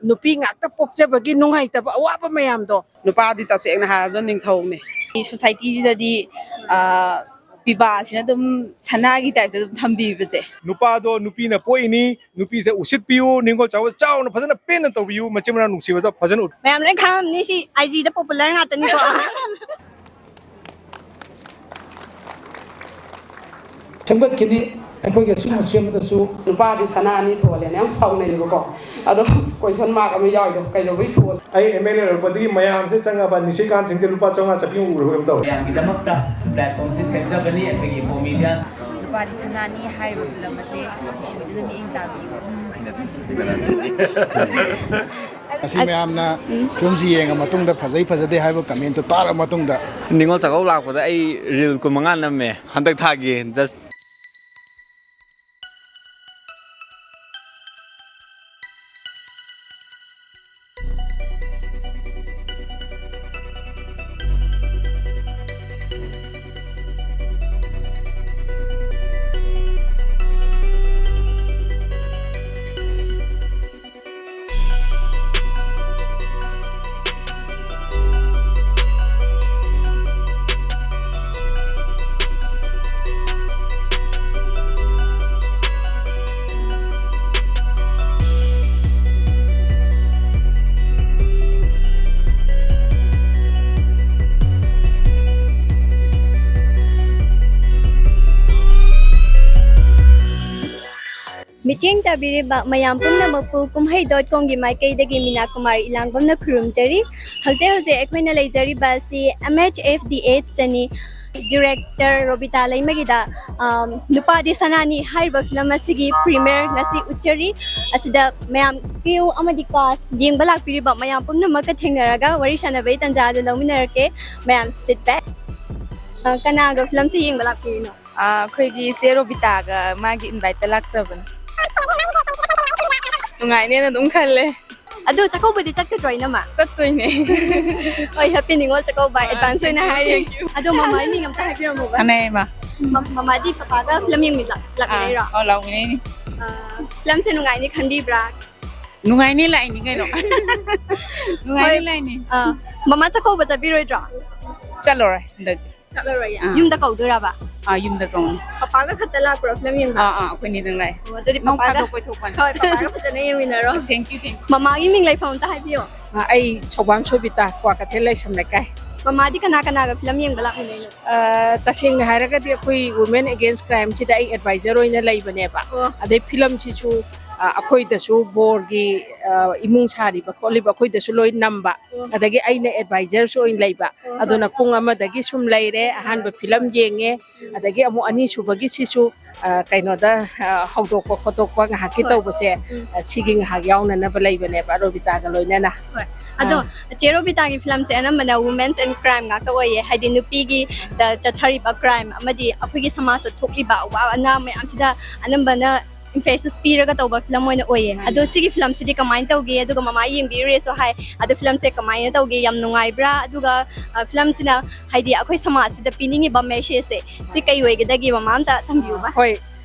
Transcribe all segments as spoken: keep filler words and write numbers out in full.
ꯅꯨꯄꯤ ꯉꯥꯛꯇ ꯄꯣꯛꯆꯕꯒꯤ ꯅꯨꯡꯉꯥꯏꯇꯕ ꯑꯋꯥꯕ ꯃꯌꯥꯝꯗꯣ꯫ ꯅꯨꯄꯥꯗꯤ ꯇꯁꯦꯡꯅ ꯍꯥꯏꯔꯕꯗ ꯅꯤꯡꯊꯧꯅꯦ꯫ ꯁꯣꯁꯥꯏꯇꯤꯁꯤꯗꯗꯤ, ꯑ, ꯄꯤꯕꯥꯁꯤꯅ ꯑꯗꯨꯝ ꯁꯅꯥꯒꯤ ꯇꯥꯏꯞꯇ ꯑꯗꯨꯝ ꯊꯝꯕꯤꯕꯁꯦ꯫ ꯅꯨꯄꯥꯗꯣ ꯅꯨꯄꯤꯅ ꯄꯣꯛꯏꯅꯤ, ꯅꯨꯄꯤꯁꯦ ꯎꯁꯤꯠꯄꯤꯌꯨ, ꯅꯤꯡꯉꯣꯜ ꯆꯥꯎꯕ ꯆꯥꯎꯅ ꯐꯖꯅ ꯄꯦꯟꯅ ꯇꯧꯕꯤꯌꯨ, ꯃꯆꯤꯟ ꯃꯅꯥꯎ ꯅꯨꯡꯁꯤꯕꯗꯣ ꯐꯖꯅ ꯎꯠꯂꯨ꯫ ꯃꯌꯥꯝ ꯂꯣꯏ ꯈꯪꯉꯝꯅꯤ, ꯁꯤ ꯑꯥꯏ ꯖꯤꯗ ꯄꯣꯄꯨꯂꯔ ꯉꯥꯛꯇꯅꯤꯀꯣ꯫ ꯁꯦꯝꯒꯠꯈꯤꯅꯤ꯫ ꯑꯩꯈꯣꯏꯒꯤ ꯑꯁꯤꯒꯨꯝꯕ ꯁꯦꯝꯕꯗꯁꯨ ꯅꯨꯄꯥꯗꯤ ꯁꯅꯥ ꯑꯅꯤ ꯊꯣꯜꯂꯦꯅ ꯌꯥꯝ ꯁꯥꯎꯅꯩꯌꯦꯕꯀꯣ꯫ ꯑꯗꯣ ꯀꯣꯏꯁꯟ ꯃꯥꯔꯛ ꯑꯃ ꯌꯥꯎꯔꯤꯗꯣ ꯀꯩꯗꯧꯕꯩ ꯊꯣꯜꯂꯤ? ꯑꯩ ꯑꯦꯝ ꯑꯦꯜ ꯑꯦ ꯑꯣꯏꯔꯛꯄꯗꯒꯤ ꯃꯌꯥꯝꯁꯦ ꯆꯪꯉꯕ ꯅꯤꯁꯤꯀꯥꯟꯠ ꯁꯤꯡꯁꯦ ꯂꯨꯄꯥ ꯆꯥꯝꯃꯉꯥ ꯆꯠꯄꯤ ꯎꯔꯕ ꯀꯩꯅꯣꯝ ꯇꯧꯔꯦ꯫ ꯃꯌꯥꯝꯒꯤꯗꯃꯛꯇ ꯄ꯭ꯂꯦꯠꯐꯣꯝꯁꯦ ꯁꯦꯝꯖꯕꯅꯤ ꯑꯩꯈꯣꯏꯒꯤ ꯀꯣꯃꯦꯗꯤꯌꯟꯁ꯫ ꯅꯨꯄꯥꯗꯤ ꯁꯅꯥꯅꯤ ꯍꯥꯏꯔꯤꯕ ꯐꯤꯂꯝ ꯑꯁꯦ ꯅꯨꯡꯁꯤꯕꯤꯗꯨꯅ ꯃꯤꯠꯌꯦꯡ ꯇꯥꯕꯤꯌꯨ꯫ ꯑꯁꯤ ꯃꯌꯥꯝꯅ ꯐꯤꯂꯝꯁꯤ ꯌꯦꯡꯉ ꯃꯇꯨꯡꯗ ꯐꯖꯩ ꯐꯖꯗꯦ ꯍꯥꯏꯕ ꯀꯃꯦꯟꯇꯣ ꯇꯥꯔ ꯃꯇꯨꯡꯗ꯫ ꯅꯤꯉꯣꯜ ꯆꯥꯛꯀꯧ ꯂꯥꯛꯄꯗ ꯑꯩ ꯔꯤꯜ ꯀꯨꯟꯃꯉꯥ ꯅꯝꯃꯦ ꯍꯟꯗꯛ ꯊꯥꯒꯤ꯫ ꯖꯁ ꯃꯤꯠꯌꯦꯡ ꯇꯥꯕꯤꯔꯤꯕ ꯃꯌꯥꯝ ꯄꯨꯝꯅꯃꯛꯄꯨ ꯀꯨꯝꯍꯩ ꯗꯣꯠ ꯀꯣꯝꯒꯤ ꯃꯥꯏꯀꯩꯗꯒꯤ ꯃꯤꯅꯥ ꯀꯨꯃꯥꯔꯤ ꯏꯂꯥꯡꯕꯝꯅ ꯈꯨꯔꯨꯝꯖꯔꯤ꯫ ꯍꯧꯖꯤꯛ ꯍꯧꯖꯤꯛ ꯑꯩꯈꯣꯏꯅ ꯂꯩꯖꯔꯤꯕ ꯑꯁꯤ ꯑꯦꯝ ꯑꯩꯆ ꯑꯦꯐ ꯗꯤ ꯑꯩꯆꯇꯅꯤ꯫ ꯗꯤꯔꯦꯛꯇꯔ ꯔꯣꯕꯤꯇꯥ ꯂꯩꯃꯒꯤꯗ, ꯑꯝ, ꯅꯨꯄꯥꯗꯤ ꯁꯅꯥꯅꯤ ꯍꯥꯏꯔꯤꯕ ꯐꯤꯂꯝ ꯑꯁꯤꯒꯤ ꯄ꯭ꯔꯤꯃꯤꯌꯔ ꯉꯁꯤ ꯎꯠꯆꯔꯤ꯫ ꯑꯁꯤꯗ ꯃꯌꯥꯝ ꯀ꯭ꯔꯤꯌꯨ ꯑꯃꯗꯤ ꯀꯥꯁ ꯌꯦꯡꯕ ꯂꯥꯛꯄꯤꯔꯤꯕ ꯃꯌꯥꯝ ꯄꯨꯝꯅꯃꯛꯀ ꯊꯦꯡꯅꯔꯒ ꯋꯥꯔꯤ ꯁꯥꯟꯅꯕꯒꯤ ꯇꯥꯟꯖꯥ ꯑꯗꯨ ꯂꯧꯃꯤꯟꯅꯔꯛꯀꯦ꯫ ꯃꯌꯥꯝ ꯁꯤꯠ ꯕꯦꯛ꯫ ꯑ, ꯀꯅꯥꯒ ꯐꯤꯂꯝꯁꯦ ꯌꯦꯡꯕ ꯂꯥꯛꯄꯤꯔꯤꯅꯣ? ꯑ, ꯑꯩꯈꯣꯏꯒꯤ ꯆꯦ ꯔꯣꯕꯤꯇꯥꯒ ꯃꯥꯒꯤ ꯏꯟꯚꯥꯏꯠꯇ ꯂꯥꯛꯆꯕꯅꯦ꯫ ꯅꯨꯡꯉꯥꯏꯅꯦꯅ ꯑꯗꯨꯝ ꯈꯜꯂꯦ꯫ ꯑꯗꯨ ꯆꯥꯛꯀꯧꯕꯗꯤ ꯆꯠꯀꯗ꯭ꯔꯣ, ꯏꯅꯝꯃ? ꯆꯠꯇꯣꯏꯅꯦ꯫ ꯍꯣꯏ, ꯍꯦꯄꯤ ꯅꯤꯉꯣꯜ ꯆꯥꯛꯀꯧꯕ ꯑ, ꯑꯦꯗꯚꯥꯟꯁ ꯑꯣꯏꯅ ꯍꯥꯏꯔꯦ꯫ Thank you꯫ ꯑꯗꯣ ꯃꯃꯥꯒꯤ ꯃꯤꯡ ꯑꯝꯇ ꯍꯥꯏꯕꯤꯔꯝꯃꯣꯕ꯫ ꯁꯅꯥꯌꯥꯏꯃ꯫ ꯃ-, ꯃꯃꯥꯗꯤ ꯄꯄꯥꯒ ꯐꯤꯂꯝ ꯌꯦꯡꯃꯤꯟꯅ ꯂꯥꯛ-, ꯑꯥ, ꯂꯥꯛꯃꯤꯟꯅꯩꯔꯣ? ꯑꯧ, ꯂꯥꯛꯃꯤꯟꯅꯩꯅꯦ꯫ ꯑ, ꯐꯤꯂꯝꯁꯦ ꯅꯨꯡꯉꯥꯏꯅꯤ ꯈꯟꯕꯤꯕ꯭ꯔꯥ? ꯅꯨꯡꯉꯥꯏꯅꯤ ꯂꯥꯛꯏꯅꯤ ꯀꯩꯅꯣ꯫ ꯅꯨꯡꯉꯥꯏꯅꯤ ꯍꯣꯏ꯫ ꯂꯥꯛꯏꯅꯤ꯫ ꯑꯥ, ꯃꯃꯥ ꯆꯥꯛꯀꯧꯕ ꯆꯠꯄꯤꯔꯣꯏꯗ꯭ꯔꯣ? ꯆꯠꯂꯔꯣꯏ ꯍꯟꯗꯛꯇꯤ꯫ ꯆꯠꯂꯔꯣꯏꯌꯦ? ꯑꯥ꯫ ꯌꯨꯝꯗ ꯀꯧꯗꯣꯏꯔꯕ? ꯑꯥ, ꯌꯨꯝꯗ ꯀꯧꯅꯤ꯫ ꯄꯄꯥꯒ ꯈꯛꯇ ꯂꯥꯛꯄ꯭ꯔꯣ ꯐꯤꯂꯝ ꯌꯦꯡꯕ? ꯑꯥ, ꯑꯥ, ꯑꯩꯈꯣꯏꯅꯤꯗꯪ ꯂꯥꯛꯑꯦ꯫ ꯑꯣ, ꯑꯗꯨꯗꯤ ꯅꯣꯡ ꯄꯄꯥꯒ, ꯐꯥꯗꯣꯛ ꯀꯣꯏꯊꯣꯛꯄꯅꯤ꯫ ꯍꯣꯏ, ꯄꯄꯥꯒ ꯐꯖꯅ ꯌꯦꯡꯃꯤꯟꯅꯔꯣ꯫ Thank you, thank you꯫ ꯃꯃꯥꯒꯤ ꯃꯤꯡ ꯂꯩꯐꯝ ꯑꯝꯇ ꯍꯥꯏꯕꯤꯌꯣ꯫ ꯑꯥ, ꯑꯩ ꯁꯧꯕꯥꯝ ꯁꯣꯕꯤꯇꯥ, ꯀ꯭ꯋꯥꯀꯩꯊꯦꯜ ꯂꯥꯏꯁ꯭ꯔꯝ ꯂꯩꯀꯥꯏ꯫ ꯃꯃꯥꯗꯤ ꯀꯅꯥ ꯀꯅꯥꯒ ꯐꯤꯂꯝ ꯌꯦꯡꯕ ꯂꯥꯛꯃꯤꯟꯅꯩꯅꯣ? ꯑꯥ, ꯇꯁꯦꯡꯅ ꯍꯥꯏꯔꯒꯗꯤ ꯑꯩꯈꯣꯏ Women Against Crime ꯁꯤꯗ ꯑꯩ advisor ꯑꯣꯏꯅ ꯂꯩꯕꯅꯦꯕ꯫ ꯑꯣ꯫ ꯑꯗꯩ ꯐꯤꯂꯝꯁꯤꯁꯨ, ꯑꯥ, ꯑꯩꯈꯣꯏꯗꯁꯨ ꯕꯣꯔꯒꯤ, ꯑꯥ, ꯏꯃꯨꯡ ꯁꯥꯔꯤꯕ ꯈꯣꯠꯂꯤꯕ ꯑꯩꯈꯣꯏꯗꯁꯨ ꯂꯣꯏ ꯅꯝꯕ꯫ ꯑꯣ꯫ ꯑꯗꯒꯤ ꯑꯩꯅ advisor ꯁꯨ ꯑꯣꯏꯅ ꯂꯩꯕ꯫ ꯑꯣ, ꯑꯗꯨꯅ ꯍꯣꯏ꯫ ꯄꯨꯡ ꯑꯃꯗꯒꯤ ꯁꯨꯝ ꯂꯩꯔꯦ, ꯑꯍꯥꯟꯕ ꯐꯤꯂꯝ ꯌꯦꯡꯉꯦ, ꯑꯗꯒꯤ ꯑꯃꯨꯛ ꯑꯅꯤꯁꯨꯕꯒꯤꯁꯤꯁꯨ, ꯑ, ꯀꯩꯅꯣꯗ, ꯑ, ꯍꯧꯗꯣꯛꯄ ꯈꯣꯠꯇꯣꯛꯄ ꯉꯥꯏꯍꯥꯛꯀꯤ ꯍꯣꯏ꯫ ꯇꯧꯕꯁꯦ, ꯎꯝ꯫ ꯑ, ꯁꯤꯒꯤ ꯉꯥꯏꯍꯥꯛ ꯌꯥꯎꯅꯅꯕ ꯂꯩꯕꯅꯦꯕ ꯔꯣꯕꯤꯇꯥꯒ ꯂꯣꯏꯅꯅ꯫ ꯍꯣꯏ꯫ ꯑꯗꯣ, ꯑꯥ꯫ ꯆꯦ ꯔꯣꯕꯤꯇꯥꯒꯤ ꯐꯤꯂꯝꯁꯦ ꯑꯅꯝꯕꯅ Women's and Crime ꯉꯥꯛꯇ ꯑꯣꯏꯌꯦ, ꯍꯥꯏꯗꯤ ꯅꯨꯄꯤꯒꯤ ꯗ ꯆꯠꯊꯔꯤꯕ crime ꯑꯃꯗꯤ ꯑꯩꯈꯣꯏꯒꯤ ꯁꯃꯥꯖꯇ ꯊꯣꯛꯂꯤꯕ ꯑꯋꯥ ꯑꯅꯥ ꯃꯌꯥꯝꯁꯤꯗ ꯑꯅꯝꯕꯅ emphasis ꯄꯤꯔꯒ ꯇꯧꯕ ꯐꯤꯂꯝ ꯑꯣꯏꯅ ꯑꯣꯏꯌꯦ꯫ ꯃꯥꯅꯤ꯫ ꯑꯗꯣ ꯁꯤꯒꯤ ꯐꯤꯂꯝꯁꯤꯗꯤ ꯀꯃꯥꯏꯅ ꯇꯧꯒꯦ? ꯑꯗꯨꯒ ꯃꯃꯥ ꯌꯦꯡꯕꯤꯔꯨꯔꯦꯁꯨ ꯍꯥꯏ꯫ ꯑꯗꯣ ꯐꯤꯂꯝꯁꯦ ꯀꯃꯥꯏꯅ ꯇꯧꯒꯦ? ꯌꯥꯝ ꯅꯨꯡꯉꯥꯏꯕ꯭ꯔꯥ? ꯑꯗꯨꯒ, ꯑ, ꯐꯤꯂꯝꯁꯤꯅ ꯍꯥꯏꯗꯤ ꯑꯩꯈꯣꯏ ꯁꯃꯥꯖꯁꯤꯗ ꯄꯤꯅꯤꯡꯉꯤꯕ message ꯁꯦ ꯁꯤ ꯀꯩ ꯑꯣꯏꯒꯗꯒꯦ? ꯃꯃꯥ ꯑꯝꯇ ꯊꯝꯕꯤꯌꯨꯕ꯫ ꯍꯣꯏ꯫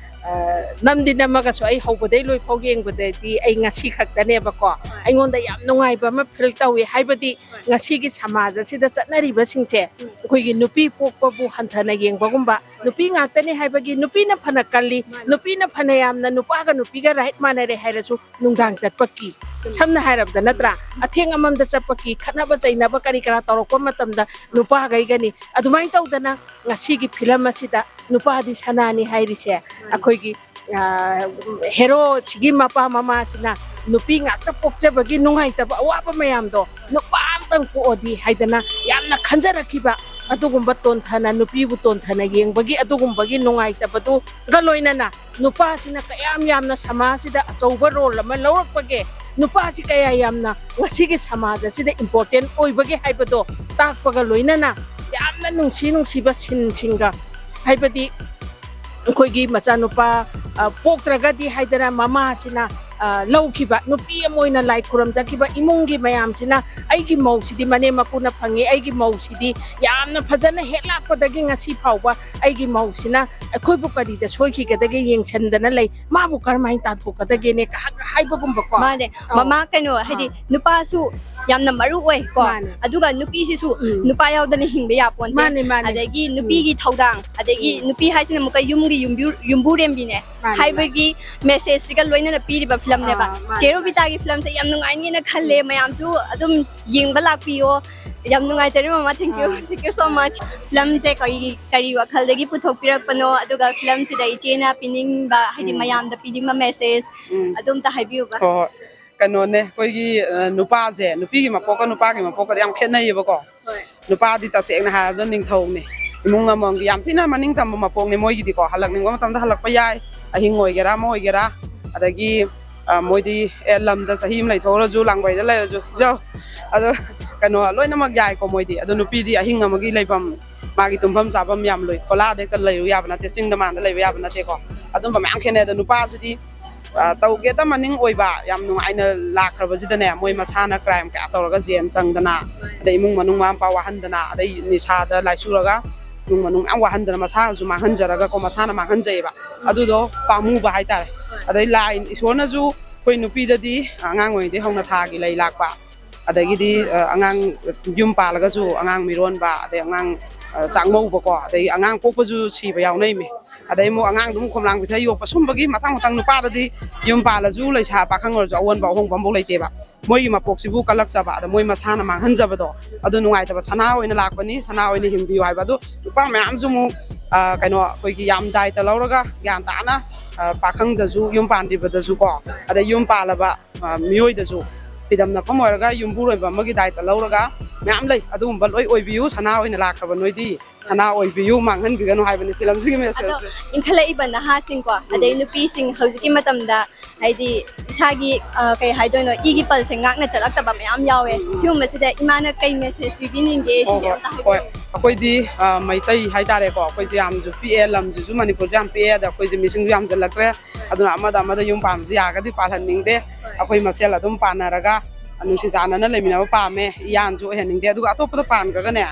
ꯑ, ꯅꯝꯗꯤ ꯅꯝꯃꯒꯁꯨ ꯑꯩ ꯍꯧꯕꯗꯩ ꯂꯣꯏꯐꯥꯎ ꯌꯦꯡꯕꯗꯗꯤ ꯑꯩ ꯉꯁꯤ ꯈꯛꯇꯅꯦꯕꯀꯣ꯫ ꯍꯣꯏ꯫ ꯑꯩꯉꯣꯟꯗ ꯌꯥꯝ ꯅꯨꯡꯉꯥꯏꯕ ꯑꯃ feel ꯇꯧꯏ꯫ ꯍꯥꯏꯕꯗꯤ ꯍꯣꯏ꯫ ꯉꯁꯤꯒꯤ ꯁꯃꯥꯖ ꯑꯁꯤꯗ ꯆꯠꯅꯔꯤꯕꯁꯤꯡꯁꯦ ꯎꯝ꯫ ꯑꯩꯈꯣꯏꯒꯤ ꯅꯨꯄꯤ ꯄꯣꯛꯄꯕꯨ ꯍꯟꯊꯅ ꯌꯦꯡꯕꯒꯨꯝꯕ, ꯍꯣꯏ꯫ ꯅꯨꯄꯤ ꯉꯥꯛꯇꯅꯤ ꯍꯥꯏꯕꯒꯤ, ꯅꯨꯄꯤꯅ ꯐꯅ ꯀꯜꯂꯤ, ꯃꯥꯅꯤ꯫ ꯅꯨꯄꯤꯅ ꯐꯅ ꯌꯥꯝꯅ ꯅꯨꯄꯥꯒ ꯅꯨꯄꯤꯒ right ꯃꯥꯟꯅꯔꯦ ꯍꯥꯏꯔꯁꯨ ꯅꯨꯡꯗꯥꯡ ꯆꯠꯄ ꯀꯤ꯫ ꯆꯨꯝꯃꯤ꯫ ꯁꯝꯅ ꯍꯥꯏꯔꯕꯗ ꯅꯠꯇ꯭ꯔꯥ? ꯑꯊꯦꯡ ꯑꯃꯝꯗ ꯆꯠꯄ ꯀꯤ, ꯈꯠꯅꯕ ꯆꯩꯅꯕ ꯀꯔꯤ ꯀꯔꯥ ꯇꯧꯔꯛꯄ ꯃꯇꯝꯗ ꯅꯨꯄꯥꯈꯩꯒꯅꯤ꯫ ꯑꯗꯨꯃꯥꯏꯅ ꯇꯧꯗꯅ ꯉꯁꯤꯒꯤ ꯐꯤꯂꯝ ꯑꯁꯤꯗ ꯅꯨꯄꯥꯗꯤ ꯁꯅꯥꯅꯤ ꯍꯥꯏꯔꯤꯁꯦ ꯃꯥꯅꯤ꯫ ꯑꯩꯈꯣꯏꯒꯤ, ꯑ, ꯍꯦꯔꯣꯁꯤꯒꯤ ꯃꯄꯥ ꯃꯃꯥꯁꯤꯅ ꯅꯨꯄꯤ ꯉꯥꯛꯇ ꯄꯣꯛꯆꯕꯒꯤ ꯅꯨꯡꯉꯥꯏꯇꯕ ꯑꯋꯥꯕ ꯃꯌꯥꯝꯗꯣ ꯅꯨꯄꯥ ꯑꯝꯇꯪ ꯄꯣꯛꯑꯗꯤ ꯍꯥꯏꯗꯅ ꯌꯥꯝꯅ ꯈꯟꯖꯔꯛꯈꯤꯕ, ꯑꯗꯨꯒꯨꯝꯕ ꯇꯣꯟꯊꯅ, ꯅꯨꯄꯤꯕꯨ ꯇꯣꯟꯊꯅ ꯌꯦꯡꯕꯒꯤ ꯑꯗꯨꯒꯨꯝꯕꯒꯤ ꯅꯨꯡꯉꯥꯏꯇꯕꯗꯨꯒ ꯂꯣꯏꯅꯅ ꯅꯨꯄꯥꯁꯤꯅ ꯀꯌꯥꯝ ꯌꯥꯝꯅ ꯁꯃꯥꯖꯁꯤꯗ ꯑꯆꯧꯕ role ꯑꯃ ꯂꯧꯔꯛꯄꯒꯦ, ꯅꯨꯄꯥꯁꯤ ꯀꯌꯥ ꯌꯥꯝꯅ ꯉꯁꯤꯒꯤ ꯁꯃꯥꯖ ꯑꯁꯤꯗ important ꯑꯣꯏꯕꯒꯦ ꯍꯥꯏꯕꯗꯣ ꯇꯥꯛꯄꯒ ꯂꯣꯏꯅꯅ ꯌꯥꯝꯅ ꯅꯨꯡꯁꯤ ꯅꯨꯡꯁꯤꯕ ꯁꯤꯟꯁꯤꯡꯒ, ꯍꯥꯏꯕꯗꯤ ꯑꯩꯈꯣꯏꯒꯤ ꯃꯆꯥꯅꯨꯄꯥ, ꯑ, ꯄꯣꯛꯇ꯭ꯔꯒꯗꯤ ꯍꯥꯏꯗꯅ ꯃꯃꯥꯁꯤꯅ ꯑ, ꯂꯧꯈꯤꯕ, ꯅꯨꯄꯤ ꯑꯃ ꯑꯣꯏꯅ ꯂꯥꯏ ꯈꯨꯔꯨꯝꯖꯈꯤꯕ ꯏꯃꯨꯡꯒꯤ ꯃꯌꯥꯝꯁꯤꯅ, "ꯑꯩꯒꯤ ꯃꯧꯁꯤꯗꯤ ꯃꯅꯦꯝ ꯃꯀꯨꯅ ꯐꯪꯉꯤ, ꯑꯩꯒꯤ ꯃꯧꯁꯤꯗꯤ ꯌꯥꯝꯅ ꯐꯖꯅ ꯍꯦꯛ ꯂꯥꯛꯄꯗꯒꯤ ꯉꯁꯤ ꯐꯥꯎꯕ ꯑꯩꯒꯤ ꯃꯧꯁꯤꯅ ꯑꯩꯈꯣꯏꯕꯨ ꯀꯔꯤꯗ ꯁꯣꯏꯈꯤꯒꯗꯒꯦ ꯌꯦꯡꯁꯤꯟꯗꯅ ꯂꯩ, ꯃꯥꯕꯨ ꯀꯔꯝꯍꯥꯏꯅ ꯇꯥꯟꯊꯣꯛꯀꯗꯒꯦꯅꯦ?" ꯀ-, ꯍꯥꯏꯕꯒꯨꯝꯕꯀꯣ꯫ ꯃꯥꯅꯦ꯫ ꯑꯧ꯫ ꯃꯃꯥ, ꯀꯩꯅꯣ, ꯍꯥꯏꯗꯤ, ꯑꯥ꯫ ꯅꯨꯄꯥꯁꯨ ꯌꯥꯝꯅ ꯃꯔꯨ ꯑꯣꯏ ꯀꯣ꯫ ꯃꯥꯅꯦ꯫ ꯑꯗꯨꯒ ꯅꯨꯄꯤꯁꯤꯁꯨ ꯎꯝ꯫ ꯅꯨꯄꯥ ꯌꯥꯎꯗꯅ ꯍꯤꯡꯕ ꯌꯥꯄꯣꯟꯇꯦ꯫ ꯃꯥꯅꯦ, ꯃꯥꯅꯦ꯫ ꯑꯗꯒꯤ ꯎꯝ꯫ ꯅꯨꯄꯤꯒꯤ ꯊꯧꯗꯥꯡ, ꯑꯗꯒꯤ ꯎꯝ꯫ ꯅꯨꯄꯤ ꯍꯥꯏꯁꯤꯅ ꯑꯃꯨꯛꯀ ꯌꯨꯝꯒꯤ ꯌꯨꯝꯕꯨ-, ꯌꯨꯝꯕꯨꯔꯦꯝꯕꯤꯅꯦ ꯃꯥꯅꯦ, ꯃꯥꯅꯦ꯫ ꯍꯥꯏꯕꯒꯤ ꯃꯦꯁꯦꯖꯁꯤꯒ ꯂꯣꯏꯅꯅ ꯄꯤꯔꯤꯕ ꯐꯤꯂꯝꯅꯦꯕ꯫ ꯑꯥ, ꯃꯥꯅꯦ, ꯆꯦ ꯃꯥꯅꯦ꯫ ꯔꯣꯕꯤꯇꯥꯒꯤ ꯐꯤꯂꯝꯁꯦ ꯌꯥꯝ ꯅꯨꯡꯉꯥꯏꯅꯤꯅ ꯈꯜꯂꯦ, ꯎꯝ꯫ ꯃꯌꯥꯝꯁꯨ ꯑꯗꯨꯝ ꯌꯦꯡꯕ ꯂꯥꯛꯄꯤꯌꯣ꯫ ꯌꯥꯝ ꯅꯨꯡꯉꯥꯏꯖꯔꯦ ꯃꯃꯥ, thank you, ah. Thank you so much꯫ ꯐꯤꯂꯝꯁꯦ ꯀꯔꯤ, ꯀꯔꯤ ꯋꯥꯈꯜꯗꯒꯤ ꯄꯨꯊꯣꯛꯄꯤꯔꯛꯄꯅꯣ, ꯑꯗꯨꯒ ꯐꯤꯂꯝꯁꯤꯗ ꯏꯆꯦꯅ ꯄꯤꯅꯤꯡꯕ, ꯍꯥꯏꯗꯤ, ꯎꯝ꯫ ꯃꯌꯥꯝꯗ ꯄꯤꯅꯤꯡꯕ ꯃꯦꯁꯦꯖ ꯎꯝ꯫ ꯑꯗꯨꯝꯇ ꯍꯥꯏꯕꯤꯌꯨꯕ꯫ ꯍꯣꯏ, ꯍꯣꯏ꯫ ꯀꯩꯅꯣꯅꯦ, ꯑꯩꯈꯣꯏꯒꯤ, ꯑ, ꯅꯨꯄꯥꯁꯦ, ꯅꯨꯄꯤꯒꯤ ꯃꯄꯣꯛꯀ ꯅꯨꯄꯥꯒꯤ ꯃꯄꯣꯛꯀꯗꯤ ꯌꯥꯝ ꯈꯦꯠꯅꯩꯌꯦꯕꯀꯣ꯫ ꯍꯣꯏ꯫ ꯅꯨꯄꯥꯗꯤ ꯇꯁꯦꯡꯅ ꯍꯥꯏꯔꯕꯗ ꯅꯤꯡꯊꯧꯅꯦ꯫ ꯏꯃꯨꯡ ꯑꯃꯃꯝꯒꯤ ꯌꯥꯝ ꯊꯤꯅ ꯃꯅꯤꯡ ꯇꯝꯕ ꯃꯄꯣꯛꯅꯦ ꯃꯣꯏꯒꯤꯗꯤꯀꯣ꯫ ꯍꯜꯂꯛꯅꯤꯡꯕ ꯃꯇꯝꯗ ꯍꯜꯂꯛꯄ ꯌꯥꯏ, ꯑꯍꯤꯡ ꯑꯣꯏꯒꯦꯔꯥ ꯑꯃ ꯑꯣꯏꯒꯦꯔꯥ꯫ ꯑꯗꯒꯤ, ꯑ, ꯃꯣꯏꯗꯤ, ꯑꯦ, ꯂꯝꯗ ꯆꯍꯤ ꯑꯃ ꯂꯩꯊꯣꯛꯎꯔꯁꯨ, ꯂꯥꯡꯕꯩꯗ ꯂꯩꯔꯁꯨ, ꯌꯣ, ꯑꯗꯣ, ꯀꯩꯅꯣ, ꯂꯣꯏꯅꯃꯛ ꯌꯥꯏꯀꯣ ꯃꯣꯏꯗꯤ꯫ ꯑꯗꯣ ꯅꯨꯄꯤꯗꯤ ꯑꯍꯤꯡ ꯑꯃꯒꯤ ꯂꯩꯐꯝ, ꯃꯥꯒꯤ ꯇꯨꯝꯐꯝ ꯆꯥꯐꯝ ꯌꯥꯝ ꯂꯨꯏ꯫ ꯈꯣꯂꯥꯗ ꯍꯦꯛꯇ ꯂꯩꯔꯨ ꯌꯥꯕ ꯅꯠꯇꯦ, ꯆꯤꯡꯗ ꯃꯥꯟꯗ ꯂꯩꯕ ꯌꯥꯕ ꯅꯠꯇꯦꯀꯣ꯫ ꯑꯗꯨꯝꯕ ꯃꯌꯥꯝ ꯈꯦꯠꯅꯩ꯫ ꯑꯗꯣ ꯅꯨꯄꯥꯁꯤꯗꯤ, ꯑ, ꯇꯧꯒꯦꯇ ꯃꯅꯤꯡ ꯑꯣꯏꯕ, ꯌꯥꯝ ꯅꯨꯡꯉꯥꯏꯅ ꯂꯥꯛꯈ꯭ꯔꯕꯁꯤꯗꯅꯦ, ꯃꯣꯏ ꯃꯁꯥꯅ ꯀ꯭ꯔꯥꯏꯝ ꯀꯌꯥ ꯇꯧꯔꯒ ꯖꯦꯜ ꯆꯪꯗꯅ, ꯑꯗꯩ ꯏꯃꯨꯡ ꯃꯅꯨꯡ ꯃꯃꯥ ꯃꯄꯥ ꯋꯥꯍꯟꯗꯅ, ꯑꯗꯩ ꯅꯤꯁꯥꯗ ꯂꯥꯏꯆꯨꯔꯒ ꯏꯃꯨꯡ ꯃꯅꯨꯡ ꯃꯌꯥꯝ ꯋꯥꯍꯟꯗꯅ, ꯃꯁꯥꯁꯨ ꯃꯥꯡꯍꯟꯖꯔꯒꯀꯣ, ꯃꯁꯥꯅ ꯃꯥꯡꯍꯟꯖꯩꯌꯦꯕ꯫ ꯑꯗꯨꯗꯣ ꯄꯥꯝꯃꯨꯕ ꯍꯥꯏꯇꯥꯔꯦ꯫ ꯑꯗꯩ ꯂꯥꯏ, ꯏꯁꯣꯔꯅꯁꯨ ꯑꯩꯈꯣꯏ ꯅꯨꯄꯤꯗꯗꯤ ꯑꯉꯥꯡ ꯑꯣꯏꯔꯤꯉꯩꯗꯩ ꯍꯧꯅ ꯊꯥꯒꯤ ꯂꯩ ꯂꯥꯛꯄ, ꯑꯗꯒꯤꯗꯤ, ꯑ, ꯑꯉꯥꯡ ꯌꯨꯝ ꯄꯥꯜꯂꯒꯁꯨ ꯑꯉꯥꯡ ꯃꯤꯔꯣꯟꯕ, ꯑꯗꯩ ꯑꯉꯥꯡ, ꯑ, ꯆꯥꯛꯃꯧꯕꯀꯣ, ꯑꯗꯩ ꯑꯉꯥꯡ ꯄꯣꯛꯄꯁꯨ ꯁꯤꯕ ꯌꯥꯎꯅꯩꯃꯤ꯫ ꯑꯗꯩ ꯑꯃꯨꯛ ꯑꯉꯥꯡꯗꯨ ꯑꯃꯨꯛ ꯈꯣꯝꯂꯥꯡ ꯄꯤꯊꯛꯑ ꯌꯣꯛꯄ, ꯁꯨꯝꯕꯒꯤ ꯃꯊꯪ ꯃꯊꯪ ꯅꯨꯄꯥꯗꯗꯤ ꯌꯨꯝ ꯄꯥꯜꯂꯁꯨ ꯂꯩꯁꯥ ꯄꯥꯈꯪ ꯑꯣꯏꯔꯁꯨ ꯑꯑꯣꯟꯕ ꯑꯍꯣꯡꯕ ꯑꯃꯐꯥꯎ ꯂꯩꯇꯦꯕ꯫ ꯃꯣꯏꯒꯤ ꯃꯄꯣꯛꯁꯤꯕꯨ ꯀꯜꯂꯛꯆꯕ, ꯑꯗ ꯃꯣꯏ ꯃꯁꯥꯅ ꯃꯥꯡꯍꯟꯖꯕꯗꯣ, ꯑꯗꯨ ꯅꯨꯡꯉꯥꯏꯇꯕ꯫ ꯁꯅꯥ ꯑꯣꯏꯅ ꯂꯥꯛꯄꯅꯤ, ꯁꯅꯥ ꯑꯣꯏꯅ ꯍꯤꯡꯕꯤꯌꯨ ꯍꯥꯏꯕ꯫ ꯑꯗꯨ ꯅꯨꯄꯥ ꯃꯌꯥꯝꯁꯨ ꯑꯃꯨꯛ, ꯑ, ꯀꯩꯅꯣ, ꯑꯩꯈꯣꯏꯒꯤ ꯌꯥꯝ ꯗꯥꯏꯇ ꯂꯧꯔꯒ ꯒ꯭ꯌꯥꯟ ꯇꯥꯅ, ꯑ, ꯄꯥꯈꯪꯗꯁꯨ, ꯌꯨꯝ ꯄꯥꯟꯗ꯭ꯔꯤꯕꯗꯁꯨ ꯀꯣ, ꯑꯗꯩ ꯌꯨꯝ ꯄꯥꯜꯂꯕ, ꯑ, ꯃꯤꯑꯣꯏꯗꯁꯨ ꯐꯤꯗꯝ ꯅꯐꯝ ꯑꯣꯏꯔꯒ ꯌꯨꯝꯕꯨꯔꯣꯏꯕ ꯑꯃꯒꯤ ꯗꯥꯏꯇ ꯂꯧꯔꯒ ꯃꯌꯥꯝ ꯂꯩ꯫ ꯑꯗꯨꯒꯨꯝꯕ ꯂꯣꯏ ꯑꯣꯏꯕꯤꯌꯨ꯫ ꯁꯅꯥ ꯑꯣꯏꯅ ꯂꯥꯛꯈ꯭ꯔꯕ ꯅꯣꯏꯗꯤ ꯁꯅꯥ ꯑꯣꯏꯕꯤꯌꯨ, ꯃꯥꯡꯍꯟꯕꯤꯒꯅꯨ ꯍꯥꯏꯕꯅꯤ ꯐꯤꯂꯝꯁꯤꯒꯤ ꯑꯗꯣ ꯃꯦꯁꯦꯖꯁꯦ꯫ ꯏꯟꯈꯠꯂꯛꯏꯕ ꯅꯍꯥꯁꯤꯡꯀꯣ, ꯎꯝ꯫ ꯑꯗꯩ ꯅꯨꯄꯤꯁꯤꯡ ꯍꯧꯖꯤꯛꯀꯤ ꯃꯇꯝꯗ, ꯍꯥꯏꯗꯤ, ꯏꯁꯥꯒꯤ, ꯑ, ꯀꯩ ꯍꯥꯏꯗꯣꯏꯅꯣ, ꯏꯒꯤ ꯄꯜꯁꯦ ꯉꯥꯛꯅ ꯆꯠꯂꯛꯇꯕ ꯃꯌꯥꯝ ꯌꯥꯎꯋꯦ꯫ ꯎꯝ꯫ ꯁꯤꯒꯨꯝꯕꯁꯤꯗ ꯏꯃꯥꯅ ꯀꯩ ꯃꯦꯁꯦꯖ ꯄꯤꯕꯤꯅꯤꯡꯒꯦ, ꯍꯣꯏ, ꯁꯤꯁꯦ ꯍꯣꯏ, ꯑꯝꯇ ꯍꯣꯏ꯫ ꯍꯥꯏꯕꯤꯌꯨ꯫ ꯑꯩꯈꯣꯏꯗꯤ ꯑ, ꯃꯩꯇꯩ ꯍꯥꯏꯇꯥꯔꯦꯀꯣ, ꯑꯩꯈꯣꯏꯁꯦ ꯌꯥꯝꯁꯨ ꯄꯤꯛꯑꯦ, ꯂꯝꯁꯤꯁꯨ ꯃꯅꯤꯄꯨꯔꯁꯦ ꯌꯥꯝ ꯄꯤꯛꯑꯦ, ꯑꯗ ꯑꯩꯈꯣꯏꯁꯦ ꯃꯤꯁꯤꯡꯁꯨ ꯌꯥꯝꯁꯤꯜꯂꯛꯇ꯭ꯔꯦ꯫ ꯑꯗꯨꯅ ꯑꯃꯗ ꯑꯃꯗ ꯌꯨꯝ ꯄꯥꯟꯕꯁꯦ ꯌꯥꯔꯒꯗꯤ ꯄꯥꯜꯍꯟꯅꯤꯡꯗꯦ꯫ ꯑꯩꯈꯣꯏ ꯃꯁꯦꯜ ꯑꯗꯨꯝ ꯄꯥꯟꯅꯔꯒ ꯅꯨꯡꯁꯤ ꯆꯥꯟꯅꯅ ꯂꯩꯃꯤꯟꯅꯕ ꯄꯥꯝꯃꯦ꯫ ꯏꯌꯥꯟꯁꯨ ꯑꯣꯏꯍꯟꯅꯤꯡꯗꯦ꯫ ꯑꯗꯨꯒ ꯑꯇꯣꯞꯄꯗ ꯄꯥꯟꯈ꯭ꯔꯒꯅꯦ,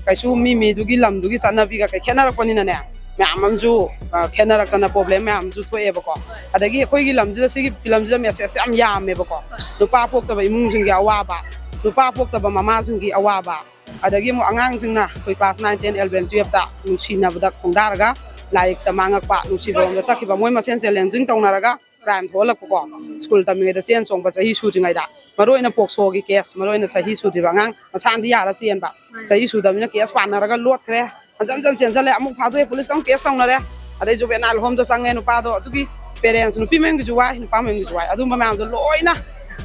ꯀꯩꯁꯨ ꯃꯤ ꯃꯤꯗꯨꯒꯤ ꯂꯝꯗꯨꯒꯤ ꯆꯠꯅꯕꯤꯒ ꯀꯩ ꯈꯦꯠꯅꯔꯛꯄꯅꯤꯅꯅꯦ, ꯃꯌꯥꯝ ꯑꯃꯁꯨ ꯑ, ꯈꯦꯠꯅꯔꯛꯇꯅ ꯄ꯭ꯔꯣꯕ꯭ꯂꯦꯝ ꯃꯌꯥꯝ ꯑꯃꯁꯨ ꯊꯣꯛꯑꯦꯕꯀꯣ꯫ ꯑꯗꯒꯤ ꯑꯩꯈꯣꯏꯒꯤ ꯂꯝꯁꯤꯗ, ꯁꯤꯒꯤ ꯐꯤꯂꯝꯁꯤꯗ ꯃꯦꯁꯦꯖꯁꯦ ꯌꯥꯝ ꯌꯥꯝꯃꯦꯕꯀꯣ꯫ ꯅꯨꯄꯥ ꯄꯣꯛꯇꯕ ꯏꯃꯨꯡꯁꯤꯡꯒꯤ ꯑꯋꯥꯕ, ꯅꯨꯄꯥ ꯄꯣꯛꯇꯕ ꯃꯃꯥꯁꯤꯡꯒꯤ ꯑꯋꯥꯕ, ꯑꯗꯒꯤ ꯑꯃꯨꯛ ꯑꯉꯥꯡꯁꯤꯡꯅ ꯑꯩꯈꯣꯏ ꯀ꯭ꯂꯥꯁ ꯅꯥꯏꯟ, ꯇꯦꯟ, ꯑꯦꯂꯚꯦꯟ, ꯇꯨꯌꯦꯜꯞꯇ ꯅꯨꯡꯁꯤꯅꯕꯗ ꯈꯣꯡꯗꯥꯔꯒ ꯂꯥꯏꯔꯤꯛꯇ ꯃꯥꯡꯉꯛꯄ, ꯅꯨꯡꯁꯤꯕꯔꯣꯝꯗ ꯆꯠꯈꯤꯕ, ꯃꯣꯏ ꯃꯁꯦꯟ ꯆꯦꯂꯦꯟꯖꯤꯡ ꯇꯧꯅꯔꯒ ꯀ꯭ꯔꯥꯏꯝ ꯊꯣꯛꯍꯜꯂꯛꯄꯀꯣ꯫ ꯁ꯭ꯀꯨꯜ ꯇꯝꯃꯤꯉꯩꯗ ꯆꯦꯟ ꯆꯣꯡꯕ ꯆꯍꯤ ꯁꯨꯗ꯭ꯔꯤꯉꯩꯗ, ꯃꯔꯨ ꯑꯣꯏꯅ ꯄꯣꯛꯁꯣꯒꯤ ꯀꯦꯁ, ꯃꯔꯨ ꯑꯣꯏꯅ ꯆꯍꯤ ꯁꯨꯗ꯭ꯔꯤꯕ ꯑꯉꯥꯡ ꯃꯁꯥꯅꯗꯤ ꯌꯥꯔ ꯆꯦꯟꯕ, ꯆꯍꯤ ꯁꯨꯗꯕꯅꯤꯅ ꯀꯦꯁ ꯄꯥꯟꯅꯔꯒ ꯂꯣꯠꯈ꯭ꯔꯦ꯫ ꯍꯟꯖꯟ ꯍꯟꯖꯟ ꯆꯦꯟꯁꯜꯂꯦ, ꯑꯃꯨꯛ ꯐꯥꯗꯣꯛꯑꯦ, ꯄꯨꯂꯤꯁꯇ ꯑꯃꯨꯛ ꯀꯦꯁ ꯇꯧꯅꯔꯦ꯫ ꯑꯗꯩ ꯖꯨꯕꯦꯅꯥꯏꯜ ꯍꯣꯝꯗ ꯆꯪꯉꯦ ꯅꯨꯄꯥꯗꯣ꯫ ꯑꯗꯨꯒꯤ ꯄꯦꯔꯦꯟꯁ, ꯅꯨꯄꯤ ꯃꯌꯨꯝꯒꯤꯁꯨ ꯋꯥꯏ, ꯅꯨꯄꯥ ꯃꯌꯨꯝꯒꯤꯁꯨ ꯋꯥꯏ꯫ ꯑꯗꯨꯝꯕ ꯃꯌꯥꯝꯗꯣ ꯂꯣꯏꯅ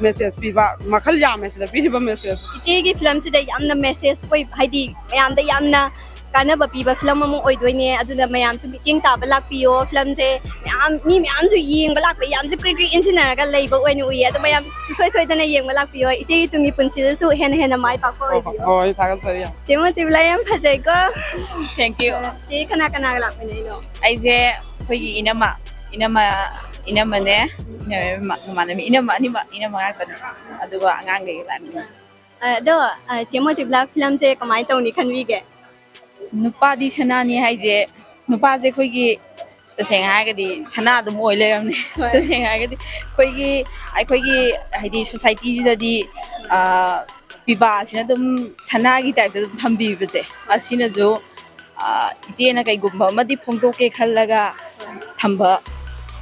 ꯃꯦꯁꯦꯖ ꯄꯤꯕ ꯃꯈꯜ ꯌꯥꯝꯃꯦ ꯁꯤꯗ ꯄꯤꯔꯤꯕ ꯃꯦꯁꯦꯖ꯫ ꯏꯆꯦꯒꯤ ꯐꯤꯂꯝꯁꯤꯗ ꯌꯥꯝꯅ ꯃꯦꯁꯦꯖ ꯑꯣꯏ, ꯍꯥꯏꯗꯤ ꯃꯌꯥꯝꯗ ꯌꯥꯝꯅ ꯀꯥꯟꯅꯕ ꯄꯤꯕ ꯐꯤꯂꯝ ꯑꯃ ꯑꯣꯏꯗꯣꯏꯅꯦ꯫ ꯑꯗꯨꯅ ꯃꯌꯥꯝꯁꯨ ꯃꯤꯠꯌꯦꯡ ꯇꯥꯕ ꯂꯥꯛꯄꯤꯌꯣ꯫ ꯐꯤꯂꯝꯁꯦ ꯃꯌꯥꯝ, ꯃꯤ ꯃꯌꯥꯝꯁꯨ ꯌꯦꯡꯕ ꯂꯥꯛꯄ, ꯌꯥꯝꯁꯨ ꯀ꯭ꯔꯤꯛ ꯀ꯭ꯔꯤꯛ ꯏꯟꯁꯤꯟꯅꯔꯒ ꯂꯩꯕ ꯑꯣꯏꯅ ꯎꯏꯌꯦ꯫ ꯑꯗꯣ ꯃꯌꯥꯝ ꯁꯨꯡꯁꯣꯏ ꯁꯣꯏꯗꯅ ꯌꯦꯡꯕ ꯂꯥꯛꯄꯤꯌꯣ꯫ ꯏꯆꯦꯒꯤ ꯇꯨꯡꯒꯤ ꯄꯨꯟꯁꯤꯗꯁꯨ ꯍꯦꯟꯅ ꯍꯦꯟꯅ ꯃꯥꯏ ꯄꯥꯛꯄ ꯑꯣꯏꯕꯤꯌꯣ꯫ ꯍꯣꯏ, ꯊꯥꯒꯠꯆꯔꯤ ꯌꯥꯝ꯫ ꯆꯦ ꯃꯣꯇꯤꯕꯂꯥ ꯌꯥꯝ ꯐꯖꯩꯀꯣ꯫ Thank you. ꯆꯦ ꯀꯅꯥ ꯀꯅꯥꯒ ꯂꯥꯛꯃꯤꯟꯅꯩꯅꯣ? ꯑꯩꯁꯦ ꯑꯩꯈꯣꯏꯒꯤ ꯏꯅꯝꯃ, ꯏꯅꯝꯃ, ꯏꯅꯝꯃꯅꯦ, ꯏꯅꯝꯃ, ꯃꯃꯥꯟꯅꯕꯤ, ꯏꯅꯝꯃ ꯑꯅꯤꯃꯛ, ꯏꯅꯝꯃ ꯉꯥꯛꯇꯅꯦ꯫ ꯑꯗꯨꯒ ꯑꯉꯥꯡꯈꯩꯒ ꯂꯥꯛꯃꯤꯟꯅꯩ꯫ ꯑꯗꯣ, ꯑ, ꯆꯦ ꯃꯣꯇꯤꯕꯂꯥ ꯐꯤꯂꯝꯁꯦ ꯀꯃꯥꯏꯅ ꯇꯧꯅꯤ ꯈꯟꯕꯤꯒꯦ? ꯅꯨꯄꯥꯗꯤ ꯁꯅꯥꯅꯤ ꯍꯥꯏꯁꯦ, ꯅꯨꯄꯥꯁꯦ ꯑꯩꯈꯣꯏꯒꯤ ꯇꯁꯦꯡꯅ ꯍꯥꯏꯔꯒꯗꯤ ꯁꯅꯥ ꯑꯗꯨꯝ ꯑꯣꯏ ꯂꯩꯔꯝꯅꯦ꯫ ꯍꯣꯏ꯫ ꯇꯁꯦꯡꯅ ꯍꯥꯏꯔꯒꯗꯤ ꯑꯩꯈꯣꯏꯒꯤ, ꯑꯩꯈꯣꯏꯒꯤ ꯍꯥꯏꯗꯤ ꯁꯣꯁꯥꯏꯇꯤꯁꯤꯗꯗꯤ, ꯑ, ꯄꯤꯕꯥꯁꯤꯅ ꯑꯗꯨꯝ ꯁꯅꯥꯒꯤ ꯇꯥꯏꯞꯇ ꯑꯗꯨꯝ ꯊꯝꯕꯤꯕꯁꯦ, ꯑꯁꯤꯅꯁꯨ, ꯑ, ꯏꯆꯦꯅ ꯀꯩꯒꯨꯝꯕ ꯑꯃꯗꯤ ꯐꯣꯡꯗꯣꯛꯀꯦ ꯈꯜꯂꯒ ꯊꯝꯕ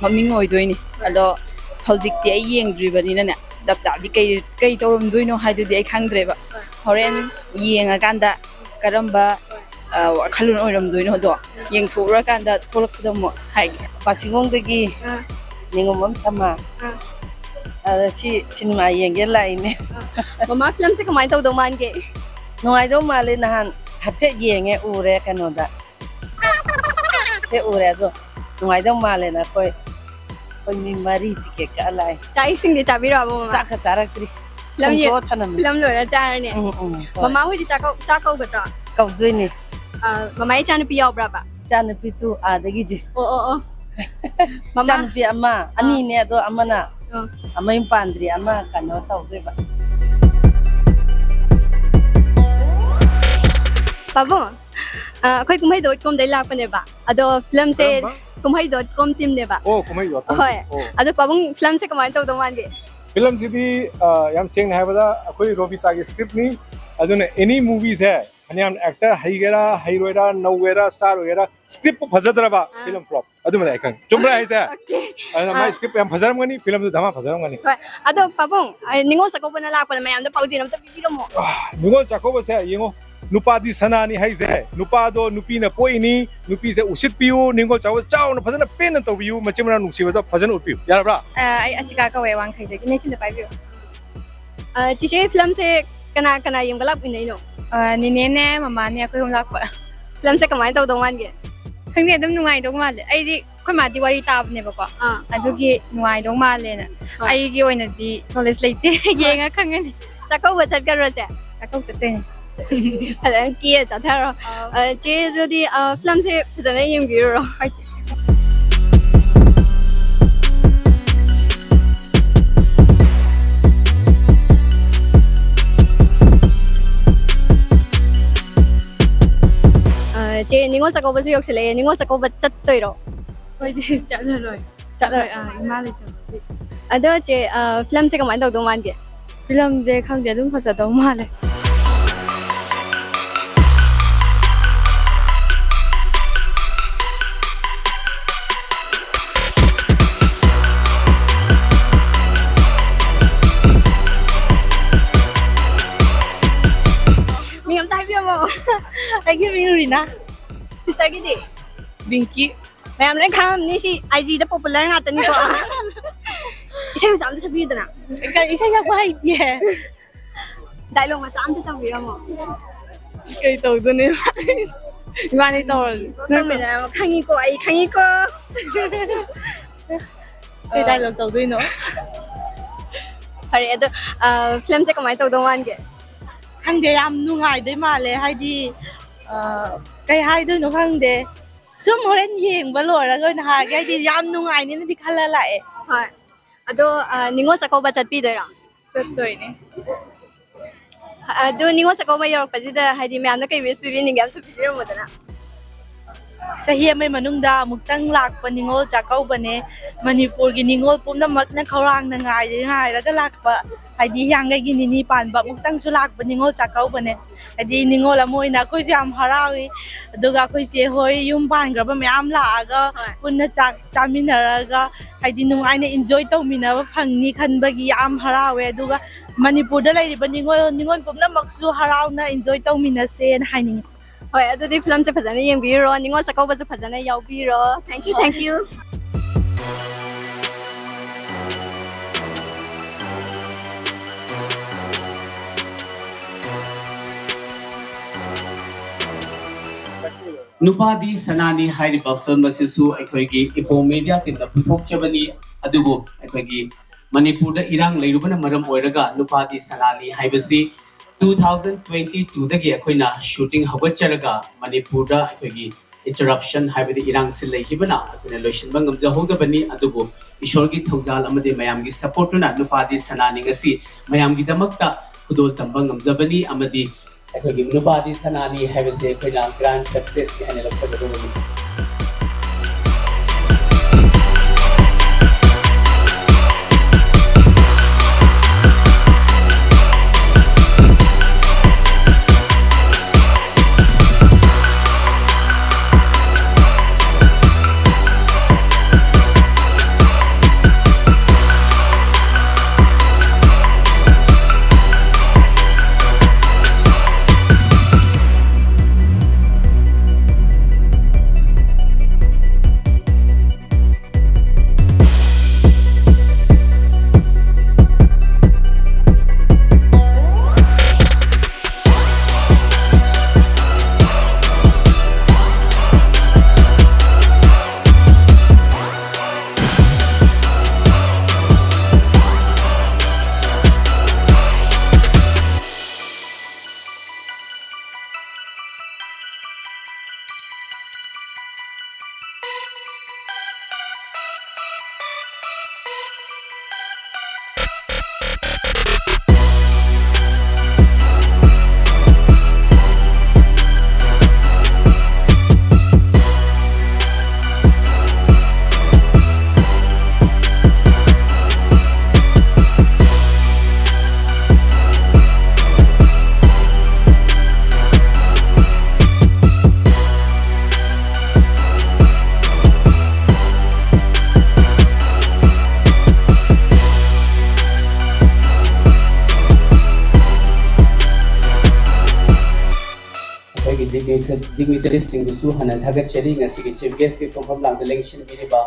ꯃꯃꯤꯡ ꯑꯣꯏꯗꯣꯏꯅꯤ꯫ ꯑꯗꯣ ꯍꯧꯖꯤꯛꯇꯤ ꯑꯩ ꯌꯦꯡꯗ꯭ꯔꯤꯕꯅꯤꯅꯅꯦ, ꯆꯞ ꯆꯥꯕꯤ ꯀꯩ, ꯀꯩ ꯇꯧꯔꯝꯗꯣꯏꯅꯣ ꯍꯥꯏꯗꯨꯗꯤ ꯑꯩ ꯈꯪꯗ꯭ꯔꯦꯕ꯫ ꯍꯣꯔꯦꯟ ꯌꯦꯡꯉꯀꯥꯟꯗ ꯀꯔꯝꯕ, ꯑ, ꯋꯥꯈꯜꯂꯣꯟ ꯑꯣꯏꯔꯝꯗꯣꯏꯅꯣꯗꯣ ꯌꯦꯡꯊꯣꯛꯎꯔꯀꯥꯟꯗ ꯊꯣꯛꯂꯛꯄꯗ ꯑꯃꯨꯛ ꯍꯥꯏꯒꯦ꯫ ꯄꯥꯁꯤꯡꯉꯣꯡꯗꯒꯤ ꯑꯥ꯫ ꯅꯤꯉꯣꯝꯕꯝ ꯁꯃꯥ꯫ ꯑꯥ꯫ ꯑꯗ ꯁꯤ ꯁꯤꯅꯦꯃꯥ ꯌꯦꯡꯒꯦ ꯂꯥꯛꯏꯅꯦ꯫ ꯑꯥ꯫ ꯃꯃꯥ ꯐꯤꯂꯝꯁꯦ ꯀꯃꯥꯏꯅ ꯇꯧꯗꯧ ꯃꯥꯟꯒꯦ? ꯅꯨꯡꯉꯥꯏꯗꯧ ꯃꯥꯜꯂꯦ, ꯅꯍꯥꯟ ꯍꯥꯏꯐꯦꯠ ꯌꯦꯡꯉꯦ, ꯎꯔꯦ ꯀꯩꯅꯣꯗ꯫ ꯍꯦꯛ ꯎꯔꯦ ꯑꯗꯣ ꯅꯨꯡꯉꯥꯏꯗꯧ ꯃꯥꯜꯂꯦꯅ ꯑꯩꯈꯣꯏ, ꯑꯩꯈꯣꯏ ꯃꯤ ꯃꯔꯤ ꯇꯤꯀꯦꯠ ꯀꯛꯑ ꯂꯥꯛꯑꯦ꯫ ꯆꯥꯛ ꯏꯁꯤꯡꯗꯤ ꯆꯥꯕꯤꯔꯛꯑꯕꯣ, ꯃꯃꯥ? ꯆꯥꯛꯀ ꯆꯥꯔꯛꯇ꯭ꯔꯤ꯫ ꯐꯤꯂꯝ ꯌꯦ-, ꯊꯣꯡꯗꯣꯛꯑ ꯊꯅꯝꯃꯦ꯫ ꯐꯤꯂꯝ ꯂꯣꯏꯔ ꯆꯥꯔꯅꯤ꯫ ꯎꯝ, ꯎꯝ, ꯍꯣꯏ꯫ ꯃꯃꯥ ꯍꯣꯏꯗꯤ ꯆꯥꯛ ꯀꯧ-, ꯆꯥꯛ ꯀꯧꯒꯗ꯭ꯔꯣ? ꯀꯧꯗꯣꯏꯅꯦ꯫ ꯑ, ꯃꯃꯥ ꯏꯆꯥꯅꯨꯄꯤ ꯌꯥꯎꯕ꯭ꯔꯕ? ꯏꯆꯥꯅꯨꯄꯤ ꯇꯨ ꯑꯥꯗꯒꯤꯁꯦ꯫ ꯑꯣ, ꯑꯣ, ꯑꯣ꯫ ꯃꯃꯥ? ꯏꯆꯥꯅꯨꯄꯤ ꯑꯃ, ꯑꯥ꯫ ꯑꯅꯤꯅꯦ, ꯑꯗꯣ ꯑꯃꯅ ꯑꯥ꯫ ꯃꯌꯨꯝ ꯄꯥꯟꯗ꯭ꯔꯤ, ꯑꯃ ꯀꯩꯅꯣ ꯇꯧꯗꯣꯏꯕ꯫ ꯄꯥꯕꯨꯡ, ꯑ, ꯑꯩꯈꯣꯏ ꯀꯨꯝꯍꯩ dot com ꯗꯩ ꯂꯥꯛꯄꯅꯦꯕ꯫ ꯑꯗꯣ ꯐꯤꯂꯝꯁꯦ ꯀꯔꯝꯕ? ꯀꯨꯝꯍꯩ dot com team ꯅꯦꯕ꯫ ꯑꯣ, ꯀꯨꯝꯍꯩ dot com꯫ ꯍꯣꯏ꯫ ꯑꯣ꯫ ꯑꯗꯣ ꯄꯥꯕꯨꯡ, ꯐꯤꯂꯝꯁꯦ ꯀꯃꯥꯏꯅ ꯇꯧꯗꯧ ꯃꯥꯟꯒꯦ? ꯐꯤꯂꯝꯁꯤꯗꯤ, ꯑ, ꯌꯥꯝ ꯁꯦꯡꯅ ꯍꯥꯏꯕꯗ ꯑꯩꯈꯣꯏ ꯔꯣꯕꯤꯇꯥꯒꯤ script ꯅꯤ꯫ ꯑꯗꯨꯅ any movie ꯁꯦ ꯐꯅꯌꯥꯝ actor ꯍꯩꯒꯦꯔꯥ, ꯍꯩꯔꯣꯏꯔꯥ, ꯅꯧꯒꯦꯔꯥ, star ꯑꯣꯏꯒꯦꯔꯥ, script ꯄꯨ ꯐꯖꯗ꯭ꯔꯕ ꯑꯥ꯫ Film flop꯫ ꯑꯗꯨꯃꯗꯤ ꯑꯩ ꯈꯪꯉꯤ꯫ ꯆꯨꯝꯕ꯭ꯔꯥ ꯍꯥꯏꯁꯦ? Okay꯫ ꯑꯗꯨꯅ ꯃꯥꯏ ꯑꯥ꯫ Script ꯌꯥꯝ ꯐꯖꯔꯝꯒꯅꯤ, film ꯗꯨ ꯙꯃꯥ ꯐꯖꯔꯝꯒꯅꯤ꯫ ꯍꯣꯏ꯫ ꯑꯗꯣ ꯄꯥꯕꯨꯡ, ꯑꯩ ꯅꯤꯉꯣꯜ ꯆꯥꯛꯀꯧꯕꯅ ꯂꯥꯛꯄꯗ ꯃꯌꯥꯝꯗ ꯄꯥꯎꯖꯦꯜ ꯑꯝꯇ ꯄꯤꯕꯤꯔꯝꯃꯣ꯫ ꯑꯥ, ꯅꯤꯉꯣꯜ ꯆꯥꯛꯀꯧꯕꯁꯦ ꯌꯦꯡꯉꯣ, ꯅꯨꯄꯥꯗꯤ ꯁꯅꯥꯅꯤ ꯍꯥꯏꯁꯦ, ꯅꯨꯄꯥꯗꯣ ꯅꯨꯄꯤꯅ ꯄꯣꯛꯏꯅꯤ, ꯅꯨꯄꯤꯁꯦ ꯎꯁꯤꯠꯄꯤꯌꯨ, ꯅꯤꯉꯣꯜ ꯆꯥꯛꯀꯧꯕ ꯆꯥꯎꯅ ꯐꯖꯅ ꯄꯦꯟꯅ ꯇꯧꯕꯤꯌꯨ, ꯃꯆꯤꯟ ꯃꯅꯥꯎ ꯅꯨꯡꯁꯤꯕꯗꯣ ꯐꯖꯅ ꯎꯠꯄꯤꯌꯨ꯫ ꯌꯥꯔꯕ꯭ꯔꯥ? ꯑ, ꯑꯩ ꯑꯁꯤꯀꯥ ꯀꯧꯋꯦ, ꯋꯥꯡꯈꯩꯗꯒꯤꯅꯦ, ꯁꯤꯝꯗ ꯄꯥꯏꯕꯤꯌꯨ꯫ ꯑ, ꯆꯤꯆꯦ, ꯐꯤꯂꯝꯁꯦ ꯀꯅꯥ ꯀꯅꯥ ꯌꯦꯡꯕ ꯂꯥꯛꯃꯤꯟꯅꯩꯅꯣ? ꯑ, ꯅꯦꯅꯦꯅꯦ, ꯃꯃꯥꯅꯦ, ꯑꯩꯈꯣꯏ ꯑꯍꯨꯝ ꯂꯥꯛꯄ꯫ ꯐꯤꯂꯝꯁꯦ ꯀꯃꯥꯏꯅ ꯇꯧꯗꯧ ꯃꯥꯟꯒꯦ? ꯈꯪꯗꯦ, ꯑꯗꯨꯝ ꯅꯨꯡꯉꯥꯏꯗꯧ ꯃꯥꯜꯂꯦ꯫ ꯑꯩꯗꯤ, ꯑꯩꯈꯣꯏ ꯃꯥꯗꯤ ꯋꯥꯔꯤ ꯇꯥꯕꯅꯦꯕꯀꯣ, ꯑꯥ꯫ ꯑꯗꯨꯒꯤ ꯅꯨꯡꯉꯥꯏꯗꯧ ꯃꯥꯜꯂꯦꯅ꯫ ꯍꯣꯏ꯫ ꯑꯩꯒꯤ ꯑꯣꯏꯅꯗꯤ knowledge ꯂꯩꯇꯦ꯫ ꯌꯦꯡꯉ ꯈꯪꯉꯅꯤ꯫ ꯆꯥꯛꯀꯧꯕ ꯆꯠꯀꯗ꯭ꯔꯣ, ꯆꯦ? ꯆꯥꯛꯀꯧ ꯆꯠꯇꯣꯏꯅꯦ꯫ ꯐꯖꯅ ꯀꯦꯔ ꯆꯠꯊꯔꯣ꯫ ꯑꯥꯎ꯫ ꯑ, ꯆꯦ, ꯑꯗꯨꯗꯤ, ꯑ, ꯐꯤꯂꯝꯁꯦ ꯐꯖꯅ ꯌꯦꯡꯕꯤꯔꯨꯔꯣ꯫ ꯍꯣꯏ, ꯆꯦ꯫ ꯑ, ꯆꯦ, ꯅꯤꯉꯣꯜ ꯆꯥꯛꯀꯧꯕꯁꯨ ꯌꯧꯁꯤꯜꯂꯛꯑꯦ꯫ ꯅꯤꯉꯣꯜ ꯆꯥꯛꯀꯧꯕ ꯆꯠꯇꯣꯏꯔꯣ? ꯑꯩꯈꯣꯏꯗꯤ ꯆꯠꯂꯔꯣꯏ꯫ ꯆꯠꯂꯣꯏ꯫ ꯑꯩꯈꯣꯏ, ꯑ, ꯏꯃꯥ ꯂꯩꯇꯕꯒꯤ꯫ ꯑꯗꯣ ꯆꯦ, ꯑ, ꯐꯤꯂꯝꯁꯦ ꯀꯃꯥꯏꯅ ꯇꯧꯗꯧ ꯃꯥꯟꯒꯦ? ꯐꯤꯂꯝꯁꯦ ꯈꯪꯗꯦ, ꯑꯗꯨꯝ ꯐꯖꯗꯧ ꯃꯥꯜꯂꯦ꯫ ꯃꯤꯡ ꯑꯝꯇ ꯍꯥꯏꯕꯤꯔꯝꯃꯣ꯫ ꯑꯩꯒꯤ ꯃꯤꯡ ꯔꯤꯅꯥ꯫ Sister ꯒꯤꯗꯤ? ꯕꯤꯡꯀꯤ꯫ ꯃꯌꯥꯝ ꯂꯣꯏ ꯈꯪꯉꯝꯅꯤ, ꯁꯤ IG ꯗ popular ꯉꯥꯛꯇꯅꯤꯀꯣ꯫ ꯏꯁꯩ ꯃꯆꯥ ꯑꯝꯇ ꯁꯛꯄꯤꯌꯨꯗꯅ꯫ ꯀ-, ꯏꯁꯩ ꯁꯛꯄ ꯍꯩꯇꯤꯌꯦ꯫ Dialogue ꯃꯆꯥ ꯑꯝꯇ ꯇꯝꯕꯤꯔꯝꯃꯣ꯫ ꯀꯩ ꯇꯧꯗꯣꯏꯅꯣ? ꯏꯕꯥꯅꯤ ꯇꯧꯔꯁꯤ꯫ ꯀꯣꯛ ꯇꯝꯃꯤꯟꯅꯔꯝꯃꯣ꯫ ꯈꯪꯉꯤꯀꯣ, ꯑꯩ ꯈꯪꯉꯤꯀꯣ꯫ ꯀꯩ dialogue ꯇꯧꯗꯣꯏꯅꯣ? ꯐꯔꯦ, ꯑꯗꯣ, ꯑ, ꯐꯤꯂꯝꯁꯦ ꯀꯃꯥꯏꯅ ꯇꯧꯗꯧ ꯃꯥꯟꯒꯦ? ꯈꯪꯗꯦ, ꯌꯥꯝ ꯅꯨꯡꯉꯥꯏꯗꯣꯏ ꯃꯥꯜꯂꯦ꯫ ꯍꯥꯏꯗꯤ, ꯑ, ꯀꯩ ꯍꯥꯏꯗꯣꯏꯅꯣ ꯈꯪꯗꯦ꯫ ꯁꯨꯝ ꯍꯣꯔꯦꯟ ꯌꯦꯡꯕ ꯂꯣꯏꯔꯒ ꯑꯣꯏꯅ ꯍꯥꯏꯔꯒꯦ꯫ ꯍꯥꯏꯗꯤ, ꯌꯥꯝ ꯅꯨꯡꯉꯥꯏꯅꯤꯅꯗꯤ ꯈꯜꯂ ꯂꯥꯛꯑꯦ꯫ ꯍꯣꯏ꯫ ꯑꯗꯣ, ꯑ, ꯅꯤꯉꯣꯜ ꯆꯥꯛꯀꯧꯕ ꯆꯠꯄꯤꯗꯣꯏꯔꯣ? ꯆꯠꯇꯣꯏꯅꯦ꯫ ꯑꯗꯨ ꯅꯤꯉꯣꯜ ꯆꯥꯛꯀꯧꯕ ꯌꯧꯔꯛꯄꯁꯤꯗ, ꯍꯥꯏꯗꯤ, ꯃꯌꯥꯝꯅ ꯀꯩ wish ꯄꯤꯕꯤꯅꯤꯡꯒꯦ, ꯑꯝꯇ ꯄꯤꯕꯤꯔꯝꯃꯨꯗꯅ꯫ ꯆꯍꯤ ꯑꯃꯒꯤ ꯃꯅꯨꯡꯗ ꯑꯃꯨꯛꯇꯪ ꯂꯥꯛꯄ ꯅꯤꯉꯣꯜ ꯆꯥꯛꯀꯧꯕꯅꯦ꯫ ꯃꯅꯤꯄꯨꯔꯒꯤ ꯅꯤꯉꯣꯜ ꯄꯨꯝꯅꯃꯛꯅ ꯈꯧꯔꯥꯡꯅ ꯉꯥꯏ-, ꯉꯥꯏꯔꯒ ꯂꯥꯛꯄ, ꯍꯥꯏꯗꯤ, ꯍꯤꯌꯥꯡꯒꯩꯒꯤ ꯅꯤꯅꯤ ꯄꯥꯟꯕ ꯑꯃꯨꯛꯇꯪꯁꯨ ꯂꯥꯛꯄ ꯅꯤꯉꯣꯜ ꯆꯥꯛꯀꯧꯕꯅꯦ꯫ ꯍꯥꯏꯗꯤ, ꯅꯤꯉꯣꯜ ꯑꯃ ꯑꯣꯏꯅ ꯑꯩꯈꯣꯏꯁꯨ ꯌꯥꯝ ꯍꯔꯥꯎꯏ꯫ ꯑꯗꯨꯒ ꯑꯩꯈꯣꯏ ꯆꯦ ꯍꯣꯏ ꯌꯨꯝ ꯄꯥꯟꯈ꯭ꯔꯕ ꯃꯌꯥꯝ ꯂꯥꯛꯑꯒ ꯍꯣꯏ꯫ ꯄꯨꯟꯅ ꯆꯥꯛ ꯆꯥꯃꯤꯟꯅꯔꯒ, ꯍꯥꯏꯗꯤ, ꯅꯨꯡꯉꯥꯏꯅ enjoy ꯇꯧꯃꯤꯟꯅꯕ ꯐꯪꯅꯤ ꯈꯟꯕꯒꯤ ꯌꯥꯝ ꯍꯔꯥꯎꯋꯦ꯫ ꯑꯗꯨꯒ ꯃꯅꯤꯄꯨꯔꯗ ꯂꯩꯔꯤꯕ ꯅꯤꯉꯣꯜ, ꯅꯤꯉꯣꯜ ꯄꯨꯝꯅꯃꯛꯁꯨ ꯍꯔꯥꯎꯅ enjoy ꯇꯧꯃꯤꯟꯅꯁꯦꯅ ꯍꯥꯏꯅꯤꯡꯉꯤ꯫ ꯍꯣꯏ, ꯑꯗꯨꯗꯤ ꯐꯤꯂꯝꯁꯦ ꯐꯖꯅ ꯌꯦꯡꯕꯤꯔꯨꯔꯣ, ꯅꯤꯉꯣꯜ ꯆꯥꯛꯀꯧꯕꯁꯨ ꯐꯖꯅ ꯌꯥꯎꯕꯤꯔꯣ꯫ Thank you, thank you꯫ ꯅꯨꯄꯥꯗꯤ ꯁꯅꯥꯅꯤ ꯍꯥꯏꯔꯤꯕ ꯐꯤꯂꯝ ꯑꯁꯤꯁꯨ ꯑꯩꯈꯣꯏꯒꯤ ꯏꯄꯣꯝ ꯃꯦꯗꯤꯌꯥ ꯇꯤꯝꯅ ꯄꯨꯊꯣꯛꯆꯕꯅꯤ꯫ ꯑꯗꯨꯕꯨ ꯑꯩꯈꯣꯏꯒꯤ ꯃꯅꯤꯄꯨꯔꯗ ꯏꯔꯥꯡ ꯂꯩꯔꯨꯕꯅ ꯃꯔꯝ ꯑꯣꯏꯔꯒ ꯅꯨꯄꯥꯗꯤ ꯁꯅꯥꯅꯤ ꯍꯥꯏꯕꯁꯤ two thousand twenty two ꯗꯒꯤ ꯑꯩꯈꯣꯏꯅ ꯁꯨꯇꯤꯡ ꯍꯧꯒꯠꯆꯔꯒ ꯃꯅꯤꯄꯨꯔꯗ ꯑꯩꯈꯣꯏꯒꯤ interruption ꯍꯥꯏꯕꯗꯤ ꯏꯔꯥꯡꯁꯤ ꯂꯩꯈꯤꯕꯅ ꯑꯩꯈꯣꯏꯅ ꯂꯣꯏꯁꯤꯟꯕ ꯉꯝꯖꯍꯧꯗꯕꯅꯤ꯫ ꯑꯗꯨꯕꯨ ꯏꯁꯣꯔꯒꯤ ꯊꯧꯖꯥꯜ ꯑꯃꯗꯤ ꯃꯌꯥꯝꯒꯤ supportꯇꯨꯅ ꯅꯨꯄꯥꯗꯤ ꯁꯅꯥꯅꯤ ꯉꯁꯤ ꯃꯌꯥꯝꯒꯤꯗꯃꯛꯇ ꯈꯨꯗꯣꯜ ꯇꯝꯕ ꯉꯝꯖꯕꯅꯤ꯫ ꯑꯃꯗꯤ ꯑꯩꯈꯣꯏꯒꯤ ꯅꯨꯄꯥꯗꯤ ꯁꯅꯥꯅꯤ ꯍꯥꯏꯕꯁꯦ ꯑꯩꯈꯣꯏꯅ grand successꯅꯤ ꯍꯥꯏꯅ ꯂꯧꯖꯒꯗꯧꯕꯅꯤ꯫ Dignitaries-ꯁꯤꯡꯕꯨꯁꯨ ꯍꯟꯅ ꯊꯥꯒꯠꯆꯔꯤ꯫ ꯉꯁꯤꯒꯤ Chief Guest-ꯀꯤ ꯐꯝꯐꯝ ꯂꯥꯡꯗ ꯂꯦꯡꯁꯤꯟꯕꯤꯔꯤꯕ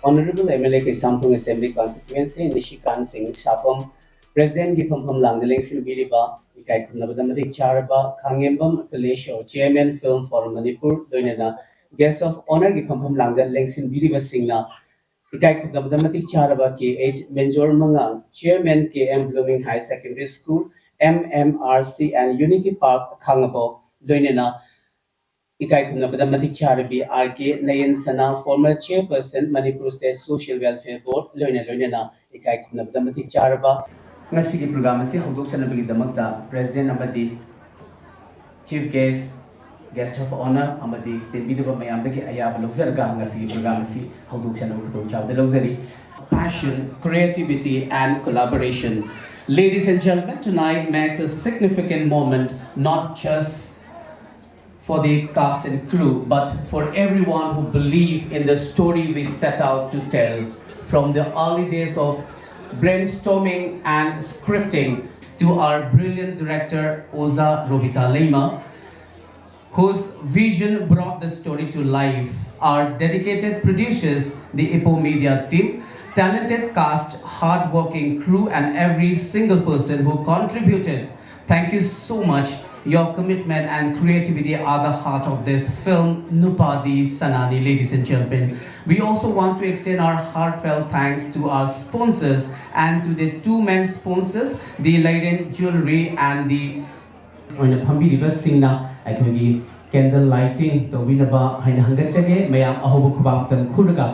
Honourable M L A Keishamthong Assembly Constituency ꯅꯤꯁꯤꯀꯥꯟ ꯁꯤꯡ ꯁꯥꯄꯝ, President-ꯀꯤ ꯐꯝꯐꯝ ꯂꯥꯡꯗ ꯂꯦꯡꯁꯤꯟꯕꯤꯔꯤꯕ ꯏꯀꯥꯏ ꯈꯨꯝꯅꯕꯗ ꯃꯇꯤꯛ ꯆꯥꯔꯕ ꯈꯥꯉꯦꯝꯕꯝ ꯑꯀꯂꯦꯁꯣ, Chairman Film for Manipur, ꯂꯣꯏꯅꯅ Guest of Honour-ꯒꯤ ꯐꯝꯐꯝ ꯂꯥꯡꯗ ꯂꯦꯡꯁꯤꯟꯕꯤꯔꯤꯕꯁꯤꯡꯅ ꯏꯀꯥꯏ ꯈꯨꯝꯅꯕꯗ ꯃꯇꯤꯛ ꯆꯥꯔꯕ K H ꯃꯦꯟꯖꯣꯔ ꯃꯉꯥꯡ, Chairman K M Blooming Higher Secondary School, M M R C and Unity Park ꯈꯥꯉꯕꯣꯛ, ꯂꯣꯏꯅꯅ ꯏꯀꯥꯏ ꯈꯨꯝꯅꯕꯗ ꯃꯇꯤꯛ ꯆꯥꯔꯕꯤ R K ꯅꯌꯟ ꯁꯅꯥ, former Chairperson Manipur State Social Welfare Board, ꯂꯣꯏꯅ ꯂꯣꯏꯅꯅ ꯏꯀꯥꯏ ꯈꯨꯝꯅꯕꯗ ꯃꯇꯤꯛ ꯆꯥꯔꯕ ꯉꯁꯤꯒꯤ program ꯑꯁꯤ ꯍꯧꯗꯣꯛꯆꯅꯕꯒꯤꯗꯃꯛꯇ President ꯑꯃꯗꯤ Chief Guest, Guest of Honour ꯑꯃꯗꯤ ꯇꯤꯟꯕꯤꯔꯤꯕ ꯃꯌꯥꯝꯗꯒꯤ ꯑꯌꯥꯕ ꯂꯧꯖꯔꯒ ꯉꯁꯤꯒꯤ program ꯑꯁꯤ ꯍꯧꯗꯣꯛꯆꯅꯕ ꯈꯨꯗꯣꯡꯆꯥꯕꯗ ꯂꯧꯖꯔꯤ꯫ Passion, creativity and collaboration. Ladies and gentlemen, tonight marks a significant moment, not just for the cast and crew, but for everyone who believe in the story we set out to tell. From the early days of brainstorming and scripting to our brilliant director, Oza Robita Leima, whose vision brought the story to life, our dedicated producers, the Ipo Media team, talented cast, hard-working crew, and every single person who contributed. Thank you so much. Your commitment and creativity are the heart of this film, Nupadi Sanani, ladies and gentlemen. We also want to extend our heartfelt thanks to our sponsors and to the two main sponsors, the Leiden Jewelry and the ꯑꯣꯏꯅ ꯐꯝꯕꯤꯔꯤꯕꯁꯤꯡꯅ ꯑꯩꯈꯣꯏꯒꯤ candle lighting ꯇꯧꯕꯤꯅꯕ ꯍꯥꯏꯅ ꯍꯪꯒꯠꯆꯒꯦ꯫ ꯃꯌꯥꯝ ꯑꯍꯧꯕ ꯈꯨꯕꯥꯛꯇꯪ ꯈꯨꯔꯒ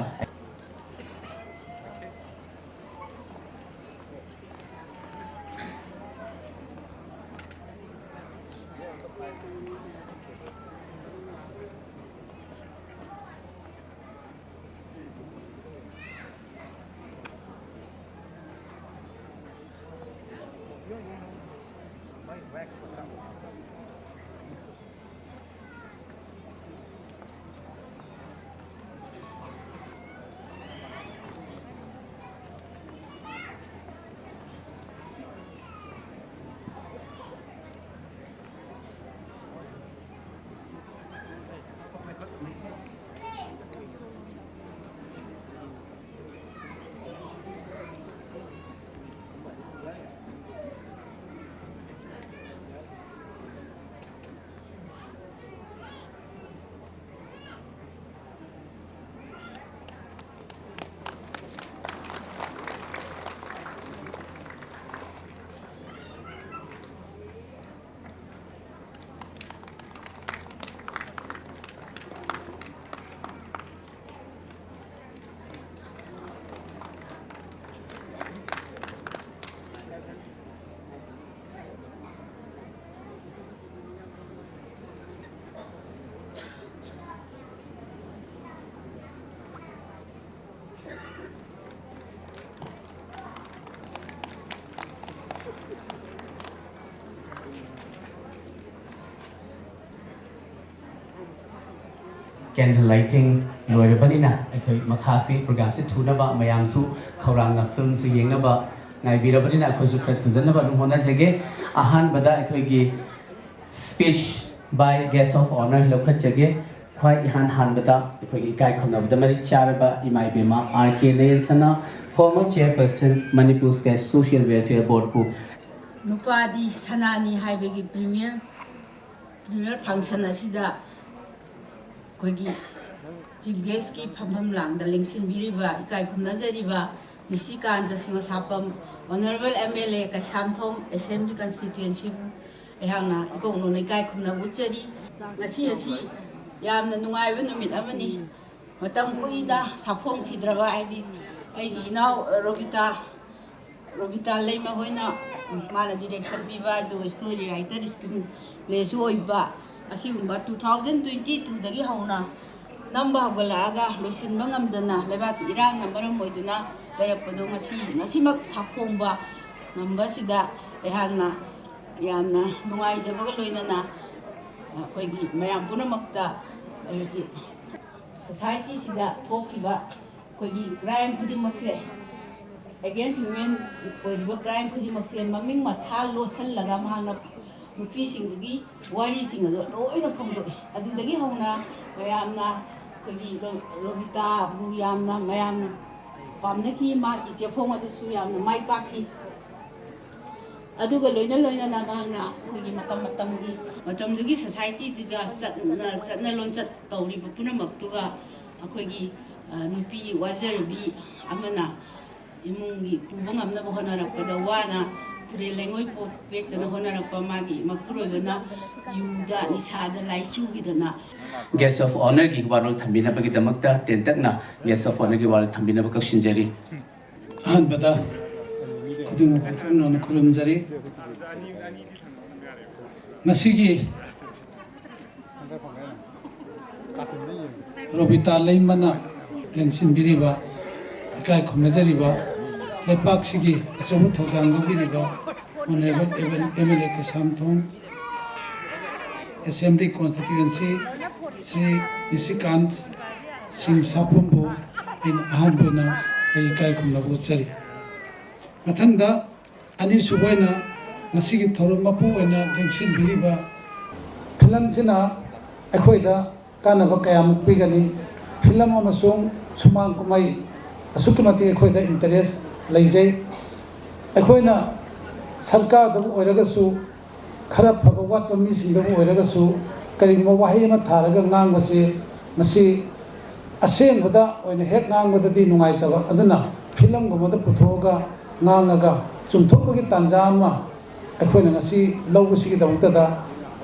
Candle lighting ꯂꯣꯏꯔꯕꯅꯤꯅ ꯑꯩꯈꯣꯏ ꯃꯈꯥꯁꯤ programꯁꯤ ꯊꯨꯅꯕ ꯃꯌꯥꯝꯁꯨ ꯈꯧꯔꯥꯡꯅ filmꯁꯤ ꯌꯦꯡꯅꯕ ꯉꯥꯏꯕꯤꯔꯕꯅꯤꯅ ꯑꯩꯈꯣꯏꯁꯨ ꯈꯔ ꯊꯨꯖꯟꯅꯕ ꯑꯗꯨꯝ ꯍꯣꯠꯅꯖꯒꯦ꯫ ꯑꯍꯥꯟꯕꯗ ꯑꯩꯈꯣꯏꯒꯤ speech by guest of honour ꯂꯧꯈꯠꯆꯒꯦ꯫ ꯈ꯭ꯋꯥꯏ ꯏꯍꯥꯟ ꯍꯥꯟꯕꯗ ꯑꯩꯈꯣꯏꯒꯤ ꯏꯀꯥꯏ ꯈꯨꯝꯅꯕꯗ ꯃꯔꯤꯛ ꯆꯥꯔꯕ ꯏꯃꯥ ꯏꯕꯦꯝꯃ R K ꯅꯌꯟꯁꯅꯥ, former chairperson Manipur State Social Welfare Boardꯄꯨ꯫ ꯅꯨꯄꯥꯗꯤ ꯁꯅꯥꯅꯤ ꯍꯥꯏꯕꯒꯤ premiere premiere function ꯑꯁꯤꯗ ꯑꯩꯈꯣꯏꯒꯤ chief guestꯀꯤ ꯐꯝꯐꯝ ꯂꯥꯡꯗ ꯂꯦꯡꯁꯤꯟꯕꯤꯔꯤꯕ ꯏꯀꯥꯏ ꯈꯨꯝꯅꯖꯔꯤꯕ ꯅꯤꯁꯤꯀꯥꯟꯇ ꯁꯤꯡꯍꯁꯥꯄꯝ, Honourable M L A Keishamthong Assembly Constituencyꯕꯨ ꯑꯩꯍꯥꯛꯅ ꯏꯀꯣꯛ ꯅꯧꯅ ꯏꯀꯥꯏ ꯈꯨꯝꯅꯕ ꯎꯠꯆꯔꯤ꯫ ꯉꯁꯤ ꯑꯁꯤ ꯌꯥꯝꯅ ꯅꯨꯡꯉꯥꯏꯕ ꯅꯨꯃꯤꯠ ꯑꯃꯅꯤ꯫ ꯃꯇꯝ ꯀꯨꯏꯅ ꯁꯥꯐꯣꯡꯈꯤꯗ꯭ꯔꯕ, ꯍꯥꯏꯗꯤ ꯑꯩꯒꯤ ꯏꯅꯥꯎ ꯔꯣꯕꯤꯇꯥ, ꯔꯣꯕꯤꯇꯥ ꯂꯩꯃ ꯍꯣꯏꯅ ꯃꯥꯅ direction ꯄꯤꯕ, ꯑꯗꯨꯒ story writer, screenplayꯁꯨ ꯑꯣꯏꯕ, ꯑꯁꯤꯒꯨꯝꯕ two thousand twenty twoꯗꯒꯤ ꯍꯧꯅ ꯅꯝꯕ ꯍꯧꯒꯠꯂꯛꯑꯒ ꯂꯣꯏꯁꯤꯟꯕ ꯉꯝꯗꯅ ꯂꯩꯕꯥꯛꯀꯤ ꯏꯔꯥꯡꯅ ꯃꯔꯝ ꯑꯣꯏꯗꯨꯅ ꯂꯩꯔꯛꯄꯗꯣ ꯉꯁꯤ, ꯉꯁꯤꯃꯛ ꯁꯥꯐꯣꯡꯕ ꯉꯝꯕꯁꯤꯗ ꯑꯩꯍꯥꯛꯅ ꯌꯥꯝꯅ ꯅꯨꯡꯉꯥꯏꯖꯕꯒ ꯂꯣꯏꯅꯅ ꯑꯩꯈꯣꯏꯒꯤ ꯃꯌꯥꯝ ꯄꯨꯝꯅꯃꯛꯇ, ꯑꯩꯒꯤ societyꯁꯤꯗ ꯊꯣꯛꯈꯤꯕ ꯑꯩꯈꯣꯏꯒꯤ crime ꯈꯨꯗꯤꯡꯃꯛꯁꯦ, against women ꯑꯣꯏꯔꯤꯕ crime ꯈꯨꯗꯤꯡꯃꯛꯁꯦ ꯃꯃꯤꯡ ꯃꯊꯥ ꯂꯣꯠꯁꯤꯜꯂꯒ ꯃꯍꯥꯛꯅ ꯅꯨꯄꯤꯁꯤꯡꯗꯨꯒꯤ ꯋꯥꯔꯤꯁꯤꯡ ꯑꯗꯣ ꯂꯣꯏꯅ ꯐꯣꯡꯗꯣꯛꯏ꯫ ꯑꯗꯨꯗꯒꯤ ꯍꯧꯅ ꯃꯌꯥꯝꯅ ꯑꯩꯈꯣꯏꯒꯤ ꯔꯣ-, ꯔꯣꯕꯤꯇꯥꯕꯨ ꯌꯥꯝꯅ ꯃꯌꯥꯝꯅ ꯄꯥꯝꯅꯈꯤ꯫ ꯃꯥꯒꯤ ꯆꯦꯐꯣꯡ ꯑꯗꯨꯁꯨ ꯌꯥꯝꯅ ꯃꯥꯏ ꯄꯥꯛꯈꯤ꯫ ꯑꯗꯨꯒ ꯂꯣꯏꯅ ꯂꯣꯏꯅꯅ ꯃꯍꯥꯛꯅ ꯑꯩꯈꯣꯏꯒꯤ ꯃꯇꯝ ꯃꯇꯝꯒꯤ, ꯃꯇꯝꯗꯨꯒꯤ societyꯗꯨꯒ ꯆꯠꯅ, ꯆꯠꯅ ꯂꯣꯟꯆꯠ ꯇꯧꯔꯤꯕ ꯄꯨꯝꯅꯃꯛꯇꯨꯒ ꯑꯩꯈꯣꯏꯒꯤ, ꯑ, ꯅꯨꯄꯤ ꯋꯥꯖꯔꯕꯤ ꯑꯃꯅ ꯏꯃꯨꯡꯒꯤ ꯄꯨꯕ ꯉꯝꯅꯕ ꯍꯣꯠꯅꯔꯛꯄꯗ ꯋꯥꯅ ꯇꯨꯔꯦꯜ ꯂꯩꯉꯣꯏ ꯄꯣꯛ ꯄꯦꯛꯇꯅ ꯍꯣꯠꯅꯔꯛꯄ ꯃꯥꯒꯤ ꯃꯄꯨꯔꯣꯏꯕꯅ ꯌꯨꯗ, ꯅꯤꯁꯥꯗ ꯂꯥꯏꯆꯨꯈꯤꯗꯅ꯫ Guest of honourꯒꯤ ꯋꯥꯔꯣꯜ ꯊꯝꯕꯤꯅꯕꯒꯤꯗꯃꯛꯇ ꯇꯦꯟꯇꯛꯅ guest of honourꯒꯤ ꯋꯥꯔꯣꯜ ꯊꯝꯕꯤꯅꯕ ꯀꯧꯁꯤꯟꯖꯔꯤ꯫ ꯑꯍꯥꯟꯕꯗ ꯈꯨꯗꯤꯡꯃꯛꯄꯨ ꯄꯨꯛꯅꯤꯡ ꯈꯨꯔꯨꯝꯖꯔꯤ꯫ ꯉꯁꯤꯒꯤ ꯔꯣꯕꯤꯇꯥ ꯂꯩꯃꯅ ꯂꯦꯡꯁꯤꯟꯕꯤꯔꯤꯕ, ꯏꯀꯥꯏ ꯈꯨꯝꯅꯖꯔꯤꯕ, ꯂꯩꯄꯥꯛꯁꯤꯒꯤ ꯑꯆꯧꯕ ꯊꯧꯗꯥꯡ ꯂꯧꯕꯤꯔꯤꯕ Honourable M L A Keishamthong Assembly Constituency Shri ꯅꯤꯁꯤꯀꯥꯟ ꯁꯤꯡ ꯁꯥꯄ꯭ꯔꯨꯝꯕꯨ ꯑꯩꯅ ꯑꯍꯥꯟꯕ ꯑꯣꯏꯅ ꯑꯩ ꯏꯀꯥꯏ ꯈꯨꯝꯅꯕ ꯎꯠꯆꯔꯤ꯫ ꯃꯊꯪꯗ ꯑꯅꯤꯁꯨꯕ ꯑꯣꯏꯅ ꯉꯁꯤꯒꯤ ꯊꯧꯔꯝ ꯃꯄꯨ ꯑꯣꯏꯅ ꯂꯦꯡꯁꯤꯟꯕꯤꯔꯤꯕ ꯐꯤꯂꯝꯁꯤꯅ ꯑꯩꯈꯣꯏꯗ ꯀꯥꯟꯅꯕ ꯀꯌꯥꯃꯨꯛ ꯄꯤꯒꯅꯤ꯫ ꯐꯤꯂꯝ ꯑꯃꯁꯨꯡ ꯁꯨꯃꯥꯡ ꯀꯨꯝꯍꯩ ꯑꯁꯨꯛꯀꯤ ꯃꯇꯤꯛ ꯑꯩꯈꯣꯏꯗ ꯏꯟꯇꯔꯦꯁ ꯂꯩꯖꯩ꯫ ꯑꯩꯈꯣꯏꯅ ꯁꯔꯀꯥꯔꯗꯕꯨ ꯑꯣꯏꯔꯒꯁꯨ, ꯈꯔ ꯐꯕ ꯋꯥꯠꯄ ꯃꯤꯁꯤꯡꯗꯕꯨ ꯑꯣꯏꯔꯒꯁꯨ, ꯀꯔꯤꯒꯨꯝꯕ ꯋꯥꯍꯩ ꯑꯃ ꯊꯥꯔꯒ ꯉꯥꯡꯕꯁꯤ, ꯃꯁꯤ ꯑꯁꯦꯡꯕꯗ ꯑꯣꯏꯅ ꯍꯦꯛ ꯉꯥꯡꯕꯗꯗꯤ ꯅꯨꯡꯉꯥꯏꯇꯕ, ꯑꯗꯨꯅ ꯐꯤꯂꯝꯒꯨꯝꯕꯗ ꯄꯨꯊꯣꯛꯑꯒ ꯉꯥꯡꯉꯒ ꯆꯨꯝꯊꯣꯛꯄꯒꯤ ꯇꯥꯟꯖꯥ ꯑꯃ ꯑꯩꯈꯣꯏꯅ ꯉꯁꯤ ꯂꯧꯕꯁꯤꯒꯤꯗꯃꯛꯇꯗ,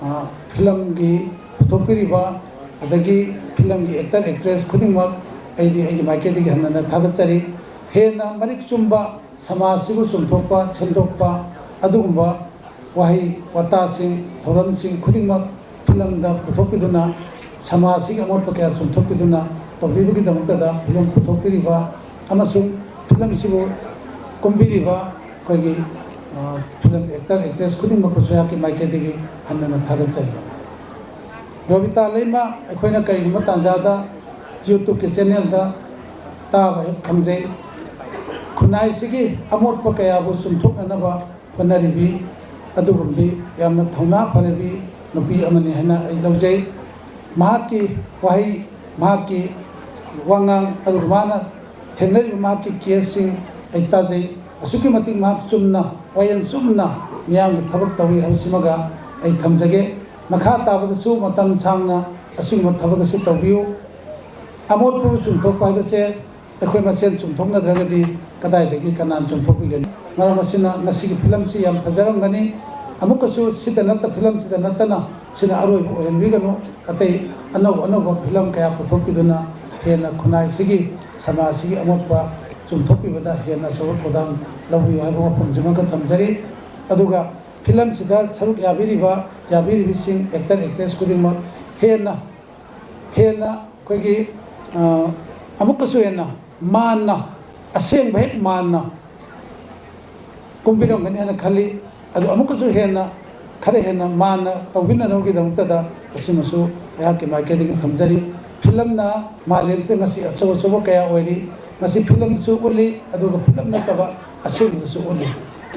ꯑ, ꯐꯤꯂꯝꯒꯤ ꯄꯨꯊꯣꯛꯄꯤꯔꯤꯕ ꯑꯗꯒꯤ ꯐꯤꯂꯝꯒꯤ ꯑꯦꯛꯇꯔ ꯑꯦꯛꯇ꯭ꯔꯦꯁ ꯈꯨꯗꯤꯡꯃꯛ ꯑꯩꯗꯤ ꯑꯩꯒꯤ ꯃꯥꯏꯀꯩꯗꯒꯤ ꯍꯟꯅ ꯍꯟꯅ ꯊꯥꯒꯠꯆꯔꯤ꯫ ꯍꯦꯟꯅ ꯃꯔꯤꯛ ꯆꯨꯝꯕ, ꯁꯃꯥꯖꯁꯤꯕꯨ ꯆꯨꯝꯊꯣꯛꯄ, ꯁꯦꯝꯗꯣꯛꯄ, ꯑꯗꯨꯒꯨꯝꯕ ꯋꯥꯍꯩ ꯋꯥꯇꯥꯁꯤꯡ, ꯊꯧꯔꯝꯁꯤꯡ ꯈꯨꯗꯤꯡꯃꯛ ꯐꯤꯂꯝꯗ ꯄꯨꯊꯣꯛꯄꯤꯗꯨꯅ ꯁꯃꯥꯖꯁꯤꯒꯤ ꯑꯃꯣꯠꯄ ꯀꯌꯥ ꯆꯨꯝꯊꯣꯛꯄꯤꯗꯨꯅ ꯇꯧꯕꯤꯕꯒꯤꯗꯃꯛꯇꯗ ꯐꯤꯂꯝ ꯄꯨꯊꯣꯛꯄꯤꯔꯤꯕ ꯑꯃꯁꯨꯡ ꯐꯤꯂꯝꯁꯤꯕꯨ ꯀꯨꯝꯕꯤꯔꯤꯕ ꯑꯩꯈꯣꯏꯒꯤ, ꯑ, ꯐꯤꯂꯝ ꯑꯦꯛꯇꯔ ꯑꯦꯛꯇ꯭ꯔꯦꯁ ꯈꯨꯗꯤꯡꯃꯛꯄꯨꯁꯨ ꯑꯩꯍꯥꯛꯀꯤ ꯃꯥꯏꯀꯩꯗꯒꯤ ꯍꯟꯅ ꯍꯟꯅ ꯊꯥꯒꯠꯆꯔꯤ꯫ ꯔꯣꯕꯤꯇꯥ ꯂꯩꯃ ꯑꯩꯈꯣꯏꯅ ꯀꯔꯤꯒꯨꯝꯕ ꯇꯥꯟꯖꯥꯗ YouTubeꯀꯤ channelꯗ ꯇꯥꯕ ꯍꯦꯛ ꯐꯪꯖꯩ꯫ ꯈꯨꯟꯅꯥꯏꯁꯤꯒꯤ ꯑꯃꯣꯠꯄ ꯀꯌꯥꯕꯨ ꯆꯨꯝꯊꯣꯛꯅꯅꯕ ꯍꯣꯠꯅꯔꯤꯕꯤ ꯑꯗꯨꯒꯨꯝꯕꯤ ꯌꯥꯝꯅ ꯊꯧꯅꯥ ꯐꯔꯕꯤ ꯅꯨꯄꯤ ꯑꯃꯅꯤ ꯍꯥꯏꯅ ꯑꯩ ꯂꯧꯖꯩ꯫ ꯃꯍꯥꯛꯀꯤ ꯋꯥꯍꯩ, ꯃꯍꯥꯛꯀꯤ ꯋꯥꯉꯥꯡ, ꯑꯗꯨꯒ ꯃꯥꯅ ꯊꯦꯡꯅꯔꯤꯕ ꯃꯍꯥꯛꯀꯤ caseꯁꯤꯡ ꯑꯩ ꯇꯥꯖꯩ꯫ ꯑꯁꯨꯛꯀꯤ ꯃꯇꯤꯛ ꯃꯍꯥꯛ ꯆꯨꯝꯅ, ꯋꯥꯌꯦꯜ ꯆꯨꯝꯅ ꯃꯤꯌꯥꯝꯒꯤ ꯊꯕꯛ ꯇꯧꯏ ꯍꯥꯏꯕꯁꯤꯃꯒ ꯑꯩ ꯊꯝꯖꯒꯦ꯫ ꯃꯈꯥ ꯇꯥꯕꯗꯁꯨ ꯃꯇꯝ ꯁꯥꯡꯅ ꯑꯁꯤꯒꯨꯝꯕ ꯊꯕꯛ ꯑꯁꯤ ꯇꯧꯕꯤꯌꯨ꯫ ꯑꯃꯣꯠꯄꯕꯨ ꯆꯨꯝꯊꯣꯛꯄ ꯍꯥꯏꯕꯁꯦ ꯑꯩꯈꯣꯏ ꯃꯁꯦꯟ ꯆꯨꯝꯊꯣꯛꯅꯗ꯭ꯔꯒꯗꯤ ꯀꯗꯥꯏꯗꯒꯤ ꯀꯅꯥꯅ ꯆꯨꯝꯊꯣꯛꯄꯤꯒꯅꯤ? ꯃꯔꯝ ꯑꯁꯤꯅ ꯉꯁꯤꯒꯤ ꯐꯤꯂꯝꯁꯤ ꯌꯥꯝ ꯐꯖꯔꯝꯒꯅꯤ꯫ ꯑꯃꯨꯛꯀꯁꯨ ꯁꯤꯗ ꯅꯠꯇ, ꯐꯤꯂꯝꯁꯤꯗ ꯅꯠꯇꯅ ꯁꯤꯅ ꯑꯔꯣꯏꯕ ꯑꯣꯏꯍꯟꯕꯤꯒꯅꯨ꯫ ꯑꯇꯩ ꯑꯅꯧ ꯑꯅꯧꯕ ꯐꯤꯂꯝ ꯀꯌꯥ ꯄꯨꯊꯣꯛꯄꯤꯗꯨꯅ ꯍꯦꯟꯅ ꯈꯨꯟꯅꯥꯏꯁꯤꯒꯤ, ꯁꯃꯥꯖꯁꯤꯒꯤ ꯑꯃꯣꯠꯄ ꯆꯨꯝꯊꯣꯛꯄꯤꯕꯗ ꯍꯦꯟꯅ ꯑꯆꯧꯕ ꯊꯧꯗꯥꯡ ꯂꯧꯕꯤꯌꯨ ꯍꯥꯏꯕ ꯋꯥꯐꯝꯁꯤꯃꯒ ꯊꯝꯖꯔꯤ꯫ ꯑꯗꯨꯒ ꯐꯤꯂꯝꯁꯤꯗ ꯁꯔꯨꯛ ꯌꯥꯕꯤꯔꯤꯕ, ꯌꯥꯕꯤꯔꯤꯕꯁꯤꯡ, ꯑꯦꯛꯇꯔ ꯑꯦꯛꯇ꯭ꯔꯦꯁ ꯈꯨꯗꯤꯡꯃꯛ ꯍꯦꯟꯅ, ꯍꯦꯟꯅ ꯑꯩꯈꯣꯏꯒꯤ, ꯑ, ꯑꯃꯨꯛꯀꯁꯨ ꯍꯦꯟꯅ ꯃꯥꯟꯅ, ꯑꯁꯦꯡꯕ ꯍꯦꯛ ꯃꯥꯟꯅ ꯀꯨꯝꯕꯤꯔꯝꯒꯅꯤ ꯍꯥꯏꯅ ꯈꯜꯂꯤ꯫ ꯑꯗꯨ ꯑꯃꯨꯛꯀꯁꯨ ꯍꯦꯟꯅ, ꯈꯔ ꯍꯦꯟꯅ ꯃꯥꯟꯅ ꯇꯧꯕꯤꯅꯅꯕꯒꯤꯗꯃꯛꯇꯗ ꯑꯁꯤꯃꯁꯨ ꯑꯩꯍꯥꯛꯀꯤ ꯃꯥꯏꯀꯩꯗꯒꯤ ꯊꯝꯖꯔꯤ꯫ ꯐꯤꯂꯝꯅ ꯃꯥꯂꯦꯝꯁꯤꯗ ꯉꯁꯤ ꯑꯆꯧ ꯑꯆꯧꯕ ꯀꯌꯥ ꯑꯣꯏꯔꯤ꯫ ꯃꯁꯤ ꯐꯤꯂꯝꯗꯁꯨ ꯎꯠꯂꯤ, ꯑꯗꯨꯒ ꯐꯤꯂꯝ ꯅꯠꯇꯕ ꯑꯁꯦꯡꯕꯗꯁꯨ ꯎꯠꯂꯤ꯫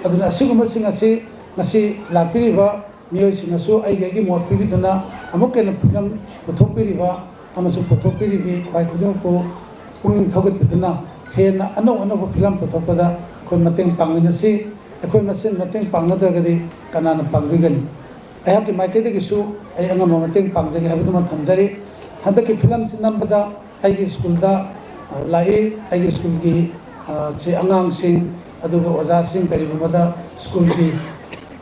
ꯑꯗꯨꯅ ꯑꯁꯤꯒꯨꯝꯕꯁꯤꯡ ꯑꯁꯤ ꯉꯁꯤ ꯂꯥꯛꯄꯤꯔꯤꯕ ꯃꯤꯑꯣꯏꯁꯤꯡꯅꯁꯨ ꯑꯩꯒꯤ ꯑꯩꯒꯤ ꯃꯣꯠ ꯄꯤꯕꯤꯗꯨꯅ ꯑꯃꯨꯛꯀ ꯍꯦꯟꯅ ꯐꯤꯂꯝ ꯄꯨꯊꯣꯛꯄꯤꯔꯤꯕ ꯑꯃꯁꯨꯡ ꯄꯨꯊꯣꯛꯄꯤꯔꯤꯕꯤ ꯈ꯭ꯋꯥꯏ ꯈꯨꯗꯤꯡꯃꯛꯄꯨ ꯄꯨꯛꯅꯤꯡ ꯊꯧꯒꯠꯄꯤꯗꯨꯅ ꯍꯦꯟꯅ ꯑꯅꯧ ꯑꯅꯧꯕ ꯐꯤꯂꯝ ꯄꯨꯊꯣꯛꯄꯗ ꯑꯩꯈꯣꯏ ꯃꯇꯦꯡ ꯄꯥꯡꯃꯤꯟꯅꯁꯤ꯫ ꯑꯩꯈꯣꯏ ꯃꯁꯦꯟ ꯃꯇꯦꯡ ꯄꯥꯡꯅꯗ꯭ꯔꯒꯗꯤ ꯀꯅꯥꯅ ꯄꯥꯡꯕꯤꯒꯅꯤ? ꯑꯩꯍꯥꯛꯀꯤ ꯃꯥꯏꯀꯩꯗꯒꯤꯁꯨ ꯑꯩ ꯑꯉꯝꯕ ꯃꯇꯦꯡ ꯄꯥꯡꯖꯒꯦ ꯍꯥꯏꯕꯗꯨꯃ ꯊꯝꯖꯔꯤ꯫ ꯍꯟꯗꯛꯀꯤ ꯐꯤꯂꯝꯁꯤ ꯅꯝꯕꯗ ꯑꯩꯒꯤ ꯁ꯭ꯀꯨꯜꯗ, ꯑ, ꯂꯥꯛꯏ, ꯑꯩꯒꯤ ꯁ꯭ꯀꯨꯜꯒꯤ, ꯑ, ꯁꯤ ꯑꯉꯥꯡꯁꯤꯡ, ꯑꯗꯨꯒ ꯑꯣꯖꯥꯁꯤꯡ, ꯀꯔꯤꯒꯨꯝꯕꯗ ꯁ꯭ꯀꯨꯜꯒꯤ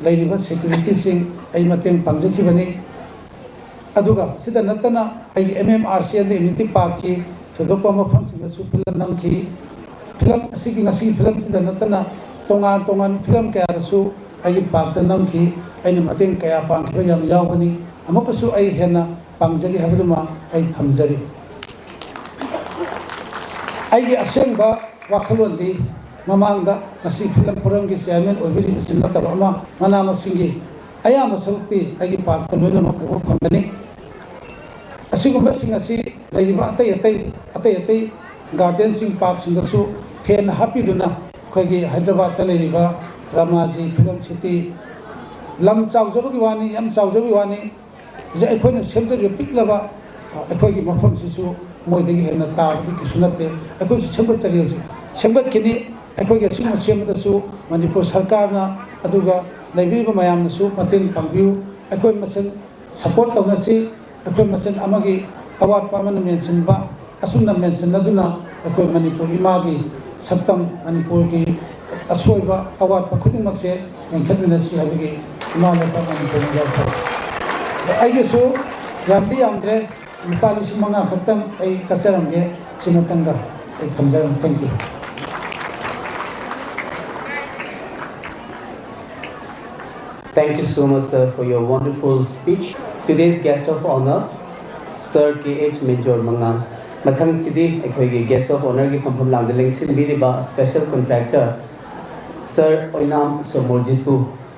ꯂꯩꯔꯤꯕ ꯁꯦꯀ꯭ꯌꯨꯔꯤꯇꯤꯁꯤꯡ ꯑꯩ ꯃꯇꯦꯡ ꯄꯥꯡꯖꯈꯤꯕꯅꯤ꯫ ꯑꯗꯨꯒ ꯁꯤꯗ ꯅꯠꯇꯅ ꯑꯩꯒꯤ M M R C N D unity ꯄꯥꯔꯛꯀꯤ ꯊꯣꯏꯗꯣꯛꯄ ꯃꯐꯝꯁꯤꯡꯗꯁꯨ ꯐꯤꯂꯝ ꯅꯝꯈꯤ꯫ ꯐꯤꯂꯝ ꯑꯁꯤꯒꯤ, ꯉꯁꯤꯒꯤ ꯐꯤꯂꯝꯁꯤꯗ ꯅꯠꯇꯅ ꯇꯣꯉꯥꯟ ꯇꯣꯉꯥꯟꯕ ꯐꯤꯂꯝ ꯀꯌꯥꯗꯁꯨ ꯑꯩꯒꯤ ꯄꯥꯔꯛꯇ ꯅꯝꯈꯤ꯫ ꯑꯩꯅ ꯃꯇꯦꯡ ꯀꯌꯥ ꯄꯥꯡꯈꯤꯕ ꯌꯥꯝ ꯌꯥꯎꯒꯅꯤ꯫ ꯑꯃꯨꯛꯀꯁꯨ ꯑꯩ ꯍꯦꯟꯅ ꯄꯥꯡꯖꯒꯦ ꯍꯥꯏꯕꯗꯨꯃ ꯑꯩ ꯊꯝꯖꯔꯤ꯫ ꯑꯩꯒꯤ ꯑꯁꯦꯡꯕ ꯋꯥꯈꯜꯂꯣꯟꯗꯤ ꯃꯃꯥꯡꯗ ꯉꯁꯤ ꯐꯤꯂꯝ ꯐꯣꯔꯝꯒꯤ ꯆꯤꯌꯥꯔꯃꯦꯟ ꯑꯣꯏꯕꯤꯔꯤꯕꯁꯤ ꯅꯠꯇꯕ ꯑꯃ, ꯃꯅꯥ ꯃꯁꯤꯡꯒꯤ ꯑꯌꯥꯝꯕ ꯁꯔꯨꯛꯇꯤ ꯑꯩꯒꯤ ꯄꯥꯔꯛꯇ ꯂꯣꯏꯅꯃꯛ ꯎꯕ ꯐꯪꯒꯅꯤ꯫ ꯑꯁꯤꯒꯨꯝꯕꯁꯤꯡ ꯑꯁꯤ ꯂꯩꯔꯤꯕ ꯑꯇꯩ ꯑꯇꯩ, ꯑꯇꯩ ꯑꯇꯩ ꯒꯥꯔꯗꯦꯟꯁꯤꯡ, ꯄꯥꯔꯛꯁꯤꯡꯗꯁꯨ ꯍꯦꯟꯅ ꯍꯥꯞꯄꯤꯗꯨꯅ ꯑꯩꯈꯣꯏꯒꯤ ꯍꯥꯏꯗ꯭ꯔꯕꯥꯗꯇ ꯂꯩꯔꯤꯕ ꯔꯥꯃꯥꯖꯤ ꯐꯤꯂꯝ ꯁꯤꯇꯤ, ꯂꯝ ꯆꯥꯎꯖꯕꯒꯤ ꯋꯥꯅꯤ, ꯌꯥꯝ ꯆꯥꯎꯖꯕꯒꯤ ꯋꯥꯅꯤ, ꯍꯧꯖꯤꯛ ꯑꯩꯈꯣꯏꯅ ꯁꯦꯝꯖꯔꯤꯕ ꯄꯤꯛꯂꯕ, ꯑ, ꯑꯩꯈꯣꯏꯒꯤ ꯃꯐꯝꯁꯤꯁꯨ ꯃꯣꯏꯗꯒꯤ ꯍꯦꯟꯅ ꯇꯥꯕꯗꯤ ꯀꯩꯁꯨ ꯅꯠꯇꯦ꯫ ꯑꯩꯈꯣꯏꯁꯨ ꯁꯦꯝꯒꯠꯆꯔꯤ ꯍꯧꯖꯤꯛ꯫ ꯁꯦꯝꯒꯠꯈꯤꯅꯤ꯫ ꯑꯩꯈꯣꯏꯒꯤ ꯑꯁꯤꯒꯨꯝꯕ ꯁꯦꯝꯕꯗꯁꯨ ꯃꯅꯤꯄꯨꯔ ꯁꯔꯀꯥꯔꯅ, ꯑꯗꯨꯒ ꯂꯩꯕꯤꯔꯤꯕ ꯃꯌꯥꯝꯅꯁꯨ ꯃꯇꯦꯡ ꯄꯥꯡꯕꯤꯌꯨ꯫ ꯑꯩꯈꯣꯏ ꯃꯁꯦꯜ ꯁꯄꯣꯔꯠ ꯇꯧꯅꯁꯤ꯫ ꯑꯩꯈꯣꯏ ꯃꯁꯦꯜ ꯑꯃꯒꯤ ꯑꯋꯥꯠꯄ ꯑꯃꯅ ꯃꯦꯟꯁꯤꯟꯕ, ꯑꯁꯨꯝꯅ ꯃꯦꯟꯁꯤꯟꯅꯗꯨꯅ ꯑꯩꯈꯣꯏ ꯃꯅꯤꯄꯨꯔ ꯏꯃꯥꯒꯤ ꯁꯛꯇꯝ, ꯃꯅꯤꯄꯨꯔꯒꯤ ꯑꯁꯣꯏꯕ ꯑꯋꯥꯠꯄ ꯈꯨꯗꯤꯡꯃꯛꯁꯦ ꯃꯦꯟꯈꯠꯃꯤꯟꯅꯁꯤ ꯍꯥꯏꯕꯒꯤ ꯏꯃꯥ ꯂꯩꯕꯥꯛ ꯃꯅꯤꯄꯨꯔꯅ ꯌꯥꯏꯐꯔꯦ꯫ ꯑꯩꯒꯤꯁꯨ ꯌꯥꯝꯗꯤ ꯌꯥꯝꯗ꯭ꯔꯦ, ꯂꯨꯄꯥ ꯂꯤꯁꯤꯡ ꯃꯉꯥ ꯈꯛꯇꯪ ꯑꯩ ꯀꯠꯆꯔꯝꯒꯦ꯫ ꯁꯤꯃꯇꯪꯒ ꯑꯩ ꯊꯝꯖꯔꯝꯒꯦ꯫ Thank you. Thank you so much, sir, for your wonderful speech. Today's guest of honor, Sir K H Minjor Mangang. ꯃꯊꯪꯁꯤꯗꯤ ꯑꯩꯈꯣꯏꯒꯤ guest of honourꯒꯤ ꯐꯝꯐꯝ ꯂꯥꯡꯗ ꯂꯦꯡꯁꯤꯟꯕꯤꯔꯤꯕ special contractor Sir Oinam ꯁꯣꯃꯣꯔꯖꯤꯠꯄꯨ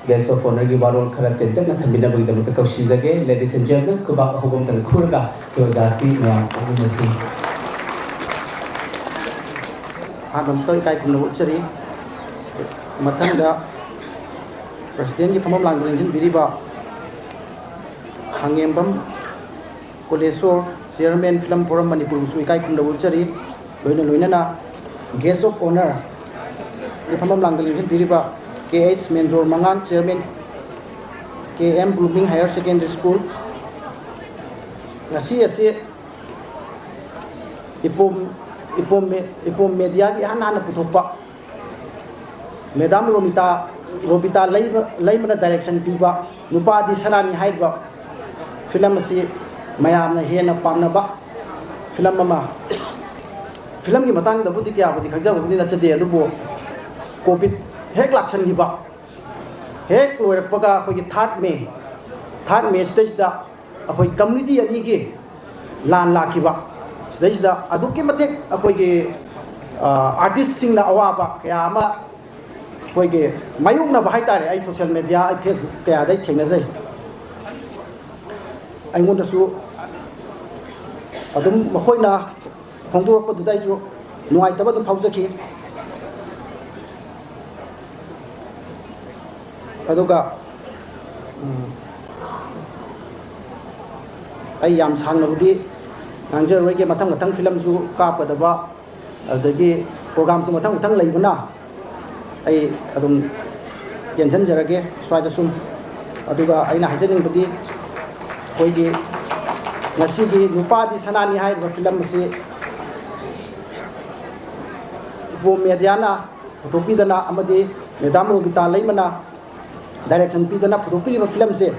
Guest of Honourꯒꯤ ꯋꯥꯔꯣꯜ ꯈꯔ ꯇꯦꯟꯇꯛꯅ ꯊꯝꯕꯤꯅꯕꯒꯤꯗꯃꯛꯇ ꯀꯧꯁꯤꯟꯖꯒꯦ꯫ Ladies and gentlemen, ꯈꯨꯕꯥꯛ ꯑꯍꯧꯕ ꯑꯃꯇꯪ ꯈꯨꯔꯒ ꯑꯩꯈꯣꯏ ꯑꯣꯖꯥꯁꯤ ꯃꯌꯥꯝ ꯄꯨꯟꯃꯤꯟꯅꯁꯤ꯫ ꯑꯍꯥꯟꯕ ꯑꯃꯇ ꯏꯀꯥꯏ ꯈꯨꯝꯅꯕ ꯎꯠꯆꯔꯤ꯫ ꯃꯊꯪꯗ Presidentꯀꯤ ꯐꯝꯐꯝ ꯂꯥꯡꯗ ꯂꯦꯡꯁꯤꯟꯕꯤꯔꯤꯕ ꯈꯥꯉꯦꯝꯕꯝ ꯀꯣꯂꯦꯁꯣꯔ, Chairman Film Forum ꯃꯅꯤꯄꯨꯔꯕꯨꯁꯨ ꯏꯀꯥꯏ ꯈꯨꯝꯅꯕ ꯎꯠꯆꯔꯤ꯫ ꯂꯣꯏꯅ ꯂꯣꯏꯅꯅ Guest of Honourꯒꯤ ꯐꯝꯐꯝ ꯂꯥꯡꯗ ꯂꯦꯡꯁꯤꯟꯕꯤꯔꯤꯕ ꯀꯦ ꯑꯩꯆ ꯃꯦꯟꯖꯣꯔ ꯃꯉꯥꯡ, Chairman K M blooming Higher Secondary School꯫ ꯉꯁꯤ ꯑꯁꯤ ꯏꯄꯣꯝ, ꯏꯄꯣꯝ, ꯏꯄꯣꯝ ꯃꯦꯗꯤꯌꯥꯒꯤ ꯏꯍꯥꯟ ꯍꯥꯟꯅ ꯄꯨꯊꯣꯛꯄ Madam ꯔꯣꯃꯤꯇꯥ, ꯔꯣꯕꯤꯇꯥ ꯂꯩꯃ-, ꯂꯩꯃꯅ direction ꯄꯤꯕ ꯅꯨꯄꯥꯗꯤ ꯁꯅꯥꯅꯤ ꯍꯥꯏꯔꯤꯕ film ꯑꯁꯤ ꯃꯌꯥꯝꯅ ꯍꯦꯟꯅ ꯄꯥꯝꯅꯕ film ꯑꯃ꯫ Filmꯒꯤ ꯃꯇꯥꯡꯗꯕꯨꯗꯤ ꯀꯌꯥꯕꯨꯗꯤ ꯈꯪꯖꯕꯕꯨꯗꯤ ꯅꯠꯆꯗꯦ, ꯑꯗꯨꯕꯨ COVID ꯍꯦꯛ ꯂꯥꯛꯁꯟꯈꯤꯕ, ꯍꯦꯛ ꯂꯣꯏꯔꯛꯄꯒ ꯑꯩꯈꯣꯏꯒꯤ third May, third May ꯁꯤꯗꯩꯁꯤꯗ ꯑꯩꯈꯣꯏ community ꯑꯅꯤꯒꯤ ꯂꯥꯟ ꯂꯥꯛꯈꯤꯕ, ꯁꯤꯗꯩꯁꯤꯗ ꯑꯗꯨꯛꯀꯤ ꯃꯇꯤꯛ ꯑꯩꯈꯣꯏꯒꯤ, ꯑ, artistꯁꯤꯡꯅ ꯑꯋꯥꯕ ꯀꯌꯥ ꯑꯃ ꯑꯩꯈꯣꯏꯒꯤ ꯃꯥꯌꯣꯛꯅꯕ ꯍꯥꯏꯇꯥꯔꯦ꯫ ꯑꯩ social media, ꯑꯩ Facebook ꯀꯌꯥꯗ ꯑꯩ ꯊꯦꯡꯅꯖꯩ꯫ ꯑꯩꯉꯣꯟꯗꯁꯨ ꯑꯗꯨꯝ ꯃꯈꯣꯏꯅ ꯐꯣꯡꯗꯣꯔꯛꯄꯗꯨꯗ ꯑꯩꯁꯨ ꯅꯨꯡꯉꯥꯏꯇꯕ ꯑꯗꯨꯝ ꯐꯥꯎꯖꯈꯤ꯫ ꯑꯗꯨꯒ, ꯎꯝ, ꯑꯩ ꯌꯥꯝ ꯁꯥꯡꯅꯕꯨꯗꯤ ꯉꯥꯡꯖꯔꯔꯣꯏꯒꯦ꯫ ꯃꯊꯪ ꯃꯊꯪ filmꯁꯨ ꯀꯥꯞꯀꯗꯕ, ꯑꯗꯒꯤ programꯁꯨ ꯃꯊꯪ ꯃꯊꯪ ꯂꯩꯕꯅ, ꯑꯩ ꯑꯗꯨꯝ ꯇꯦꯟꯁꯤꯟꯖꯔꯒꯦ ꯁ꯭ꯋꯥꯏꯗ ꯁꯨꯝ꯫ ꯑꯗꯨꯒ ꯑꯩꯅ ꯍꯥꯏꯖꯅꯤꯡꯕꯗꯤ, ꯑꯩꯈꯣꯏꯒꯤ ꯉꯁꯤꯒꯤ ꯅꯨꯄꯥꯗꯤ ꯁꯅꯥꯅꯤ ꯍꯥꯏꯔꯤꯕ film ꯑꯁꯤ ꯏꯄꯣꯝ ꯃꯦꯗꯤꯌꯥꯅ ꯄꯨꯊꯣꯛꯄꯤꯗꯅ ꯑꯃꯗꯤ Madam ꯔꯣꯕꯤꯇꯥ ꯂꯩꯃꯅ direction ꯄꯤꯗꯅ ꯄꯨꯊꯣꯛꯄꯤꯔꯤꯕ filmꯁꯦ,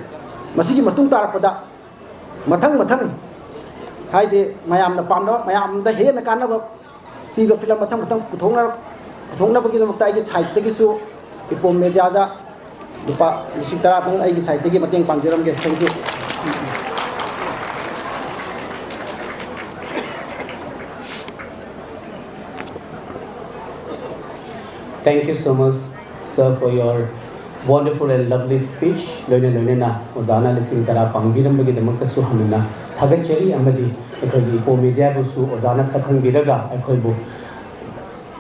ꯃꯁꯤꯒꯤ ꯃꯇꯨꯡ ꯇꯥꯔꯛꯄꯗ ꯃꯊꯪ ꯃꯊꯪ, ꯍꯥꯏꯗꯤ ꯃꯌꯥꯝꯅ ꯄꯥꯝꯅꯕ, ꯃꯌꯥꯝꯗ ꯍꯦꯟꯅ ꯀꯥꯟꯅꯕ ꯄꯤꯕ film ꯃꯊꯪ ꯃꯊꯪ ꯄꯨꯊꯣꯛꯅ-, ꯄꯨꯊꯣꯛꯅꯕꯒꯤꯗꯃꯛꯇ ꯑꯩꯒꯤ sideꯇꯒꯤꯁꯨ ꯏꯄꯣꯝ ꯃꯦꯗꯤꯌꯥꯗ ꯂꯨꯄꯥ ꯂꯤꯁꯤꯡ ꯇꯔꯥꯗꯪ ꯑꯩꯒꯤ sideꯇꯒꯤ ꯃꯇꯦꯡ ꯄꯥꯡꯖꯔꯝꯒꯦ꯫ Thank you꯫ Thank you so much, sir, for your Wonderful and lovely speech. ꯂꯣꯏꯅ ꯂꯣꯏꯅꯅ ꯑꯣꯖꯥꯅ ꯂꯤꯁꯤꯡ ꯇꯔꯥ ꯄꯥꯡꯕꯤꯔꯝꯕꯒꯤꯗꯃꯛꯇꯁꯨ ꯍꯟꯅ ꯊꯥꯒꯠꯆꯔꯤ, ꯑꯃꯗꯤ ꯑꯩꯈꯣꯏꯒꯤ ꯏꯄꯣ ꯃꯦꯗꯤꯌꯥꯕꯨꯁꯨ ꯑꯣꯖꯥꯅ ꯁꯛꯈꯪꯕꯤꯔꯒ ꯑꯩꯈꯣꯏꯕꯨ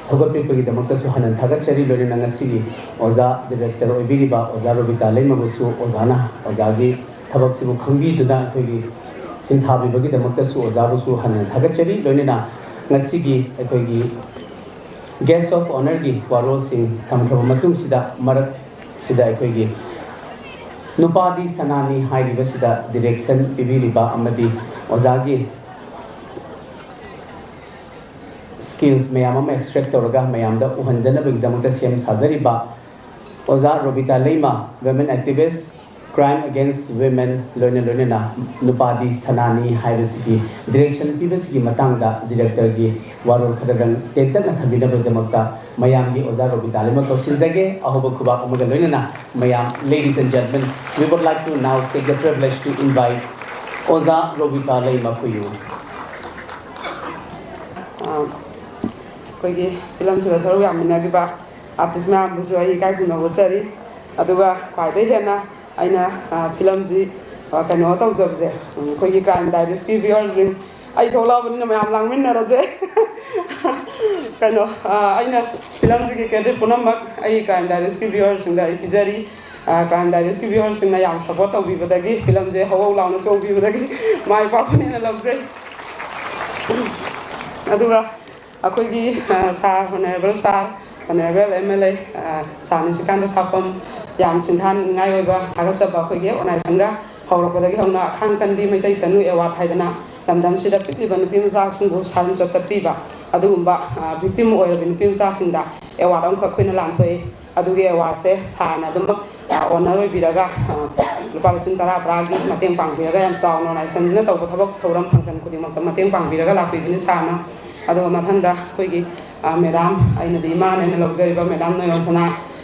ꯁꯧꯒꯠꯄꯤꯕꯒꯤꯗꯃꯛꯇꯁꯨ ꯍꯟꯅ ꯊꯥꯒꯠꯆꯔꯤ꯫ ꯂꯣꯏꯅꯅ ꯉꯁꯤꯒꯤ ꯑꯣꯖꯥ ꯗꯤꯔꯦꯛꯇꯔ ꯑꯣꯏꯕꯤꯔꯤꯕ ꯑꯣꯖꯥ ꯔꯣꯕꯤꯇꯥ ꯂꯩꯃꯕꯨꯁꯨ ꯑꯣꯖꯥꯅ ꯑꯣꯖꯥꯒꯤ ꯊꯕꯛꯁꯤꯕꯨ ꯈꯪꯕꯤꯗꯨꯅ ꯑꯩꯈꯣꯏꯒꯤ ꯁꯤꯟꯊꯥꯕꯤꯕꯒꯤꯗꯃꯛꯇꯁꯨ ꯑꯣꯖꯥꯕꯨꯁꯨ ꯍꯟꯅ ꯊꯥꯒꯠꯆꯔꯤ꯫ ꯂꯣꯏꯅꯅ ꯉꯁꯤꯒꯤ ꯑꯩꯈꯣꯏꯒꯤ guest of honourꯒꯤ ꯋꯥꯔꯣꯜꯁꯤꯡ ꯊꯝꯈ꯭ꯔꯕ ꯃꯇꯨꯡꯁꯤꯗ, ꯃꯔꯛꯁꯤꯗ ꯑꯩꯈꯣꯏꯒꯤ ꯅꯨꯄꯥꯗꯤ ꯁꯅꯥꯅꯤ ꯍꯥꯏꯔꯤꯕꯁꯤꯗ direction ꯄꯤꯕꯤꯔꯤꯕ ꯑꯃꯗꯤ ꯑꯣꯖꯥꯒꯤ skills ꯃꯌꯥꯝ ꯑꯃ extract ꯇꯧꯔꯒ ꯃꯌꯥꯝꯗ ꯎꯍꯟꯖꯅꯕꯒꯤꯗꯃꯛꯇ ꯁꯦꯝ ꯁꯥꯖꯔꯤꯕ ꯑꯣꯖꯥ ꯔꯣꯕꯤꯇꯥ ꯂꯩꯃ, women activist, crime against women, ꯂꯣꯏꯅ ꯂꯣꯏꯅꯅ ꯅꯨꯄꯥꯗꯤ ꯁꯅꯥꯅꯤ ꯍꯥꯏꯕꯁꯤꯒꯤ direction ꯄꯤꯕꯁꯤꯒꯤ ꯃꯇꯥꯡꯗ directorꯒꯤ ꯋꯥꯔꯣꯜ ꯈꯔꯗꯪ ꯇꯦꯟꯇꯛꯅ ꯊꯝꯕꯤꯅꯕꯒꯤꯗꯃꯛꯇ ꯃꯌꯥꯝꯒꯤ ꯑꯣꯖꯥ ꯔꯣꯕꯤꯇꯥ ꯂꯩꯃ ꯀꯧꯁꯤꯟꯖꯒꯦ꯫ ꯑꯍꯧꯕ ꯈꯨꯕꯥꯛ ꯑꯃꯒ ꯂꯣꯏꯅꯅ ꯃꯌꯥꯝ, ladies and gentlemen, we would like to now take the privilege to invite ꯑꯣꯖꯥ ꯔꯣꯕꯤꯇꯥ ꯂꯩꯃ for you. ꯑ, ꯑꯩꯈꯣꯏꯒꯤ ꯐꯤꯂꯝꯁꯤꯗ ꯁꯔꯨꯛ ꯌꯥꯃꯤꯟꯅꯈꯤꯕ artist ꯃꯌꯥꯝꯕꯨꯁꯨ ꯑꯩ ꯏꯀꯥꯏ ꯈꯨꯝꯅꯕ ꯎꯠꯆꯔꯤ꯫ ꯑꯗꯨꯒ ꯈ꯭ꯋꯥꯏꯗꯒꯤ ꯍꯦꯟꯅ ꯑꯩꯅ, ꯑ, ꯐꯤꯂꯝꯁꯤ, ꯑ, ꯀꯩꯅꯣ ꯇꯧꯖꯕꯁꯦ, ꯎꯝ, ꯑꯩꯈꯣꯏꯒꯤ Crime Diariesꯀꯤ viewerꯁꯤꯡ, ꯑꯩ ꯊꯣꯛꯂꯛꯑꯕꯅꯤꯅ ꯃꯌꯥꯝ ꯂꯥꯡꯃꯤꯟꯅꯔꯁꯦ꯫ ꯀꯩꯅꯣ, ꯑ, ꯑꯩꯅ ꯐꯤꯂꯝꯁꯤꯒꯤ credit ꯄꯨꯝꯅꯃꯛ ꯑꯩꯒꯤ Crime Diariesꯀꯤ viewerꯁꯤꯡꯗ ꯑꯩ ꯄꯤꯖꯔꯤ꯫ ꯑ, Crime Diariesꯀꯤ viewerꯁꯤꯡꯅ ꯌꯥꯝ support ꯇꯧꯕꯤꯕꯗꯒꯤ, ꯐꯤꯂꯝꯁꯦ ꯍꯧ ꯍꯧ ꯂꯥꯎꯅ ꯆꯣꯡꯕꯤꯕꯗꯒꯤ ꯃꯥꯏ ꯄꯥꯛꯄꯅꯦꯅ ꯂꯧꯖꯩ꯫ ꯑꯗꯨꯒ ꯑꯩꯈꯣꯏꯒꯤ, ꯑ, sir, honourable sir, honourable MLA, ꯑ, sir ꯅꯤꯁꯤꯀꯥꯟꯇ ꯁꯥꯄꯝ, ꯌꯥꯝ ꯁꯤꯡꯊꯥꯅꯤꯡꯉꯥꯏ ꯑꯣꯏꯕ ꯊꯥꯒꯠꯆꯕ ꯑꯩꯈꯣꯏꯒꯤ organisationꯒ ꯍꯧꯔꯛꯄꯗꯒꯤ ꯍꯧꯅ ꯑꯈꯥꯡ ꯀꯟꯕꯤ ꯃꯩꯇꯩ ꯆꯅꯨ award ꯍꯥꯏꯗꯅ ꯂꯝꯗꯝꯁꯤꯗ ꯄꯤꯛꯂꯤꯕ ꯅꯨꯄꯤ ꯃꯆꯥꯁꯤꯡꯕꯨ ꯁꯥ ꯂꯝꯆꯠ ꯆꯠꯄꯤꯕ ꯑꯗꯨꯒꯨꯝꯕ, ꯑ, victim ꯑꯣꯏꯔꯕ ꯅꯨꯄꯤ ꯃꯆꯥꯁꯤꯡꯗ award ꯑꯃꯈꯛ ꯑꯩꯈꯣꯏꯅ ꯂꯥꯟꯊꯣꯛꯏ꯫ ꯑꯗꯨꯒꯤ awardꯁꯦ sirꯅ ꯑꯗꯨꯝꯃꯛ, ꯑ, honour ꯑꯣꯏꯕꯤꯔꯒ, ꯑ, ꯂꯨꯄꯥ ꯂꯤꯁꯤꯡ ꯇꯔꯥ ꯇꯔꯥꯒꯤ ꯃꯇꯦꯡ ꯄꯥꯡꯕꯤꯔꯒ, ꯌꯥꯝ ꯆꯥꯎꯅ organisationꯁꯤꯅ ꯇꯧꯕ ꯊꯕꯛ ꯊꯧꯔꯝ function ꯈꯨꯗꯤꯡꯃꯛꯇ ꯃꯇꯦꯡ ꯄꯥꯡꯕꯤꯔꯒ ꯂꯥꯛꯄꯤꯕꯅꯤ sirꯅ꯫ ꯑꯗꯨꯒ ꯃꯊꯪꯗ ꯑꯩꯈꯣꯏꯒꯤ, ꯑ, madam, ꯑꯩꯅꯗꯤ ꯏꯃꯥꯅꯦꯅ ꯂꯧꯖꯔꯤꯕ madam ꯅꯣꯏꯌꯣꯟꯁꯅꯥ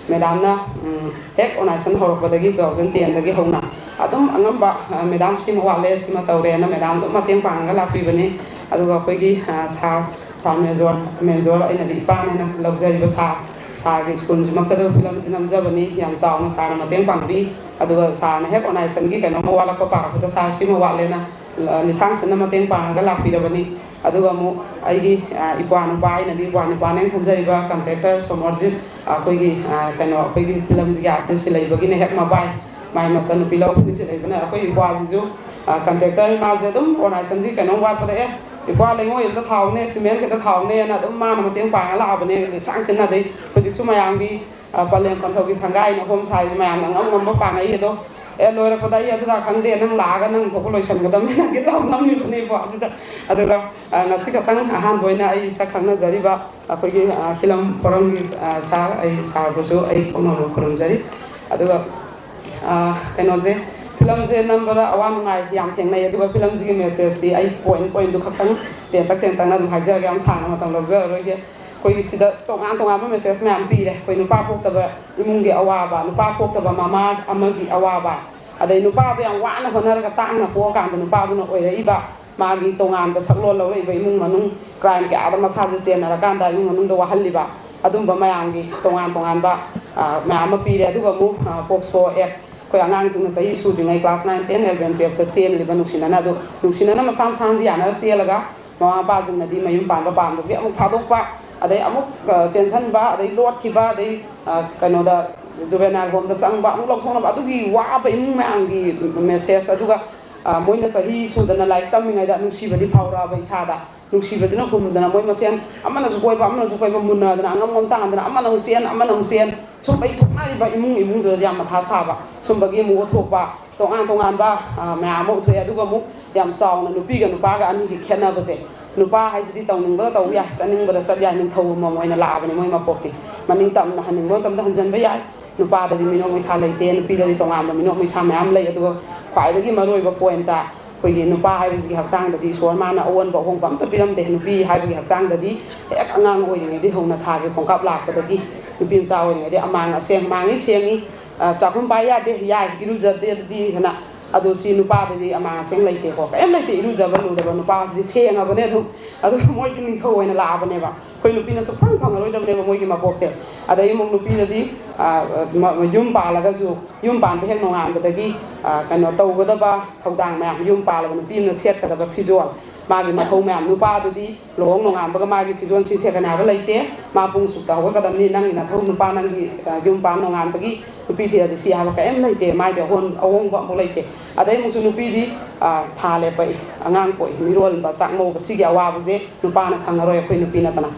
madamꯅ, ꯎꯝ, ꯍꯦꯛ organization ꯍꯧꯔꯛꯄꯗꯒꯤ two thousand tenꯗꯒꯤ ꯍꯧꯅ ꯑꯗꯨꯝ ꯑꯉꯝꯕ, ꯑ, madam ꯁꯤꯃ ꯋꯥꯠꯂꯦ, ꯁꯤꯃ ꯇꯧꯔꯦꯅ madam ꯑꯗꯨꯝ ꯃꯇꯦꯡ ꯄꯥꯡꯉꯒ ꯂꯥꯛꯄꯤꯕꯅꯤ꯫ ꯑꯗꯨꯒ ꯑꯩꯈꯣꯏꯒꯤ, ꯑ, sir, sir major, major ꯑꯩꯅꯗꯤ ꯏꯄꯥꯅꯦꯅ ꯂꯧꯖꯔꯤꯕ sir, ꯁꯥꯔꯒꯤ ꯁ꯭ꯀꯨꯜꯁꯤꯃꯛꯇꯗ ꯐꯤꯂꯝꯁꯤ ꯅꯝꯖꯕꯅꯤ꯫ ꯌꯥꯝ ꯆꯥꯎꯅ ꯁꯥꯔꯅ ꯃꯇꯦꯡ ꯄꯥꯡꯕꯤ꯫ ꯑꯗꯨꯒ ꯁꯥꯔꯅ ꯍꯦꯛ ꯑꯣꯔꯒꯅꯥꯏꯖꯦꯁꯟꯒꯤ ꯀꯩꯅꯣꯝꯃ ꯋꯥꯠꯂꯛꯄ ꯄꯥꯔꯛꯄꯗ, "ꯁꯥꯔ, ꯁꯤꯃ ꯋꯥꯠꯂꯦꯅ", ꯑ, ꯂꯤꯁꯥꯡ ꯁꯤꯟꯅ ꯃꯇꯦꯡ ꯄꯥꯡꯉꯒ ꯂꯥꯛꯄꯤꯔꯕꯅꯤ꯫ ꯑꯗꯨꯒ ꯑꯃꯨꯛ ꯑꯩꯒꯤ, ꯑ, ꯏꯄ꯭ꯋꯥ ꯅꯨꯄꯥ, ꯑꯩꯅꯗꯤ ꯏꯄ꯭ꯋꯥ ꯅꯨꯄꯥꯅꯦꯅ ꯈꯟꯖꯔꯤꯕ ꯀꯟꯇ꯭ꯔꯦꯛꯇꯔ ꯁꯣꯃꯣꯔꯖꯤꯠ, ꯑꯩꯈꯣꯏꯒꯤ, ꯑ, ꯀꯩꯅꯣ, ꯑꯩꯈꯣꯏꯒꯤ ꯐꯤꯂꯝꯁꯤꯒꯤ ꯑꯥꯔꯇꯤꯁꯁꯤ ꯂꯩꯕꯒꯤꯅꯦ, ꯍꯦꯛ ꯃꯕꯥꯏ, ꯃꯥꯏ ꯃꯆꯟꯅꯨꯄꯤ ꯂꯧꯈꯠꯂꯤꯁꯤ ꯂꯩꯕꯅ꯫ ꯑꯩꯈꯣꯏ ꯏꯄ꯭ꯋꯥꯁꯤꯁꯨ, ꯑ, ꯀꯟꯇ꯭ꯔꯦꯛꯇꯔ ꯃꯥꯁꯦ ꯑꯗꯨꯝ ꯑꯣꯔꯒꯅꯥꯏꯖꯦꯁꯟꯒꯤ ꯀꯩꯅꯣꯝ ꯋꯥꯠꯄꯗ, "ꯑꯦ, ꯏꯄ꯭ꯋꯥ, ꯂꯩꯉꯣꯏ ꯑꯝꯇ ꯊꯥꯎꯅꯦ, ꯁꯤꯃꯦꯟ ꯈꯤꯇ ꯊꯥꯎꯅꯦꯅ" ꯑꯗꯨꯝ ꯃꯥꯅ ꯃꯇꯦꯡ ꯄꯥꯡꯉ ꯂꯥꯛꯑꯕꯅꯦ꯫ ꯂꯤꯁꯥꯡ ꯁꯤꯟꯅ ꯑꯗꯩ ꯍꯧꯖꯤꯛꯁꯨ ꯃꯌꯥꯝꯒꯤ, ꯑ, ꯄꯂꯦꯝ ꯄꯟꯊꯧꯒꯤ ꯁꯪꯒꯥꯏꯅ ꯍꯣꯝ ꯁꯥꯔꯤꯁꯦ ꯃꯌꯥꯝꯅ ꯑꯉꯝ ꯉꯝꯕ ꯄꯥꯡꯉꯛꯏ꯫ ꯑꯗꯣ, "ꯑꯦ, ꯂꯣꯏꯔꯛꯄꯗ ꯑꯩ ꯑꯗꯨꯗ ꯈꯪꯗꯦ, ꯅꯪ ꯂꯥꯛꯑꯒ ꯅꯪ ꯊꯣꯛꯄ ꯂꯣꯏꯁꯟꯒꯗꯕꯅꯤ", ꯅꯪꯒꯤ ꯂꯥꯎ ꯅꯝꯃꯤꯕꯅꯦꯕ ꯑꯗꯨꯗ꯫ ꯑꯗꯨꯒ, ꯑ, ꯉꯁꯤ ꯈꯛꯇꯪ ꯑꯍꯥꯟꯕ ꯑꯣꯏꯅ ꯑꯩ ꯁꯛ ꯈꯪꯅꯖꯔꯤꯕ ꯑꯩꯈꯣꯏꯒꯤ, ꯑ, ꯐꯤꯂꯝ ꯐꯣꯔꯝꯒꯤ, ꯑ, ꯁꯥꯔ, ꯑꯩ ꯁꯥꯔꯕꯨꯁꯨ ꯑꯩ ꯈꯣꯡꯅꯕ ꯈꯨꯔꯨꯝꯖꯔꯤ꯫ ꯑꯗꯨꯒ, ꯑ, ꯀꯩꯅꯣꯁꯦ, ꯐꯤꯂꯝꯁꯦ ꯅꯝꯕꯗ ꯑꯋꯥ ꯅꯨꯡꯉꯥꯏ ꯌꯥꯝ ꯊꯦꯡꯅꯩ꯫ ꯑꯗꯨꯒ ꯐꯤꯂꯝꯁꯤꯒꯤ ꯃꯦꯁꯦꯖꯇꯤ ꯑꯩ ꯄꯣꯏꯟ ꯄꯣꯏꯟꯗꯨ ꯈꯛꯇꯪ ꯇꯦꯟꯇꯛ ꯇꯦꯟꯇꯛꯅ ꯑꯗꯨꯝ ꯍꯥꯏꯖꯔꯒꯦ, ꯌꯥꯝ ꯁꯥꯡꯅ ꯃꯇꯝ ꯂꯧꯖꯔꯔꯣꯏꯒꯦ꯫ ꯑꯩꯈꯣꯏꯒꯤ ꯁꯤꯗ ꯇꯣꯉꯥꯟ ꯇꯣꯉꯥꯟꯕ ꯃꯦꯁꯦꯖ ꯃꯌꯥꯝ ꯄꯤꯔꯦ꯫ ꯑꯩꯈꯣꯏ ꯅꯨꯄꯥ ꯄꯣꯛꯇꯕ ꯏꯃꯨꯡꯒꯤ ꯑꯋꯥꯕ, ꯅꯨꯄꯥ ꯄꯣꯛꯇꯕ ꯃꯃꯥ ꯑꯃꯒꯤ ꯑꯋꯥꯕ, ꯑꯗꯩ ꯅꯨꯄꯥꯗꯣ ꯌꯥꯝ ꯋꯥꯅ ꯍꯣꯠꯅꯔꯒ ꯇꯥꯡꯅ ꯄꯣꯛꯑꯀꯥꯟꯗ ꯅꯨꯄꯥꯗꯨꯅ ꯑꯣꯏꯔꯛꯏꯕ ꯃꯥꯒꯤ ꯇꯣꯉꯥꯟꯕ ꯁꯛꯂꯣꯟ ꯂꯧꯔꯛꯏꯕ ꯏꯃꯨꯡ ꯃꯅꯨꯡ, ꯀ꯭ꯔꯥꯏꯝ ꯀꯌꯥꯗ ꯃꯁꯥꯁꯦ ꯆꯦꯟꯅꯔꯀꯥꯟꯗ ꯏꯃꯨꯡ ꯃꯅꯨꯡꯗ ꯋꯥꯍꯜꯂꯤꯕ, ꯑꯗꯨꯝꯕ ꯃꯌꯥꯝꯒꯤ ꯇꯣꯉꯥꯟ ꯇꯣꯉꯥꯟꯕ, ꯑ, ꯃꯌꯥꯝ ꯑꯃ ꯄꯤꯔꯦ꯫ ꯑꯗꯨꯒ ꯑꯃꯨꯛ, ꯑ, ꯄꯣꯛꯁꯣ ꯑꯦꯛ, ꯑꯩꯈꯣꯏ ꯑꯉꯥꯡꯁꯤꯡꯅ ꯆꯍꯤ ꯁꯨꯗ꯭ꯔꯤꯉꯩ ꯀ꯭ꯂꯥꯁ ꯅꯥꯏꯟ, ꯇꯦꯟ, ꯏꯂꯚꯦꯟ, ꯇꯨꯌꯦꯜꯐꯇ ꯆꯦꯜꯂꯤꯕ ꯅꯨꯡꯁꯤꯅꯅ, ꯑꯗꯨ ꯅꯨꯡꯁꯤꯅꯅ ꯃꯁꯥ ꯃꯁꯥꯅꯗꯤ ꯌꯥꯅꯔ ꯆꯦꯜꯂꯒ ꯃꯃꯥ ꯃꯄꯥꯁꯤꯡꯅꯗꯤ ꯃꯌꯨꯝ ꯄꯥꯟꯕ ꯄꯥꯝꯗꯕꯒꯤ ꯑꯃꯨꯛ ꯊꯥꯗꯣꯛꯄ, ꯑꯗꯩ ꯑꯃꯨꯛ, ꯑ, ꯆꯦꯟꯁꯤꯟꯕ, ꯑꯗꯩ ꯂꯣꯠꯈꯤꯕ, ꯑꯗꯩ, ꯑ, ꯀꯩꯅꯣꯗ, ꯖꯨꯕꯦꯅꯥꯏꯜ ꯍꯣꯝꯗ ꯆꯪꯕ, ꯑꯃꯨꯛ ꯂꯧꯊꯣꯛꯅꯕ, ꯑꯗꯨꯒꯤ ꯋꯥꯕ ꯏꯃꯨꯡ ꯃꯌꯥꯝꯒꯤ ꯃꯦꯁꯦꯖ꯫ ꯑꯗꯨꯒ, ꯑ, ꯃꯣꯏꯅ ꯆꯍꯤ ꯁꯨꯗꯅ ꯂꯥꯏꯔꯤꯛ ꯇꯝꯃꯤꯉꯩꯗ ꯅꯨꯡꯁꯤꯕꯗꯤ ꯐꯥꯎꯔꯛꯑꯕ ꯏꯁꯥꯗ꯫ ꯅꯨꯡꯁꯤꯕꯁꯤꯅ ꯍꯨꯝꯗꯅ ꯃꯣꯏ ꯃꯁꯦꯟ ꯑꯃꯅꯁꯨ ꯀꯣꯏꯕ, ꯑꯃꯅꯁꯨ ꯀꯣꯏꯕ ꯃꯨꯟꯅꯗꯅ, ꯑꯉꯝ ꯉꯝ ꯇꯥꯟꯗꯅ, ꯑꯃꯅ ꯑꯃꯨꯛ ꯆꯦꯟ, ꯑꯃꯅ ꯑꯃꯨꯛ ꯆꯦꯟ, ꯁꯨꯝꯕꯒꯤ ꯊꯣꯛꯅꯔꯤꯕ ꯏꯃꯨꯡ ꯏꯃꯨꯡꯗꯨꯗꯗꯤ ꯌꯥꯝ ꯃꯊꯥ ꯁꯥꯕ꯫ ꯁꯨꯝꯕꯒꯤ ꯑꯃꯨꯛ ꯎꯠꯊꯣꯛꯄ, ꯇꯣꯉꯥꯟ ꯇꯣꯉꯥꯟꯕ, ꯑ, ꯃꯌꯥꯝ ꯑꯃ ꯎꯠꯊꯣꯛꯑꯦ꯫ ꯑꯗꯨꯒ ꯑꯃꯨꯛ ꯌꯥꯝ ꯆꯥꯎꯅ ꯅꯨꯄꯤꯒ ꯅꯨꯄꯥꯒ ꯑꯅꯤꯒꯤ ꯈꯦꯠꯅꯕꯁꯦ, ꯅꯨꯄꯥ ꯍꯥꯏꯁꯤꯗꯤ ꯇꯧꯅꯤꯡꯕꯗ ꯇꯧ ꯌꯥꯏ, ꯆꯠꯅꯤꯡꯕꯗ ꯆꯠ ꯌꯥꯏ, ꯅꯤꯡꯊꯧ ꯑꯃꯃꯝ ꯑꯣꯏꯅ ꯂꯥꯛꯑꯕꯅꯤ ꯃꯣꯏ ꯃꯄꯣꯛꯇꯤ꯫ ꯃꯅꯤꯡ ꯇꯝꯅ ꯍꯟꯅꯤꯡꯕ ꯃꯇꯝꯗ ꯍꯟꯖꯤꯟꯕ ꯌꯥꯏ꯫ ꯅꯨꯄꯥꯗꯗꯤ ꯃꯤꯅꯣꯛ ꯃꯩꯁꯥ ꯂꯩꯇꯦ, ꯅꯨꯄꯤꯗꯗꯤ ꯇꯣꯉꯥꯟꯕ ꯃꯤꯅꯣꯛ ꯃꯩꯁꯥ ꯃꯌꯥꯝ ꯂꯩ꯫ ꯑꯗꯨꯒ ꯈ꯭ꯋꯥꯏꯗꯒꯤ ꯃꯔꯨꯑꯣꯏꯕ ꯄꯣꯏꯟꯇ, ꯑꯩꯈꯣꯏꯒꯤ ꯅꯨꯄꯥ ꯍꯥꯏꯕꯁꯤꯒꯤ ꯍꯛꯆꯥꯡꯗꯗꯤ ꯏꯁꯣꯔ ꯃꯥꯅ ꯑꯑꯣꯟꯕ ꯑꯍꯣꯡꯕ ꯑꯝꯇ ꯄꯤꯔꯝꯗꯦ꯫ ꯅꯨꯄꯤ ꯍꯥꯏꯕꯒꯤ ꯍꯛꯆꯥꯡꯗꯗꯤ ꯍꯦꯛ ꯑꯉꯥꯡ ꯑꯣꯏꯔꯤꯉꯩꯗꯒꯤ ꯍꯧꯅ ꯊꯥꯒꯤ ꯈꯣꯡꯀꯥꯞ ꯂꯥꯛꯄꯗꯒꯤ ꯅꯨꯄꯤ ꯃꯆꯥ ꯑꯣꯏꯔꯤꯉꯩꯗꯒꯤ ꯑꯃꯥꯡ ꯑꯁꯦꯡ, ꯃꯥꯡꯉꯤ ꯁꯦꯡꯉꯤ, ꯑ, ꯆꯥꯛꯈꯨꯝ ꯄꯥꯏ ꯌꯥꯗꯦ, ꯌꯥꯏ, ꯏꯔꯨꯖꯗꯦꯗꯤ ꯍꯥꯏꯅ꯫ ꯑꯗꯣ ꯁꯤ ꯅꯨꯄꯥꯗꯗꯤ ꯑꯃꯥꯡ ꯑꯁꯦꯡ ꯂꯩꯇꯦꯀꯣ, ꯀꯔꯤꯝ ꯂꯩꯇꯦ, ꯏꯔꯨꯖꯕ ꯂꯨꯗꯕ, ꯅꯨꯄꯥꯁꯤꯗꯤ ꯁꯦꯡꯉꯕꯅꯦ ꯑꯗꯨꯝ꯫ ꯑꯗꯨꯒ ꯃꯣꯏꯗꯤ ꯅꯤꯡꯊꯧ ꯑꯣꯏꯅ ꯂꯥꯛꯑꯕꯅꯦꯕ꯫ ꯑꯩꯈꯣꯏ ꯅꯨꯄꯤꯅ ꯁꯨꯛꯐꯪ ꯐꯪꯉꯔꯣꯏꯗꯕꯅꯦꯕ ꯃꯣꯏꯒꯤ ꯃꯄꯣꯛꯁꯦ꯫ ꯑꯗꯩ ꯑꯃꯨꯛ ꯅꯨꯄꯤꯗꯗꯤ, ꯑ, ꯃ-, ꯌꯨꯝ ꯄꯥꯜꯂꯒꯁꯨ, ꯌꯨꯝ ꯄꯥꯟꯕ ꯍꯦꯛ ꯅꯣꯡꯉꯥꯟꯕꯗꯒꯤ, ꯑ, ꯀꯩꯅꯣ ꯇꯧꯒꯗꯕ ꯊꯧꯗꯥꯡ ꯃꯌꯥꯝ, ꯌꯨꯝ ꯄꯥꯜꯂꯕ ꯅꯨꯄꯤ ꯑꯃꯅ ꯁꯦꯠꯀꯗꯕ ꯐꯤꯖꯣꯜ, ꯃꯥꯒꯤ ꯃꯊꯧ ꯃꯌꯥꯝ, ꯅꯨꯄꯥꯗꯨꯗꯤ ꯂꯨꯍꯣꯡ ꯅꯣꯡꯉꯥꯟꯕꯒ ꯃꯥꯒꯤ ꯐꯤꯖꯣꯜ ꯁꯤ ꯁꯦꯠꯀꯅꯤ ꯍꯥꯏꯕ ꯂꯩꯇꯦ꯫ ꯃꯥ ꯄꯨꯡ ꯁꯨꯛꯇ ꯍꯧꯒꯠꯀꯗꯕꯅꯤ, ꯅꯪꯒꯤ ꯅꯊꯧ ꯅꯨꯄꯥ, ꯅꯪꯒꯤ, ꯑ, ꯌꯨꯝ ꯄꯥꯟ ꯅꯣꯡꯉꯥꯟꯕꯒꯤ ꯅꯨꯄꯤ ꯊꯤꯔꯗꯤ ꯁꯤ ꯍꯥꯏꯕ ꯀꯔꯤꯝ ꯂꯩꯇꯦ꯫ ꯃꯥꯏꯗꯤ ꯑꯍꯣꯟ-, ꯑꯍꯣꯡꯕ ꯑꯃꯐꯥꯎ ꯂꯩꯇꯦ꯫ ꯑꯗꯩ ꯑꯃꯨꯛꯁꯨ ꯅꯨꯄꯤꯗꯤ, ꯑ, ꯊꯥ ꯂꯦꯞꯄꯛꯏ, ꯑꯉꯥꯡ ꯄꯣꯛꯏ, ꯃꯤꯔꯣꯜꯕ, ꯆꯥꯛ ꯃꯧꯕ, ꯁꯤꯒꯤ ꯑꯋꯥꯕꯁꯦ ꯅꯨꯄꯥꯅ ꯈꯪꯉꯔꯣꯏ, ꯑꯩꯈꯣꯏ ꯅꯨꯄꯤ ꯅꯠꯇꯅ꯫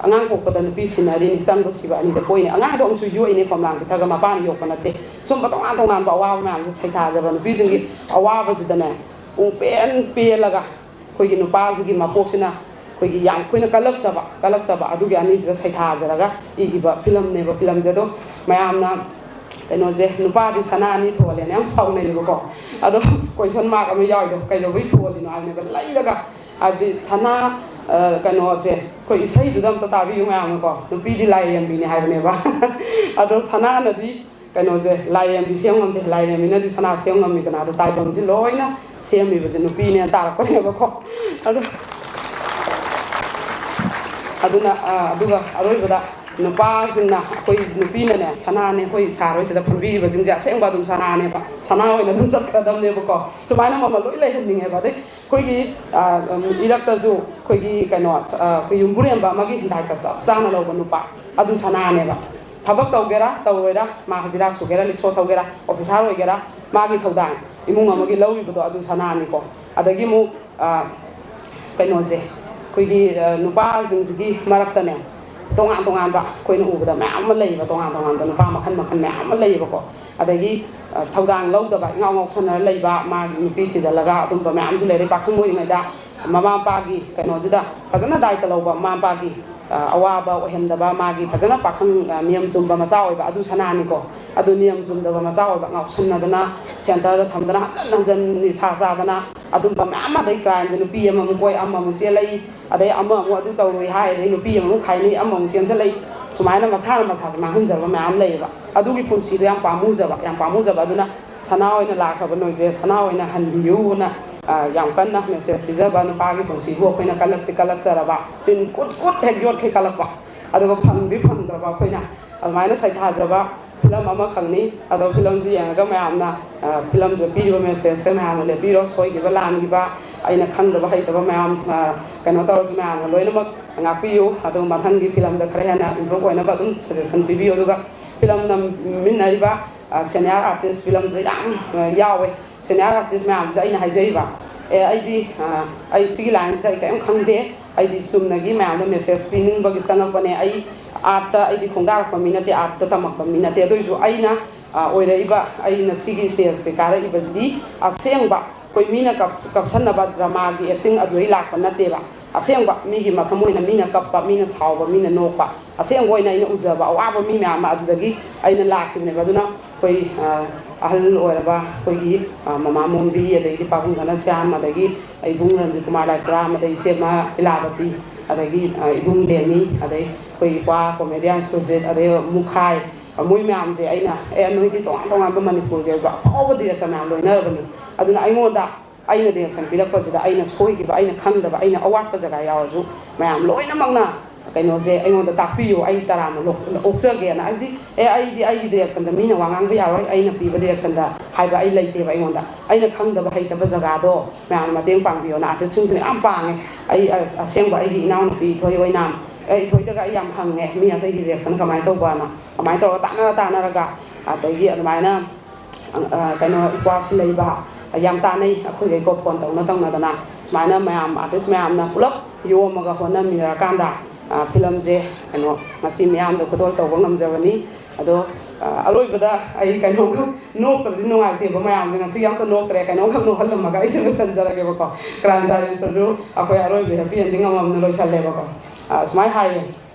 ꯑꯉꯥꯡ ꯄꯣꯛꯄꯗ ꯅꯨꯄꯤ ꯁꯤꯟꯅꯔꯤꯅꯤ, ꯆꯪꯕ ꯁꯤꯕ ꯑꯅꯤꯗ ꯄꯣꯛꯏꯅꯤ꯫ ꯑꯉꯥꯡꯗꯣ ꯑꯃꯨꯛꯁꯨ ꯌꯣꯛꯏꯅꯦ, ꯈꯣꯝꯂꯥꯡ ꯄꯤꯊꯛꯒ ꯃꯄꯥꯅ ꯌꯣꯛꯄ ꯅꯠꯇꯦ꯫ ꯁꯨꯝꯕ ꯇꯣꯉꯥꯟ ꯇꯣꯉꯥꯟꯕ ꯑꯋꯥꯕ ꯃꯌꯥꯝꯁꯦ ꯁꯩꯊꯥꯖꯕ ꯅꯨꯄꯤꯁꯤꯡꯒꯤ ꯑꯋꯥꯕꯁꯤꯗꯅꯦ, ꯄꯨꯡ ꯄꯦꯟ ꯄꯦꯜꯂꯒ ꯑꯩꯈꯣꯏꯒꯤ ꯅꯨꯄꯥꯁꯤꯒꯤ ꯃꯄꯣꯛꯁꯤꯅ ꯑꯩꯈꯣꯏꯒꯤ ꯌꯥꯝ ꯑꯩꯈꯣꯏꯅ ꯀꯜꯂꯛꯆꯕ, ꯀꯜꯂꯛꯆꯕ ꯑꯗꯨꯒꯤ ꯑꯅꯤꯁꯤꯗ ꯁꯩꯊꯥꯖꯔꯒ ꯏꯈꯤꯕ ꯐꯤꯂꯝꯅꯦꯕ꯫ ꯐꯤꯂꯝꯁꯦ ꯑꯗꯣ ꯃꯌꯥꯝꯅ ꯀꯩꯅꯣꯁꯦ, ꯅꯨꯄꯥꯗꯤ ꯁꯅꯥꯅꯤ ꯊꯣꯜꯂꯦꯅ ꯌꯥꯝ ꯁꯥꯎꯅꯩꯌꯦꯕꯀꯣ꯫ ꯑꯗꯣ ꯀꯣꯏꯁꯟ ꯃꯥꯔꯛ ꯑꯃ ꯌꯥꯎꯔꯤꯗꯣ ꯀꯩꯗꯧꯕꯩ ꯊꯣꯜꯂꯤꯅꯣ ꯍꯥꯏꯕꯅꯦꯕ꯫ ꯂꯩꯔꯒ, ꯍꯥꯏꯕꯗꯤ ꯁꯅꯥ, ꯑ, ꯀꯩꯅꯣꯁꯦ, ꯑꯩꯈꯣꯏ ꯏꯁꯩꯗꯨꯗ ꯑꯝꯇ ꯇꯥꯕꯤꯌꯨ ꯃꯌꯥꯝꯅꯀꯣ, ꯅꯨꯄꯤꯗꯤ ꯂꯥꯏꯔꯦꯝꯕꯤꯅꯤ ꯍꯥꯏꯕꯅꯦꯕ꯫ ꯑꯗꯣ ꯁꯅꯥꯅꯗꯤ ꯀꯩꯅꯣꯁꯦ, ꯂꯥꯏꯔꯦꯝꯕꯤ ꯁꯦꯝ ꯉꯝꯗꯦ, ꯂꯥꯏꯔꯦꯝꯕꯤꯅꯗꯤ ꯁꯅꯥ ꯁꯦꯝ ꯉꯝꯃꯤꯗꯅ꯫ ꯑꯗꯣ ꯇꯥꯏꯕꯪꯁꯦ ꯂꯣꯏꯅ ꯁꯦꯝꯃꯤꯕꯁꯦ ꯅꯨꯄꯤꯅꯦꯅ ꯇꯥꯔꯛꯄꯅꯦꯕꯀꯣ꯫ ꯑꯗꯣ ꯑꯗꯨꯅ, ꯑ, ꯑꯗꯨꯒ ꯑꯔꯣꯏꯕꯗ ꯅꯨꯄꯥꯁꯤꯡꯅ, ꯑꯩꯈꯣꯏ ꯅꯨꯄꯤꯅꯅꯦ ꯁꯅꯥꯅꯦ, ꯑꯩꯈꯣꯏ ꯁꯥꯔ ꯍꯣꯏꯁꯤꯗ ꯐꯝꯕꯤꯔꯤꯕꯁꯤꯡꯁꯦ ꯑꯁꯦꯡꯕ ꯑꯗꯨꯝ ꯁꯅꯥꯅꯦꯕ, ꯁꯅꯥ ꯑꯣꯏꯅ ꯑꯗꯨꯝ ꯆꯠꯀꯗꯕꯅꯦꯕꯀꯣ꯫ ꯁꯨꯃꯥꯏꯅ ꯃꯃꯜ ꯂꯣꯏ ꯂꯩꯍꯟꯅꯤꯡꯉꯦꯕ꯫ ꯑꯗꯩ ꯑꯩꯈꯣꯏꯒꯤ, ꯑ, ꯎꯝ, ꯏꯔꯛꯇꯁꯨ ꯑꯩꯈꯣꯏꯒꯤ ꯀꯩꯅꯣ, ꯑ, ꯑꯩꯈꯣꯏ ꯌꯨꯝꯕꯨꯔꯦꯝꯕ ꯑꯃꯒꯤ ꯍꯤꯡꯒꯥꯏꯀ ꯆꯞ ꯆꯥꯅ ꯂꯧꯕ ꯅꯨꯄꯥ, ꯑꯗꯨ ꯁꯅꯥꯅꯦꯕ꯫ ꯊꯕꯛ ꯇꯧꯒꯦꯔꯥ ꯇꯧꯔꯣꯏꯔꯥ, ꯃꯥ ꯍꯖꯤꯔꯥ ꯁꯨꯒꯦꯔꯥ, ꯔꯤꯛꯁꯣ ꯊꯧꯒꯦꯔꯥ, ꯑꯣꯐꯤꯁꯥꯔ ꯑꯣꯏꯒꯦꯔꯥ, ꯃꯥꯒꯤ ꯊꯧꯗꯥꯡ ꯏꯃꯨꯡ ꯑꯃꯒꯤ ꯂꯧꯔꯤꯕꯗꯣ ꯑꯗꯨ ꯁꯅꯥꯅꯤꯀꯣ꯫ ꯑꯗꯒꯤ ꯑꯃꯨꯛ, ꯑ, ꯀꯩꯅꯣꯁꯦ, ꯑꯩꯈꯣꯏꯒꯤ, ꯑ, ꯅꯨꯄꯥꯁꯤꯡꯁꯤꯒꯤ ꯃꯔꯛꯇꯅꯦ, ꯇꯣꯉꯥꯟ ꯇꯣꯉꯥꯟꯕ ꯑꯩꯈꯣꯏꯅ ꯎꯕꯗ ꯃꯌꯥꯝ ꯑꯃ ꯂꯩꯌꯦꯕ, ꯇꯣꯉꯥꯟ ꯇꯣꯉꯥꯟꯕ ꯅꯨꯄꯥ ꯃꯈꯜ ꯃꯈꯜ ꯃꯌꯥꯝ ꯑꯃ ꯂꯩꯌꯦꯕꯀꯣ꯫ ꯑꯗꯒꯤ, ꯑ, ꯊꯧꯗꯥꯡ ꯂꯧꯗꯕ, ꯏꯉꯥꯎ ꯉꯥꯎꯁꯟꯅꯔ ꯂꯩꯕ, ꯃꯥꯒꯤ ꯅꯨꯄꯤ ꯊꯤꯖꯤꯜꯂꯒ ꯑꯗꯨꯝꯕ ꯃꯌꯥꯝꯁꯨ ꯂꯩꯔꯦ꯫ ꯄꯥꯈꯪ ꯑꯣꯏꯔꯤꯉꯩꯗ ꯃꯃꯥ ꯃꯄꯥꯒꯤ ꯀꯩꯅꯣꯁꯤꯗ ꯐꯖꯅ ꯗꯥꯏꯇ ꯂꯧꯕ, ꯃꯃꯥ ꯃꯄꯥꯒꯤ, ꯑ, ꯑꯋꯥꯕ ꯑꯣꯏꯍꯟꯗꯕ, ꯃꯥꯒꯤ ꯐꯖꯅ ꯄꯥꯈꯪ, ꯑ, ꯅꯤꯌꯝ ꯆꯨꯝꯕ ꯃꯆꯥ ꯑꯣꯏꯕ, ꯑꯗꯨ ꯁꯅꯥꯅꯤꯀꯣ꯫ ꯑꯗꯨ ꯅꯤꯌꯝ ꯆꯨꯝꯗꯕ ꯃꯆꯥ ꯑꯣꯏꯕ, ꯉꯥꯎꯁꯟꯅꯗꯅ, ꯁꯦꯟꯇꯔꯗ ꯊꯝꯗꯅ, ꯍꯟꯖꯟ ꯍꯟꯖꯟ ꯅꯤꯁꯥ ꯆꯥꯗꯅ, ꯑꯗꯨꯝꯕ ꯃꯌꯥꯝ ꯑꯃ, ꯑꯗꯩ ꯀ꯭ꯔꯥꯏꯝꯁꯦ, ꯅꯨꯄꯤ ꯑꯃꯃꯨꯛ ꯀꯣꯏ, ꯑꯃꯃꯨꯛ ꯆꯦꯜꯂꯛꯏ, ꯑꯗꯩ ꯑꯃꯃꯨꯛ ꯑꯗꯨ ꯇꯧꯔꯨꯏ ꯍꯥꯏ, ꯑꯗꯩ ꯅꯨꯄꯤ ꯑꯃꯃꯨꯛ ꯈꯥꯏꯅꯩ, ꯑꯃꯃꯨꯛ ꯆꯦꯟꯁꯤꯜꯂꯛꯏ꯫ ꯁꯨꯃꯥꯏꯅ ꯃꯁꯥꯅ ꯃꯁꯥꯁꯦ ꯃꯥꯡꯍꯟꯖꯕ ꯃꯌꯥꯝ ꯂꯩꯌꯦꯕ꯫ ꯑꯗꯨꯒꯤ ꯄꯨꯟꯁꯤꯗꯣ ꯌꯥꯝ ꯄꯥꯝꯃꯨꯖꯕ, ꯌꯥꯝ ꯄꯥꯝꯃꯨꯖꯕ꯫ ꯑꯗꯨꯅ ꯁꯅꯥ ꯑꯣꯏꯅ ꯂꯥꯛꯈ꯭ꯔꯕ ꯅꯣꯏꯁꯦ ꯁꯅꯥ ꯑꯣꯏꯅ ꯍꯟꯕꯤꯌꯨꯅ ꯌꯥꯝ ꯀꯟꯅ ꯃꯦꯁꯦꯖ ꯄꯤꯖꯕ, ꯅꯨꯄꯥꯒꯤ ꯄꯨꯟꯁꯤꯕꯨ ꯑꯩꯈꯣꯏꯅ ꯀꯜꯂꯛꯇꯤ ꯀꯜꯂꯛꯆꯔꯕ, ꯇꯤꯟ ꯀꯨꯠ ꯀꯨꯠ ꯍꯦꯛ ꯌꯣꯠꯈꯩ ꯀꯜꯂꯛꯄ, ꯑꯗꯨꯒ ꯐꯪꯗꯤ ꯐꯪꯗ꯭ꯔꯕ ꯑꯩꯈꯣꯏꯅ꯫ ꯑꯗꯨꯃꯥꯏꯅ ꯁꯩꯊꯥꯖꯕ ꯐꯤꯂꯝ ꯑꯃꯈꯛꯅꯤ꯫ ꯑꯗꯣ ꯐꯤꯂꯝꯁꯤ ꯌꯦꯡꯉꯒ ꯃꯌꯥꯝꯅ, ꯐꯤꯂꯝꯁꯤꯗ ꯄꯤꯔꯤꯕ ꯃꯦꯁꯦꯖꯁꯦ ꯃꯌꯥꯝꯅ ꯂꯦꯞꯄꯤꯔꯣ꯫ ꯁꯣꯏꯈꯤꯕ ꯂꯥꯟꯈꯤꯕ, ꯑꯩꯅ ꯈꯪꯗꯕ ꯍꯩꯇꯕ ꯃꯌꯥꯝ, ꯀꯩꯅꯣ ꯇꯧꯔꯁꯨ, ꯃꯌꯥꯝꯅ ꯂꯣꯏꯅꯃꯛ ꯉꯥꯛꯄꯤꯌꯨ꯫ ꯑꯗꯨꯒ ꯃꯊꯪꯒꯤ ꯐꯤꯂꯝꯗ ꯈꯔ ꯍꯦꯟꯅ ꯏꯝꯄ꯭ꯔꯨꯞ ꯑꯣꯏꯅꯕ ꯑꯗꯨꯝ ꯁꯖꯦꯁꯟ ꯄꯤꯕꯤꯌꯨ꯫ ꯑꯗꯨꯒ ꯐꯤꯂꯝ ꯅꯝꯃꯤꯟꯅꯔꯤꯕ ꯁꯦꯅꯤꯌꯔ ꯑꯥꯔꯇꯤꯁ ꯐꯤꯂꯝꯁꯤꯗ ꯌꯥꯝ ꯌꯥꯎꯋꯦ꯫ ꯁꯦꯅꯤꯌꯔ ꯑꯥꯔꯇꯤꯁ ꯃꯌꯥꯝꯁꯤꯗ ꯑꯩꯅ ꯍꯥꯏꯖꯔꯤꯕ, ꯑꯦ, ꯑꯩꯗꯤ, ꯑꯩ ꯁꯤꯒꯤ ꯂꯥꯏꯟꯁꯤꯗ ꯑꯩ ꯀꯔꯤꯝ ꯈꯪꯗꯦ, ꯑꯩꯗꯤ ꯆꯨꯝꯅꯒꯤ ꯃꯌꯥꯝꯗ ꯃꯦꯁꯦꯖ ꯄꯤꯅꯤꯡꯕꯒꯤ ꯆꯪꯉꯛꯄꯅꯦ꯫ ꯑꯩ ꯑꯥꯔꯠꯇ ꯑꯩꯗꯤ ꯈꯣꯡꯗꯥꯔꯛꯄ ꯃꯤ ꯅꯠꯇꯦ, ꯑꯥꯔꯠꯇ ꯇꯝꯃꯛꯄ ꯃꯤ ꯅꯠꯇꯦ꯫ ꯑꯗꯨꯑꯣꯏꯁꯨ ꯑꯩꯅ ꯑꯣꯏꯔꯛꯏꯕ, ꯑꯩꯅ ꯁꯤꯒꯤ ꯁ꯭ꯇꯦꯖꯁꯦ ꯀꯥꯔꯛꯏꯕꯁꯤꯗꯤ ꯑꯁꯦꯡꯕ ꯑꯩꯈꯣꯏ ꯃꯤꯅ ꯀꯞ-, ꯀꯞꯁꯟꯅꯕ ꯗ꯭ꯔꯃꯥꯒꯤ ꯑꯦꯛꯇꯤꯡ ꯑꯗꯨꯗꯩ ꯂꯥꯛꯄ ꯅꯠꯇꯦꯕ꯫ ꯑꯁꯦꯡꯕ ꯃꯤꯒꯤ ꯃꯊꯃꯣꯏꯅ ꯃꯤꯅ ꯀꯞꯄ, ꯃꯤꯅ ꯁꯥꯎꯕ, ꯃꯤꯅ ꯅꯣꯛꯄ, ꯑꯁꯦꯡꯕ ꯑꯣꯏꯅ ꯑꯩꯅ ꯎꯖꯕ ꯑꯋꯥꯕ ꯃꯤ ꯃꯌꯥꯝ ꯑꯃ ꯑꯗꯨꯗꯒꯤ ꯑꯩꯅ ꯂꯥꯛꯈꯤꯕꯅꯦꯕ꯫ ꯑꯗꯨꯅ ꯑꯩꯈꯣꯏ, ꯑ, ꯑꯍꯜ ꯑꯣꯏꯔꯕ ꯑꯩꯈꯣꯏꯒꯤ, ꯑ, ꯃꯃꯥ ꯃꯣꯝꯕꯤ, ꯑꯗꯒꯤꯗꯤ ꯄꯥꯕꯨꯡ ꯙꯅꯁ꯭ꯌꯥꯝ, ꯑꯗꯒꯤ ꯏꯕꯨꯡ ꯔꯟꯖꯤꯠ ꯀꯨꯃꯥꯔ ꯂꯥꯏꯄ꯭ꯔꯥꯝ, ꯑꯗꯩ ꯏꯆꯦꯃ ꯏꯂꯥꯕꯇꯤ, ꯑꯗꯒꯤ, ꯑ, ꯏꯕꯨꯡ ꯗꯦꯅꯤ, ꯑꯗꯩ ꯑꯩꯈꯣꯏ ꯏꯄ꯭ꯋꯥ ꯀꯣꯃꯦꯗꯤꯌꯟ ꯁꯨꯔꯖꯤꯠ, ꯑꯗꯩ ꯃꯨꯈꯥꯏ, ꯃꯣꯏ ꯃꯌꯥꯝꯁꯦ ꯑꯩꯅ, "ꯑꯦ, ꯅꯣꯏꯗꯤ ꯇꯣꯉꯥꯟ ꯇꯣꯉꯥꯟꯕ ꯃꯅꯤꯄꯨꯔꯒꯤ ꯑꯣꯏꯕ ꯑꯐꯥꯎꯕ ꯗꯤꯔꯦꯛꯇꯔ ꯃꯌꯥꯝ ꯂꯣꯏꯅꯔꯕꯅꯤ, ꯑꯗꯨꯅ ꯑꯩꯉꯣꯟꯗ ꯑꯩꯅ ꯗꯤꯔꯦꯛꯁꯟ ꯄꯤꯔꯛꯄꯁꯤꯗ ꯑꯩꯅ ꯁꯣꯏꯈꯤꯕ, ꯑꯩꯅ ꯈꯪꯗꯕ, ꯑꯩꯅ ꯑꯋꯥꯠꯄ ꯖꯒꯥ ꯌꯥꯎꯔꯁꯨ ꯃꯌꯥꯝ ꯂꯣꯏꯅꯃꯛꯅ ꯀꯩꯅꯣꯁꯦ ꯑꯩꯉꯣꯟꯗ ꯇꯥꯛꯄꯤꯌꯨ, ꯑꯩ ꯇꯔꯥꯝꯅ ꯑꯣꯛ-, ꯑꯣꯛꯆꯒꯦꯅ"꯫ ꯍꯥꯏꯕꯗꯤ, "ꯑꯦ, ꯑꯩꯗꯤ ꯑꯩꯒꯤ ꯗꯤꯔꯦꯛꯁꯟꯗ ꯃꯤꯅ ꯋꯥ ꯉꯥꯡꯕ ꯌꯥꯔꯣꯏ, ꯑꯩꯅ ꯄꯤꯕ ꯗꯤꯔꯦꯛꯁꯟꯗ" ꯍꯥꯏꯕ ꯑꯩ ꯂꯩꯇꯦꯕ꯫ ꯑꯩꯉꯣꯟꯗ ꯑꯩꯅ ꯈꯪꯗꯕ ꯍꯩꯇꯕ ꯖꯒꯥꯗꯣ ꯃꯌꯥꯝꯅ ꯃꯇꯦꯡ ꯄꯥꯡꯕꯤꯌꯣꯅ ꯑꯥꯔꯇꯤꯁꯁꯤꯡꯁꯤꯅ ꯌꯥꯝ ꯄꯥꯡꯉꯦ꯫ ꯑꯩ ꯑ-, ꯑꯁꯦꯡꯕ ꯑꯩꯒꯤ ꯏꯅꯥꯎꯅꯨꯄꯤ ꯏꯊꯣꯏ ꯑꯣꯏꯅꯥꯝ, ꯑꯦ, ꯏꯊꯣꯏꯗꯒ ꯑꯩ ꯌꯥꯝ ꯍꯪꯉꯦ, "ꯃꯤ ꯑꯇꯩꯒꯤ ꯗꯤꯔꯦꯛꯁꯟ ꯀꯃꯥꯏꯅ ꯇꯧꯕꯅ?" ꯀꯃꯥꯏꯅ ꯇꯧꯔꯒ ꯇꯥꯟꯅꯔ ꯇꯥꯟꯅꯔꯒ, ꯑꯗꯒꯤ ꯑꯗꯨꯃꯥꯏꯅ, ꯑ, ꯀꯩꯅꯣ, ꯏꯄ꯭ꯋꯥꯁꯤ ꯂꯩꯕ ꯌꯥꯝ ꯇꯥꯟꯅꯩ ꯑꯩꯈꯣꯏꯈꯩꯀꯣ, ꯐꯣꯟ ꯇꯧꯅ ꯇꯧꯅꯗꯅ꯫ ꯁꯨꯃꯥꯏꯅ ꯃꯌꯥꯝ, ꯑꯥꯔꯇꯤꯁ ꯃꯌꯥꯝꯅ ꯄꯨꯂꯞ ꯌꯣꯝꯃꯒ ꯍꯣꯠꯅꯃꯤꯟꯅꯔꯀꯥꯟꯗ, ꯑ, ꯐꯤꯂꯝꯁꯦ, ꯀꯩꯅꯣ, ꯉꯁꯤ ꯃꯤꯌꯥꯝꯗ ꯈꯨꯗꯣꯜ ꯇꯧꯕ ꯉꯝꯖꯕꯅꯤ꯫ ꯑꯗꯣ, ꯑ, ꯑꯔꯣꯏꯕꯗ ꯑꯩ ꯀꯩꯅꯣꯝꯈꯛ ꯅꯣꯛꯇ꯭ꯔꯗꯤ ꯅꯨꯡꯉꯥꯏꯇꯦꯕ, ꯃꯌꯥꯝꯁꯦ ꯉꯁꯤ ꯑꯝꯇ ꯅꯣꯛꯇ꯭ꯔꯦ, ꯀꯩꯅꯣꯝꯈꯛ ꯅꯣꯛꯍꯜꯂꯝꯃꯒ ꯑꯩꯁꯦ ꯂꯣꯏꯁꯤꯟꯖꯔꯒꯦꯕꯀꯣ꯫ ꯀ꯭ꯔꯥꯏꯝ ꯗꯥꯏꯔꯤꯁꯇꯁꯨ ꯑꯩꯈꯣꯏ ꯑꯔꯣꯏꯕ ꯍꯦꯄꯤ ꯑꯦꯟꯗꯤꯡ ꯑꯃꯃꯝꯅ ꯂꯣꯏꯁꯜꯂꯦꯕꯀꯣ꯫ ꯑ, ꯁꯨꯃꯥꯏꯅ ꯍꯥꯏꯌꯦ,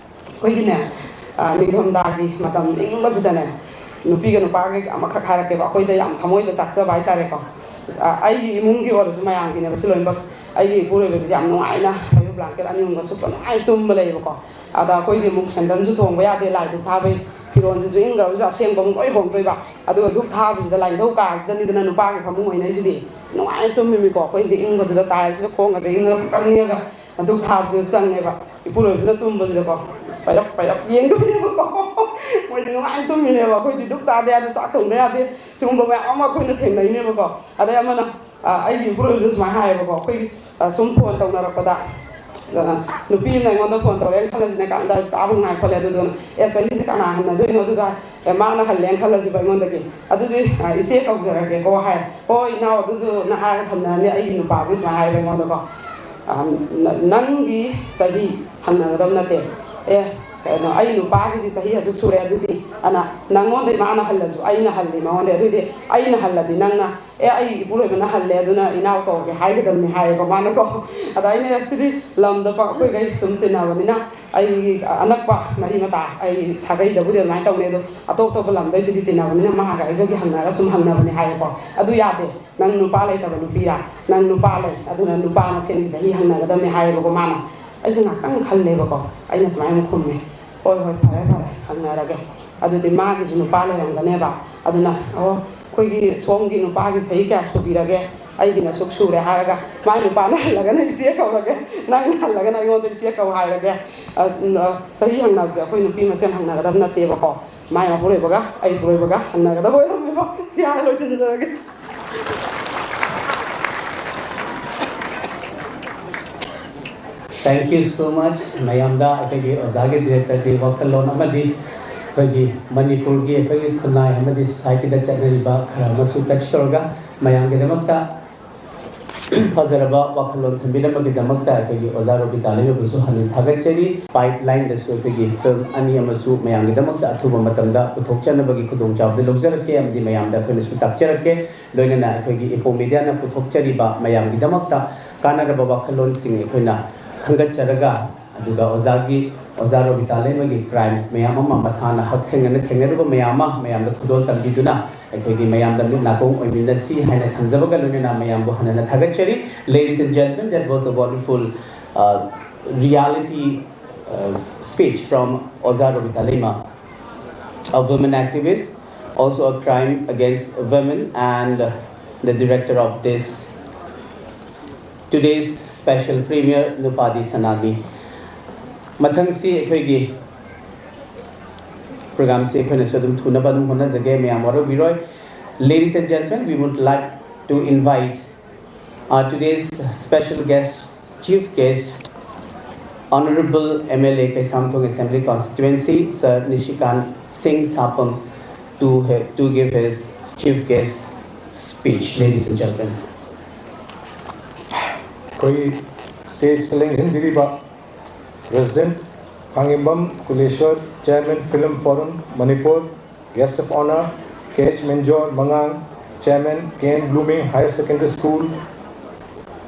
ꯑꯩꯈꯣꯏꯒꯤꯅꯦ, ꯑ, ꯅꯤꯡꯊꯝꯊꯥꯒꯤ ꯃꯇꯝ ꯏꯪꯕꯁꯤꯗꯅꯦ, ꯅꯨꯄꯤꯒ ꯅꯨꯄꯥꯒ ꯑꯃꯈꯛ ꯍꯥꯏꯔꯛꯀꯦꯕ, ꯑꯩꯈꯣꯏꯗ ꯌꯥꯝ ꯊꯃꯣꯏꯗ ꯆꯥꯛꯆꯕ ꯍꯥꯏꯇꯥꯔꯦꯀꯣ꯫ ꯑ, ꯑꯩꯒꯤ ꯏꯃꯨꯡꯒꯤ ꯑꯣꯏꯔꯁꯨ ꯃꯌꯥꯝꯒꯤꯅꯦꯕ ꯁꯤ ꯂꯣꯏꯅꯃꯛ꯫ ꯑꯩꯒꯤ ꯏꯄꯨꯔꯣꯏꯕꯁꯤꯗꯤ ꯌꯥꯝ ꯅꯨꯡꯉꯥꯏꯅ ꯑꯌꯨꯛ ꯕ꯭ꯂꯥꯡꯀꯦꯠ ꯑꯅꯤ ꯑꯍꯨꯝꯒ ꯁꯨꯞꯄ ꯅꯨꯡꯉꯥꯏꯅ ꯇꯨꯝꯕ ꯂꯩꯌꯦꯕꯀꯣ꯫ ꯑꯗ ꯑꯩꯈꯣꯏꯗꯤ ꯑꯃꯨꯛ ꯁꯦꯟꯗꯟꯁꯨ ꯇꯣꯡꯕ ꯌꯥꯗꯦ, ꯂꯥꯏ ꯙꯨꯛ ꯊꯥꯕꯩ ꯐꯤꯔꯣꯟꯁꯤꯁꯨ ꯏꯪꯈ꯭ꯔꯕꯁꯨ ꯑꯁꯦꯡꯕ ꯑꯃꯨꯛ ꯂꯣꯏ ꯍꯣꯡꯗꯣꯏꯕ꯫ ꯑꯗꯨꯒ ꯙꯨꯞ ꯊꯥꯕꯁꯤꯗ ꯂꯥꯏꯅꯤꯡꯊꯧ ꯀꯥꯁꯤꯗꯅꯤꯗꯅ ꯅꯨꯄꯥꯒꯤ ꯐꯃꯨꯡ ꯑꯣꯏꯅꯩꯁꯤꯗꯤ꯫ ꯑꯁ, ꯅꯨꯡꯉꯥꯏꯅ ꯇꯨꯝꯃꯤꯃꯤꯀꯣ꯫ ꯑꯩꯈꯣꯏꯗꯤ ꯏꯪꯕꯗꯨꯗ ꯇꯥꯏꯜꯁꯤꯗ ꯈꯣꯡꯒꯁꯦ ꯏꯪꯉꯒ ꯄꯨꯡꯀꯪ ꯏꯪꯉꯒ ꯙꯨꯞ ꯊꯥꯕꯁꯤꯗ ꯆꯪꯉꯦꯕ꯫ ꯏꯄꯨꯔꯣꯏꯕꯁꯤꯅ ꯇꯨꯝꯕꯁꯤꯗꯀꯣ ꯄꯩꯔꯞ ꯄꯩꯔꯞ ꯌꯦꯡꯗꯣꯏꯅꯦꯕꯀꯣ꯫ ꯃꯣꯏꯗꯤ ꯅꯨꯡꯉꯥꯏꯅ ꯇꯨꯝꯃꯤꯅꯦꯕ꯫ ꯑꯩꯈꯣꯏꯗꯤ ꯙꯨꯞ ꯊꯥꯗ ꯌꯥꯗꯦ, ꯆꯥꯛ ꯊꯣꯡꯗ ꯌꯥꯗꯦ꯫ ꯁꯤꯒꯨꯝꯕ ꯃꯌꯥꯝ ꯑꯃ ꯑꯩꯈꯣꯏꯅ ꯊꯦꯡꯅꯩꯅꯦꯕꯀꯣ꯫ ꯑꯗꯩ ꯑꯃꯅ, ꯑ, ꯑꯩꯒꯤ ꯏꯄꯨꯔꯣꯏꯕꯁꯤꯅ ꯁꯨꯃꯥꯏꯅ ꯍꯥꯏꯌꯦꯕꯀꯣ꯫ ꯑꯩꯈꯣꯏꯒꯤ, ꯑ, ꯁꯨꯝ ꯐꯣꯟ ꯇꯧꯅꯔꯛꯄꯗ, ꯑ, ꯅꯨꯄꯤ ꯑꯃꯅ ꯑꯩꯉꯣꯟꯗ ꯐꯣꯟ ꯇꯧꯔꯛꯑꯦꯅ ꯈꯜꯂꯁꯤꯅꯦ, ꯀꯥꯟꯗ ꯑꯩꯁꯦ ꯇꯥꯕ ꯅꯨꯡꯉꯥꯏ ꯈꯣꯠꯂꯦ꯫ ꯑꯗꯨꯗꯨꯅ, "ꯑꯦ, ꯆꯍꯤꯁꯦ ꯀꯅꯥ ꯍꯟꯅꯗꯣꯏꯅꯣ?" ꯑꯗꯨꯗ, "ꯑꯦ, ꯃꯥꯅ ꯍꯜꯂꯦꯅ ꯈꯜꯂꯁꯤꯕ ꯑꯩꯉꯣꯟꯗꯒꯤ꯫ ꯑꯗꯨꯗꯤ, ꯑ, ꯏꯆꯦ ꯀꯧꯖꯔꯒꯦꯀꯣ" ꯍꯥꯏ꯫ "ꯍꯣꯏ, ꯏꯅꯥꯎ, ꯑꯗꯨꯁꯨ ꯅꯍꯥꯒ ꯊꯝꯅꯔꯅꯤ꯫" ꯑꯩꯒꯤ ꯅꯨꯄꯥꯗꯨꯅ ꯁꯨꯃꯥꯏꯅ ꯍꯥꯏꯌꯦꯕ ꯑꯩꯉꯣꯟꯗꯀꯣ, "ꯑ, ꯅ-, ꯅꯪꯒꯤ ꯆꯍꯤ ꯍꯪꯅꯒꯗꯕ ꯅꯠꯇꯦ꯫ ꯑꯦ, ꯀꯩꯅꯣ, ꯑꯩ ꯅꯨꯄꯥꯒꯤꯗꯤ ꯆꯍꯤ ꯑꯁꯨꯛ ꯁꯨꯔꯦ, ꯑꯗꯨꯗꯤ ꯑꯅ ꯅꯪꯉꯣꯟꯗꯩ ꯃꯥꯅ ꯍꯜꯂꯁꯨ ꯑꯩꯅ ꯍꯜꯂꯤ ꯃꯉꯣꯟꯗꯩ, ꯑꯗꯨꯏꯗꯤ ꯑꯩꯅ ꯍꯜꯂꯗꯤ ꯅꯪꯅ, ꯑꯦ, ꯑꯩ ꯏꯄꯨꯔꯣꯏꯕꯅ ꯍꯜꯂꯦ, ꯑꯗꯨꯅ ꯏꯅꯥꯎ ꯀꯧꯒꯦ ꯍꯥꯏꯒꯗꯕꯅꯤ" ꯍꯥꯏꯌꯦꯕ ꯃꯥꯅꯀꯣ꯫ ꯑꯗ ꯑꯩꯅ, "ꯑꯦ, ꯁꯤꯗꯤ ꯂꯝꯗ ꯄ-, ꯑꯩꯈꯣꯏꯈꯩ ꯁꯨꯝ ꯇꯤꯟꯅꯕꯅꯤꯅ ꯑꯩ ꯑꯅꯛꯄ ꯃꯔꯤ ꯃꯇꯥ ꯑꯩ ꯁꯥꯒꯩꯗꯕꯨꯗꯤ ꯑꯗꯨꯃꯥꯏꯅ ꯇꯧꯅꯩ, ꯑꯗꯣ ꯑꯇꯣꯞ ꯑꯇꯣꯞꯄ ꯂꯝꯗꯩꯁꯤꯗꯤ ꯇꯤꯟꯅꯕꯅꯤꯅ ꯃꯥꯒ ꯑꯩꯒꯒꯤ ꯍꯪꯅꯔꯒ ꯁꯨꯝ ꯍꯪꯅꯕꯅꯤ" ꯍꯥꯏꯌꯦꯀꯣ꯫ "ꯑꯗꯨ ꯌꯥꯗꯦ, ꯅꯪ ꯅꯨꯄꯥ ꯂꯩꯇꯕ ꯅꯨꯄꯤꯔꯥ? ꯅꯪ ꯅꯨꯄꯥ ꯂꯩ, ꯑꯗꯨꯅ ꯅꯨꯄꯥ ꯃꯁꯦꯟꯒꯤ ꯆꯍꯤ ꯍꯪꯅꯒꯗꯕꯅꯤ" ꯍꯥꯏꯌꯦꯕꯀꯣ ꯃꯥꯅ꯫ ꯑꯩꯁꯦ ꯉꯥꯛꯇꯪ ꯈꯜꯂꯦꯕꯀꯣ꯫ ꯑꯩꯅ ꯁꯨꯃꯥꯏꯅ ꯑꯃꯨꯛ ꯈꯨꯝꯃꯦ, "ꯍꯣꯏ, ꯍꯣꯏ, ꯐꯔꯦ, ꯐꯔꯦ, ꯍꯪꯅꯔꯒꯦ꯫ ꯑꯗꯨꯗꯤ ꯃꯥꯒꯤꯁꯨ ꯅꯨꯄꯥ ꯂꯩꯔꯝꯒꯅꯦꯕ꯫ ꯑꯗꯨꯅ, ꯑꯣ, ꯑꯩꯈꯣꯏꯒꯤ ꯁꯣꯝꯒꯤ ꯅꯨꯄꯥꯒꯤ ꯆꯍꯤ ꯀꯌꯥ ꯁꯨꯕꯤꯔꯒꯦ? ꯑꯩꯒꯤꯅ ꯑꯁꯨꯛ ꯁꯨꯔꯦ" ꯍꯥꯏꯔꯒ, ꯃꯥꯏ ꯅꯨꯄꯥꯅ ꯍꯜꯂꯒꯅ ꯏꯆꯦ ꯀꯧꯔꯒꯦ, ꯅꯪꯅ ꯍꯜꯂꯒꯅ ꯑꯩꯉꯣꯟꯗ ꯏꯆꯦ ꯀꯧ ꯍꯥꯏꯔꯒꯦ꯫ ꯑ, ꯑ, ꯆꯍꯤ ꯍꯪꯅꯕꯁꯦ ꯑꯩꯈꯣꯏ ꯅꯨꯄꯤ ꯃꯁꯦꯟ ꯍꯪꯅꯒꯗꯕ ꯅꯠꯇꯦꯕꯀꯣ꯫ ꯃꯥꯏ ꯃꯄꯨꯔꯣꯏꯕꯒ ꯑꯩ ꯄꯨꯔꯣꯏꯕꯒ ꯍꯪꯅꯒꯗꯕ ꯑꯣꯏꯔꯝꯃꯦꯕ꯫ ꯁꯤ ꯍꯥꯏꯔ ꯂꯣꯏꯁꯤꯟꯖꯔꯒꯦ꯫ Thank you so much꯫ ꯃꯌꯥꯝꯗ ꯑꯩꯈꯣꯏꯒꯤ ꯑꯣꯖꯥꯒꯤ ꯗꯤꯔꯦꯛꯇꯔꯒꯤ ꯋꯥꯈꯜꯂꯣꯟ ꯑꯃꯗꯤ ꯑꯩꯈꯣꯏꯒꯤ ꯃꯅꯤꯄꯨꯔꯒꯤ ꯑꯩꯈꯣꯏꯒꯤ ꯈꯨꯟꯅꯥꯏ ꯑꯃꯗꯤ ꯁꯣꯁꯥꯏꯇꯤꯗ ꯆꯠꯅꯔꯤꯕ ꯈꯔ ꯑꯃꯁꯨ ꯇꯆ ꯇꯧꯔꯒ ꯃꯌꯥꯝꯒꯤꯗꯃꯛꯇ ꯐꯖꯔꯕ ꯋꯥꯈꯜꯂꯣꯟ ꯊꯝꯕꯤꯔꯝꯕꯒꯤꯗꯃꯛꯇ ꯑꯩꯈꯣꯏꯒꯤ ꯑꯣꯖꯥ ꯔꯣꯕꯤꯇꯥ ꯂꯩꯃꯕꯨꯁꯨ ꯍꯟꯅ ꯊꯥꯒꯠꯆꯔꯤ꯫ ꯄꯥꯏꯞ ꯂꯥꯏꯟꯗꯁꯨ ꯑꯩꯈꯣꯏꯒꯤ ꯐꯤꯜꯝ ꯑꯅꯤ ꯑꯃꯁꯨ ꯃꯌꯥꯝꯒꯤꯗꯃꯛꯇ ꯑꯊꯨꯕ ꯃꯇꯝꯗ ꯄꯨꯊꯣꯛꯆꯅꯕꯒꯤ ꯈꯨꯗꯣꯡꯆꯥꯕꯗꯨ ꯂꯧꯖꯔꯛꯀꯦ ꯑꯃꯗꯤ ꯃꯌꯥꯝꯗ ꯑꯩꯈꯣꯏꯅꯁꯨ ꯇꯥꯛꯆꯔꯛꯀꯦ꯫ ꯂꯣꯏꯅꯅ ꯑꯩꯈꯣꯏꯒꯤ ꯏꯄꯣ ꯃꯤꯗꯤꯌꯥꯅ ꯄꯨꯊꯣꯛꯆꯔꯤꯕ ꯃꯌꯥꯝꯒꯤꯗꯃꯛꯇ ꯀꯥꯟꯅꯔꯕ ꯋꯥꯈꯜꯂꯣꯟꯁꯤꯡ ꯑꯩꯈꯣꯏꯅ ꯈꯟꯒꯠꯆꯔꯒ, ꯑꯗꯨꯒ ꯑꯣꯖꯥꯒꯤ, ꯑꯣꯖꯥ ꯔꯣꯕꯤꯇꯥ ꯂꯩꯃꯒꯤ ꯀ꯭ꯔꯥꯏꯝꯁ ꯃꯌꯥꯝ ꯑꯃ, ꯃꯁꯥꯅ ꯍꯛꯊꯦꯡꯅꯅ ꯊꯦꯡꯅꯔꯨꯕ ꯃꯌꯥꯝ ꯑꯃ ꯃꯌꯥꯝꯗ ꯈꯨꯗꯣꯜ ꯇꯝꯕꯤꯗꯨꯅ ꯑꯩꯈꯣꯏꯒꯤ ꯃꯌꯥꯝꯗ ꯃꯤꯠ ꯅꯥꯀꯣꯡ ꯑꯣꯏꯃꯤꯟꯅꯁꯤ ꯍꯥꯏꯅ ꯊꯝꯖꯕꯒ ꯂꯣꯏꯅꯅ ꯃꯌꯥꯝꯕꯨ ꯍꯟꯅ ꯍꯟꯅ ꯊꯥꯒꯠꯆꯔꯤ꯫ Ladies and gentlemen, that was a wonderful, uh, reality, uh, speech from ꯑꯣꯖꯥ ꯔꯣꯕꯤꯇꯥ ꯂꯩꯃ꯫ a woman activist, also a crime against women, and the director of this today's special premiere, Nupadi Sanani. ꯃꯊꯪꯁꯤ ꯑꯩꯈꯣꯏꯒꯤ programꯁꯤ ꯑꯩꯈꯣꯏꯅꯁꯨ ꯑꯗꯨꯝ ꯊꯨꯅꯕ ꯑꯗꯨꯝ ꯍꯣꯠꯅꯖꯒꯦ, ꯃꯌꯥꯝ ꯋꯥꯔꯧꯕꯤꯔꯣꯏ꯫ Ladies and gentlemen, we would like to invite our today's special guest, chief guest, Honorable M L A Kaisamthong Assembly Constituency, Sir Nishikant Singh Sapam, to, to give his chief guest speech, ladies and gentlemen. ꯑꯩꯈꯣꯏ stageꯇ ꯂꯦꯡꯁꯤꯟꯕꯤꯔꯤꯕ President ꯈꯥꯉꯦꯝꯕꯝ ꯀꯨꯂꯦꯁ꯭ꯋꯔ, Chairman Film Forum Manipur, Guest of Honour K H Menjor Mangang, Chairman K M Blooming Higher Secondary School,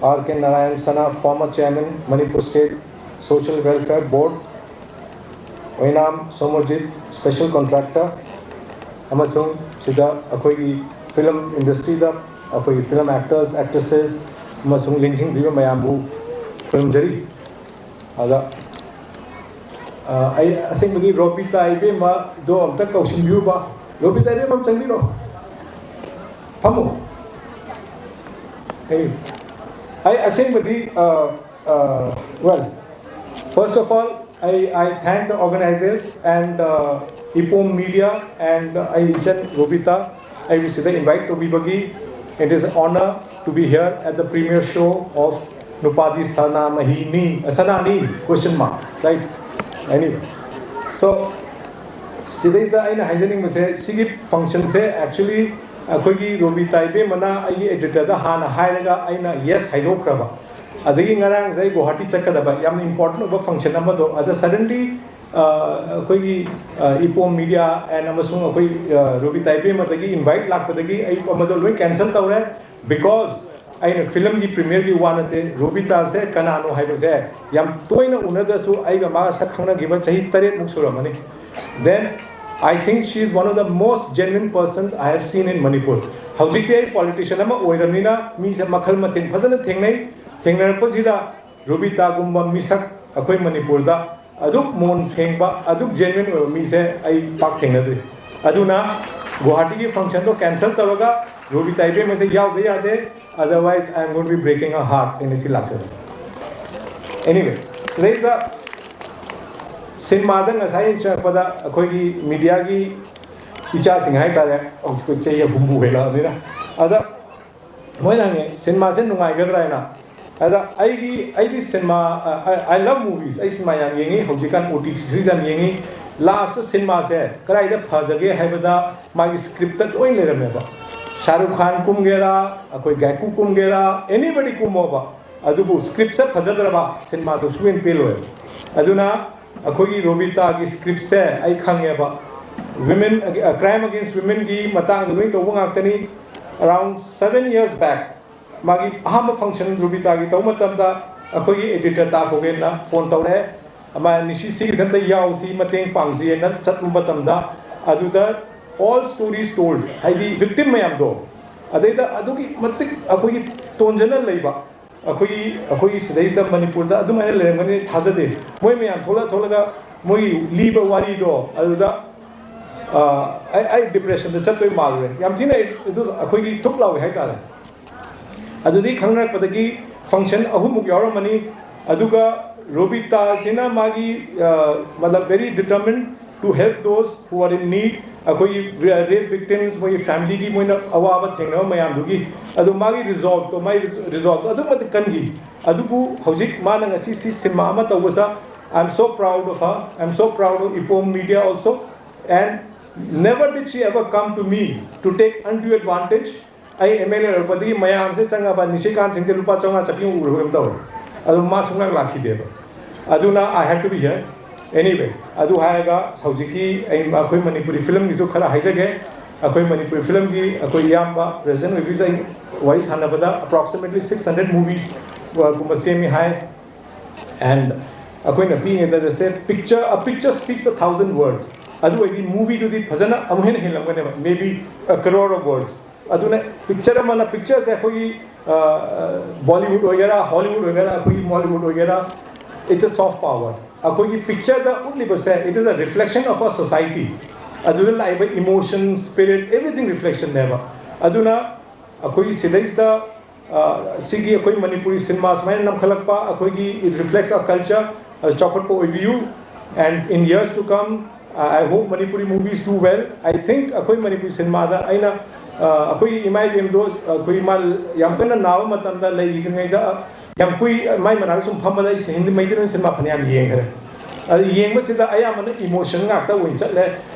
R K Narayan Sana, former Chairman Manipur State Social Welfare Board, Oinam Somojit, Special Contractor, ꯑꯃꯁꯨꯡ ꯁꯤꯗ ꯑꯩꯈꯣꯏꯒꯤ film industryꯗ ꯑꯩꯈꯣꯏꯒꯤ film actors, actresses ꯑꯃꯁꯨꯡ ꯂꯦꯡꯁꯤꯟꯕꯤꯕ ꯃꯌꯥꯝꯕꯨ ꯈꯨꯔꯨꯝꯖꯔꯤ꯫ ꯑꯗ ꯑ, ꯑꯩ ꯑꯁꯦꯡꯕꯒꯤ ꯔꯣꯕꯤꯇꯥ ꯏꯕꯦꯝꯃꯗꯣ ꯑꯝꯇ ꯀꯧꯁꯤꯟꯕꯤꯌꯨꯕ꯫ ꯔꯣꯕꯤꯇꯥ ꯏꯕꯦꯝꯃ, ꯑꯝ ꯆꯪꯕꯤꯔꯣ, ꯐꯝꯃꯨ꯫ ꯑꯩ ꯑꯩ ꯑꯁꯦꯡꯕꯗꯤ, ꯑ, ꯑ, well, first of all, I, I thank the organizers and, uh, Ipom Media and, uh, ꯑꯩ ꯏꯆꯟ ꯔꯣꯕꯤꯇꯥ, ꯑꯩꯕꯨ ꯁꯤꯗ invite ꯇꯧꯕꯤꯕꯒꯤ꯫ It is an honor to be here at the premiere show of Nupadi Sanamahini, uh, Sanani, question mark, right? Anyway, so ꯁꯤꯗꯩꯁꯤꯗ ꯑꯩꯅ ꯍꯥꯏꯖꯅꯤꯡꯕꯁꯦ, ꯁꯤꯒꯤ functionꯁꯦ actually ꯑꯩꯈꯣꯏꯒꯤ ꯔꯣꯕꯤꯇꯥ ꯏꯕꯦꯝꯃꯅ ꯑꯩꯒꯤ editorꯗ ꯍꯥꯟꯅ ꯍꯥꯏꯔꯒ ꯑꯩꯅ yes ꯍꯥꯏꯗꯣꯛꯈ꯭ꯔꯕ꯫ ꯑꯗꯒꯤ ꯉꯔꯥꯡꯁꯦ ꯑꯩ ꯒꯨꯋꯥꯍꯥꯇꯤ ꯆꯠꯀꯗꯕ, ꯌꯥꯝꯅ important ꯑꯣꯏꯕ function ꯑꯃꯗꯣ, ꯑꯗ suddenly, ꯑ, ꯑꯩꯈꯣꯏꯒꯤ, ꯑ, Ipom Media and ꯑꯃꯁꯨꯡ ꯑꯩꯈꯣꯏ, ꯑ, ꯔꯣꯕꯤꯇꯥ ꯏꯕꯦꯝꯃꯗꯒꯤ invite ꯂꯥꯛꯄꯗꯒꯤ ꯑꯩ ꯑꯃꯗꯣ ꯂꯣꯏ cancel ꯇꯧꯔꯦ꯫ Because ꯑꯩꯅ filmꯒꯤ premiereꯒꯤ ꯋꯥ ꯅꯠꯇꯦ, ꯔꯣꯕꯤꯇꯥꯁꯦ ꯀꯅꯥꯅꯣ ꯍꯥꯏꯕꯁꯦ ꯌꯥꯝ ꯇꯣꯏꯅ ꯎꯅꯗ꯭ꯔꯁꯨ ꯑꯩꯒ ꯃꯥꯒ ꯁꯛ ꯈꯪꯅꯈꯤꯕ ꯆꯍꯤ ꯇꯔꯦꯠꯃꯨꯛ ꯁꯨꯔꯝꯃꯅꯤ꯫ Then I think she is one of the most genuine persons I have seen in Manipur. ꯍꯧꯖꯤꯛꯇꯤ ꯑꯩ politician ꯑꯃ ꯑꯣꯏꯔꯕꯅꯤꯅ ꯃꯤꯁꯦ ꯃꯈꯜ ꯃꯊꯦꯜ ꯐꯖꯅ ꯊꯦꯡꯅꯩ꯫ ꯊꯦꯡꯅꯔꯛꯄꯁꯤꯗ ꯔꯣꯕꯤꯇꯥꯒꯨꯝꯕ ꯃꯤꯁꯛ ꯑꯩꯈꯣꯏ ꯃꯅꯤꯄꯨꯔꯗ ꯑꯗꯨꯛ ꯃꯣꯟ ꯁꯦꯡꯕ, ꯑꯗꯨꯛ genuine ꯑꯣꯏꯕ ꯃꯤꯁꯦ ꯑꯩ ꯄꯥꯛ ꯊꯦꯡꯅꯗ꯭ꯔꯤ꯫ ꯑꯗꯨꯅ ꯒꯨꯋꯥꯍꯥꯇꯤꯒꯤ functionꯗꯣ cancel ꯇꯧꯔꯒ ꯔꯣꯕꯤꯇꯥ ꯏꯕꯦꯝꯃꯁꯦ ꯌꯥꯎꯗ ꯌꯥꯗꯦ, otherwise I am going to be breaking her heart ꯍꯥꯏꯅ ꯁꯤ ꯂꯥꯛꯆꯕꯅꯤ꯫ Anyway, ꯁꯤꯗꯩꯁꯤꯗ ꯁꯤꯅꯦꯃꯥꯗ ꯉꯁꯥꯏ ꯆꯪꯉꯛꯄꯗ ꯑꯩꯈꯣꯏꯒꯤ mediaꯒꯤ ꯏꯆꯥꯁꯤꯡ ꯍꯥꯏꯇꯥꯔꯦ, ꯑꯩꯈꯣꯏ ꯆꯍꯤ ꯍꯨꯝꯐꯨ ꯍꯦꯜꯂꯛꯑꯕꯅꯤꯅ, ꯑꯗ ꯃꯣꯏꯅ ꯍꯪꯉꯦ, "ꯁꯤꯅꯦꯃꯥꯁꯦ ꯅꯨꯡꯉꯥꯏꯒꯗ꯭ꯔꯥ?" ꯍꯥꯏꯅ꯫ ꯑꯗ ꯑꯩꯒꯤ, ꯑꯩꯗꯤ cinema, I, I love movies, ꯑꯩ ꯁꯤꯅꯦꯃꯥ ꯌꯥꯝ ꯌꯦꯡꯉꯤ, ꯍꯧꯖꯤꯛꯀꯥꯟ OTTꯁꯤꯁꯨ ꯌꯥꯝ ꯌꯦꯡꯉꯤ꯫ Last ꯁꯤꯅꯦꯃꯥꯁꯦ ꯀꯗꯥꯏꯗ ꯐꯖꯒꯦ ꯍꯥꯏꯕꯗ ꯃꯥꯒꯤ scriptꯇ ꯂꯣꯏ ꯂꯩꯔꯝꯃꯦꯕ꯫ ꯁꯥꯔꯨꯈ ꯈꯥꯟ ꯀꯨꯝꯒꯦꯔꯥ, ꯑꯩꯈꯣꯏ ꯒꯥꯏꯀꯨ ꯀꯨꯝꯒꯦꯔꯥ, anybody ꯀꯨꯝꯃꯣꯕ, ꯑꯗꯨꯕꯨ scriptꯁꯦ ꯐꯖꯗ꯭ꯔꯕ ꯁꯤꯅꯦꯃꯥꯗꯨ ꯁꯨꯡꯄꯦꯟ ꯄꯦꯜꯂꯣꯏ꯫ ꯑꯗꯨꯅ ꯑꯩꯈꯣꯏꯒꯤ ꯔꯣꯕꯤꯇꯥꯒꯤ scriptꯁꯦ ꯑꯩ ꯈꯪꯉꯦꯕ, women, crime against womenꯒꯤ ꯃꯇꯥꯡꯗ ꯂꯣꯏ ꯇꯧꯕ ꯉꯥꯛꯇꯅꯤ꯫ Around seven years back ꯃꯥꯒꯤ ꯑꯍꯥꯟꯕ function ꯔꯣꯕꯤꯇꯥꯒꯤ ꯇꯧꯕ ꯃꯇꯝꯗ ꯑꯩꯈꯣꯏꯒꯤ editor ꯇꯥ ꯈꯣꯒꯦꯟꯅ phone ꯇꯧꯔꯛꯑꯦ꯫ ꯑꯃ ꯅꯤꯁꯤ ꯁꯤꯒꯤꯁꯦ ꯑꯝꯇ ꯌꯥꯎꯁꯤ, ꯃꯇꯦꯡ ꯄꯥꯡꯁꯤꯅ ꯆꯠꯄ ꯃꯇꯝꯗ ꯑꯗꯨꯗ all stories told, ꯍꯥꯏꯗꯤ victim ꯃꯌꯥꯝꯗꯣ, ꯑꯗꯩꯗ ꯑꯗꯨꯒꯤ ꯃꯇꯤꯛ ꯑꯩꯈꯣꯏꯒꯤ ꯇꯣꯟꯖꯅ ꯂꯩꯕ, ꯑꯩꯈꯣꯏꯒꯤ, ꯑꯩꯈꯣꯏꯒꯤ ꯁꯤꯗꯩꯁꯤꯗ ꯃꯅꯤꯄꯨꯔꯗ ꯑꯗꯨꯃꯥꯏꯅ ꯂꯩꯔꯝꯒꯅꯤ ꯊꯥꯖꯗꯦ꯫ ꯃꯣꯏ ꯃꯌꯥꯝ ꯊꯣꯛꯂꯛ ꯊꯣꯛꯂꯒ ꯃꯣꯏ ꯂꯤꯕ ꯋꯥꯔꯤꯗꯣ ꯑꯗꯨꯗ, ꯑ, ꯑꯩ, ꯑꯩ depressionꯗ ꯆꯠꯇꯣꯏ ꯃꯥꯜꯂꯨꯔꯦ꯫ ꯌꯥꯝ ꯊꯤꯅ ꯑꯩ, ꯑꯗꯨ ꯑꯩꯈꯣꯏꯒꯤ ꯊꯨꯞ ꯂꯥꯎꯋꯦ ꯍꯥꯏꯇꯥꯔꯦ꯫ ꯑꯗꯨꯗꯤ ꯈꯪꯅꯔꯛꯄꯗꯒꯤ function ꯑꯍꯨꯝꯃꯨꯛ ꯌꯥꯎꯔꯝꯃꯅꯤ꯫ ꯑꯗꯨꯒ ꯔꯣꯕꯤꯇꯥꯁꯤꯅ ꯃꯥꯒꯤ, ꯑ, ꯃꯇꯂꯕ, very determined to help those who are in need, ꯑꯩꯈꯣꯏꯒꯤ rape victims, ꯃꯣꯏꯒꯤ familyꯒꯤ ꯃꯣꯏꯅ ꯑꯋꯥꯕ ꯊꯦꯡꯅꯕ ꯃꯌꯥꯝꯗꯨꯒꯤ꯫ ꯑꯗꯣ ꯃꯥꯒꯤ resolveꯇꯣ, ꯃꯥꯒꯤ resolveꯇꯣ ꯑꯗꯨꯛ ꯃꯇꯤꯛ ꯀꯟꯈꯤ꯫ ꯑꯗꯨꯕꯨ ꯍꯧꯖꯤꯛ ꯃꯥꯅ ꯉꯁꯤ ꯁꯤ ꯁꯤꯅꯦꯃꯥ ꯑꯃ ꯇꯧꯕꯁꯦ, I am so proud of her, I am so proud of Ipom Media also, and never did she ever come to me to take undue advantage꯫ ꯑꯩ MLA ꯑꯣꯏꯔꯛꯄꯗꯒꯤ ꯃꯌꯥꯝꯁꯦ ꯆꯪꯉꯕ ꯅꯤꯁꯤꯀꯥꯟ ꯁꯤꯡꯁꯦ ꯂꯨꯄꯥ ꯆꯥꯝꯃꯉꯥ ꯆꯠꯄꯤ ꯎꯔꯕ ꯀꯩꯅꯣꯝ ꯇꯧꯔꯦ꯫ ꯑꯗꯨ ꯃꯥ ꯁꯨꯡꯂꯥꯛ ꯂꯥꯛꯈꯤꯗꯦꯕ꯫ ꯑꯗꯨꯅ I have to be here anyway꯫ ꯑꯗꯨ ꯍꯥꯏꯔꯒ ꯍꯧꯖꯤꯛꯀꯤ ꯑꯩ, ꯑꯩꯈꯣꯏ ꯃꯅꯤꯄꯨꯔꯤ filmꯒꯤꯁꯨ ꯈꯔ ꯍꯥꯏꯖꯒꯦ꯫ ꯑꯩꯈꯣꯏ ꯃꯅꯤꯄꯨꯔꯤ filmꯒꯤ ꯑꯩꯈꯣꯏ ꯏꯌꯥꯝꯕ president ꯑꯣꯏꯕꯤꯁꯦ ꯑꯩ ꯋꯥꯔꯤ ꯁꯥꯟꯅꯕꯗ approximately six hundred movies ꯒꯨꯝꯕ ꯁꯦꯝꯃꯤ ꯍꯥꯏ꯫ And ꯑꯩꯈꯣꯏꯅ ꯄꯤꯛꯏꯉꯩꯗ they said, "Picture, a picture speaks a thousand words"꯫ ꯑꯗꯨ ꯑꯣꯏꯗꯤ movieꯗꯨꯗꯤ ꯐꯖꯅ ꯑꯃꯨꯛ ꯍꯦꯟꯅ ꯍꯦꯜꯂꯝꯒꯅꯦꯕ, maybe a crore of words꯫ ꯑꯗꯨꯅ picture ꯑꯃꯅ, pictureꯁꯦ ꯑꯩꯈꯣꯏꯒꯤ, ꯑ, ꯑ, Bollywood ꯑꯣꯏꯒꯦꯔꯥ, Hollywood ꯑꯣꯏꯒꯦꯔꯥ, ꯑꯩꯈꯣꯏꯒꯤ Mollywood ꯑꯣꯏꯒꯦꯔꯥ, it's a soft power꯫ ꯑꯩꯈꯣꯏꯒꯤ ꯄꯤꯛꯆꯔꯗ ꯎꯠꯂꯤꯕꯁꯦ, it is a reflection of our society. ꯑꯗꯨꯗ ꯂꯥꯛꯏꯕ emotion, spirit, everything reflectionꯅꯦꯕ. ꯑꯗꯨꯅ ꯑꯩꯈꯣꯏꯒꯤ ꯁꯤꯗꯩꯁꯤꯗ ꯑ, ꯁꯤꯒꯤ ꯑꯩꯈꯣꯏ ꯃꯅꯤꯄꯨꯔꯤ ꯁꯤꯅꯦꯃꯥ ꯁꯨꯃꯥꯏꯅ ꯅꯝꯈꯠꯂꯛꯄ, ꯑꯩꯈꯣꯏꯒꯤ it reflects our culture, ꯑ, ꯆꯥꯎꯈꯠꯄ ꯑꯣꯏꯕꯤꯌꯨ꯫ And in years to come, uh, I hope Manipuri movies do well. I think ꯑꯩꯈꯣꯏ ꯃꯅꯤꯄꯨꯔꯤ ꯁꯤꯅꯦꯃꯥꯗ ꯑꯩꯅ, ꯑ, ꯑꯩꯈꯣꯏꯒꯤ ꯏꯃꯥ ꯏꯕꯦꯝꯗꯣ, ꯑꯩꯈꯣꯏ ꯏꯃꯥ ꯌꯥꯝ ꯀꯟꯅ ꯅꯥꯕ ꯃꯇꯝꯗ ꯂꯩꯈꯤꯗ꯭ꯔꯤꯉꯩꯗ, ꯌꯥꯝ ꯀꯨꯏ ꯃꯥꯏ ꯃꯅꯥꯛꯇ ꯁꯨꯝ ꯐꯝꯕꯗ ꯑꯩꯁꯦ ꯍꯤꯟꯗꯤ ꯃꯩꯇꯩꯂꯣꯟ ꯁꯤꯅꯦꯃꯥ ꯐꯅꯌꯥꯝ ꯌꯦꯡꯈ꯭ꯔꯦ꯫ ꯑꯗꯨ ꯌꯦꯡꯕꯁꯤꯗ ꯑꯌꯥꯝꯕꯅ emotion ꯉꯥꯛꯇ ꯑꯣꯏꯅ ꯆꯠꯂꯦ,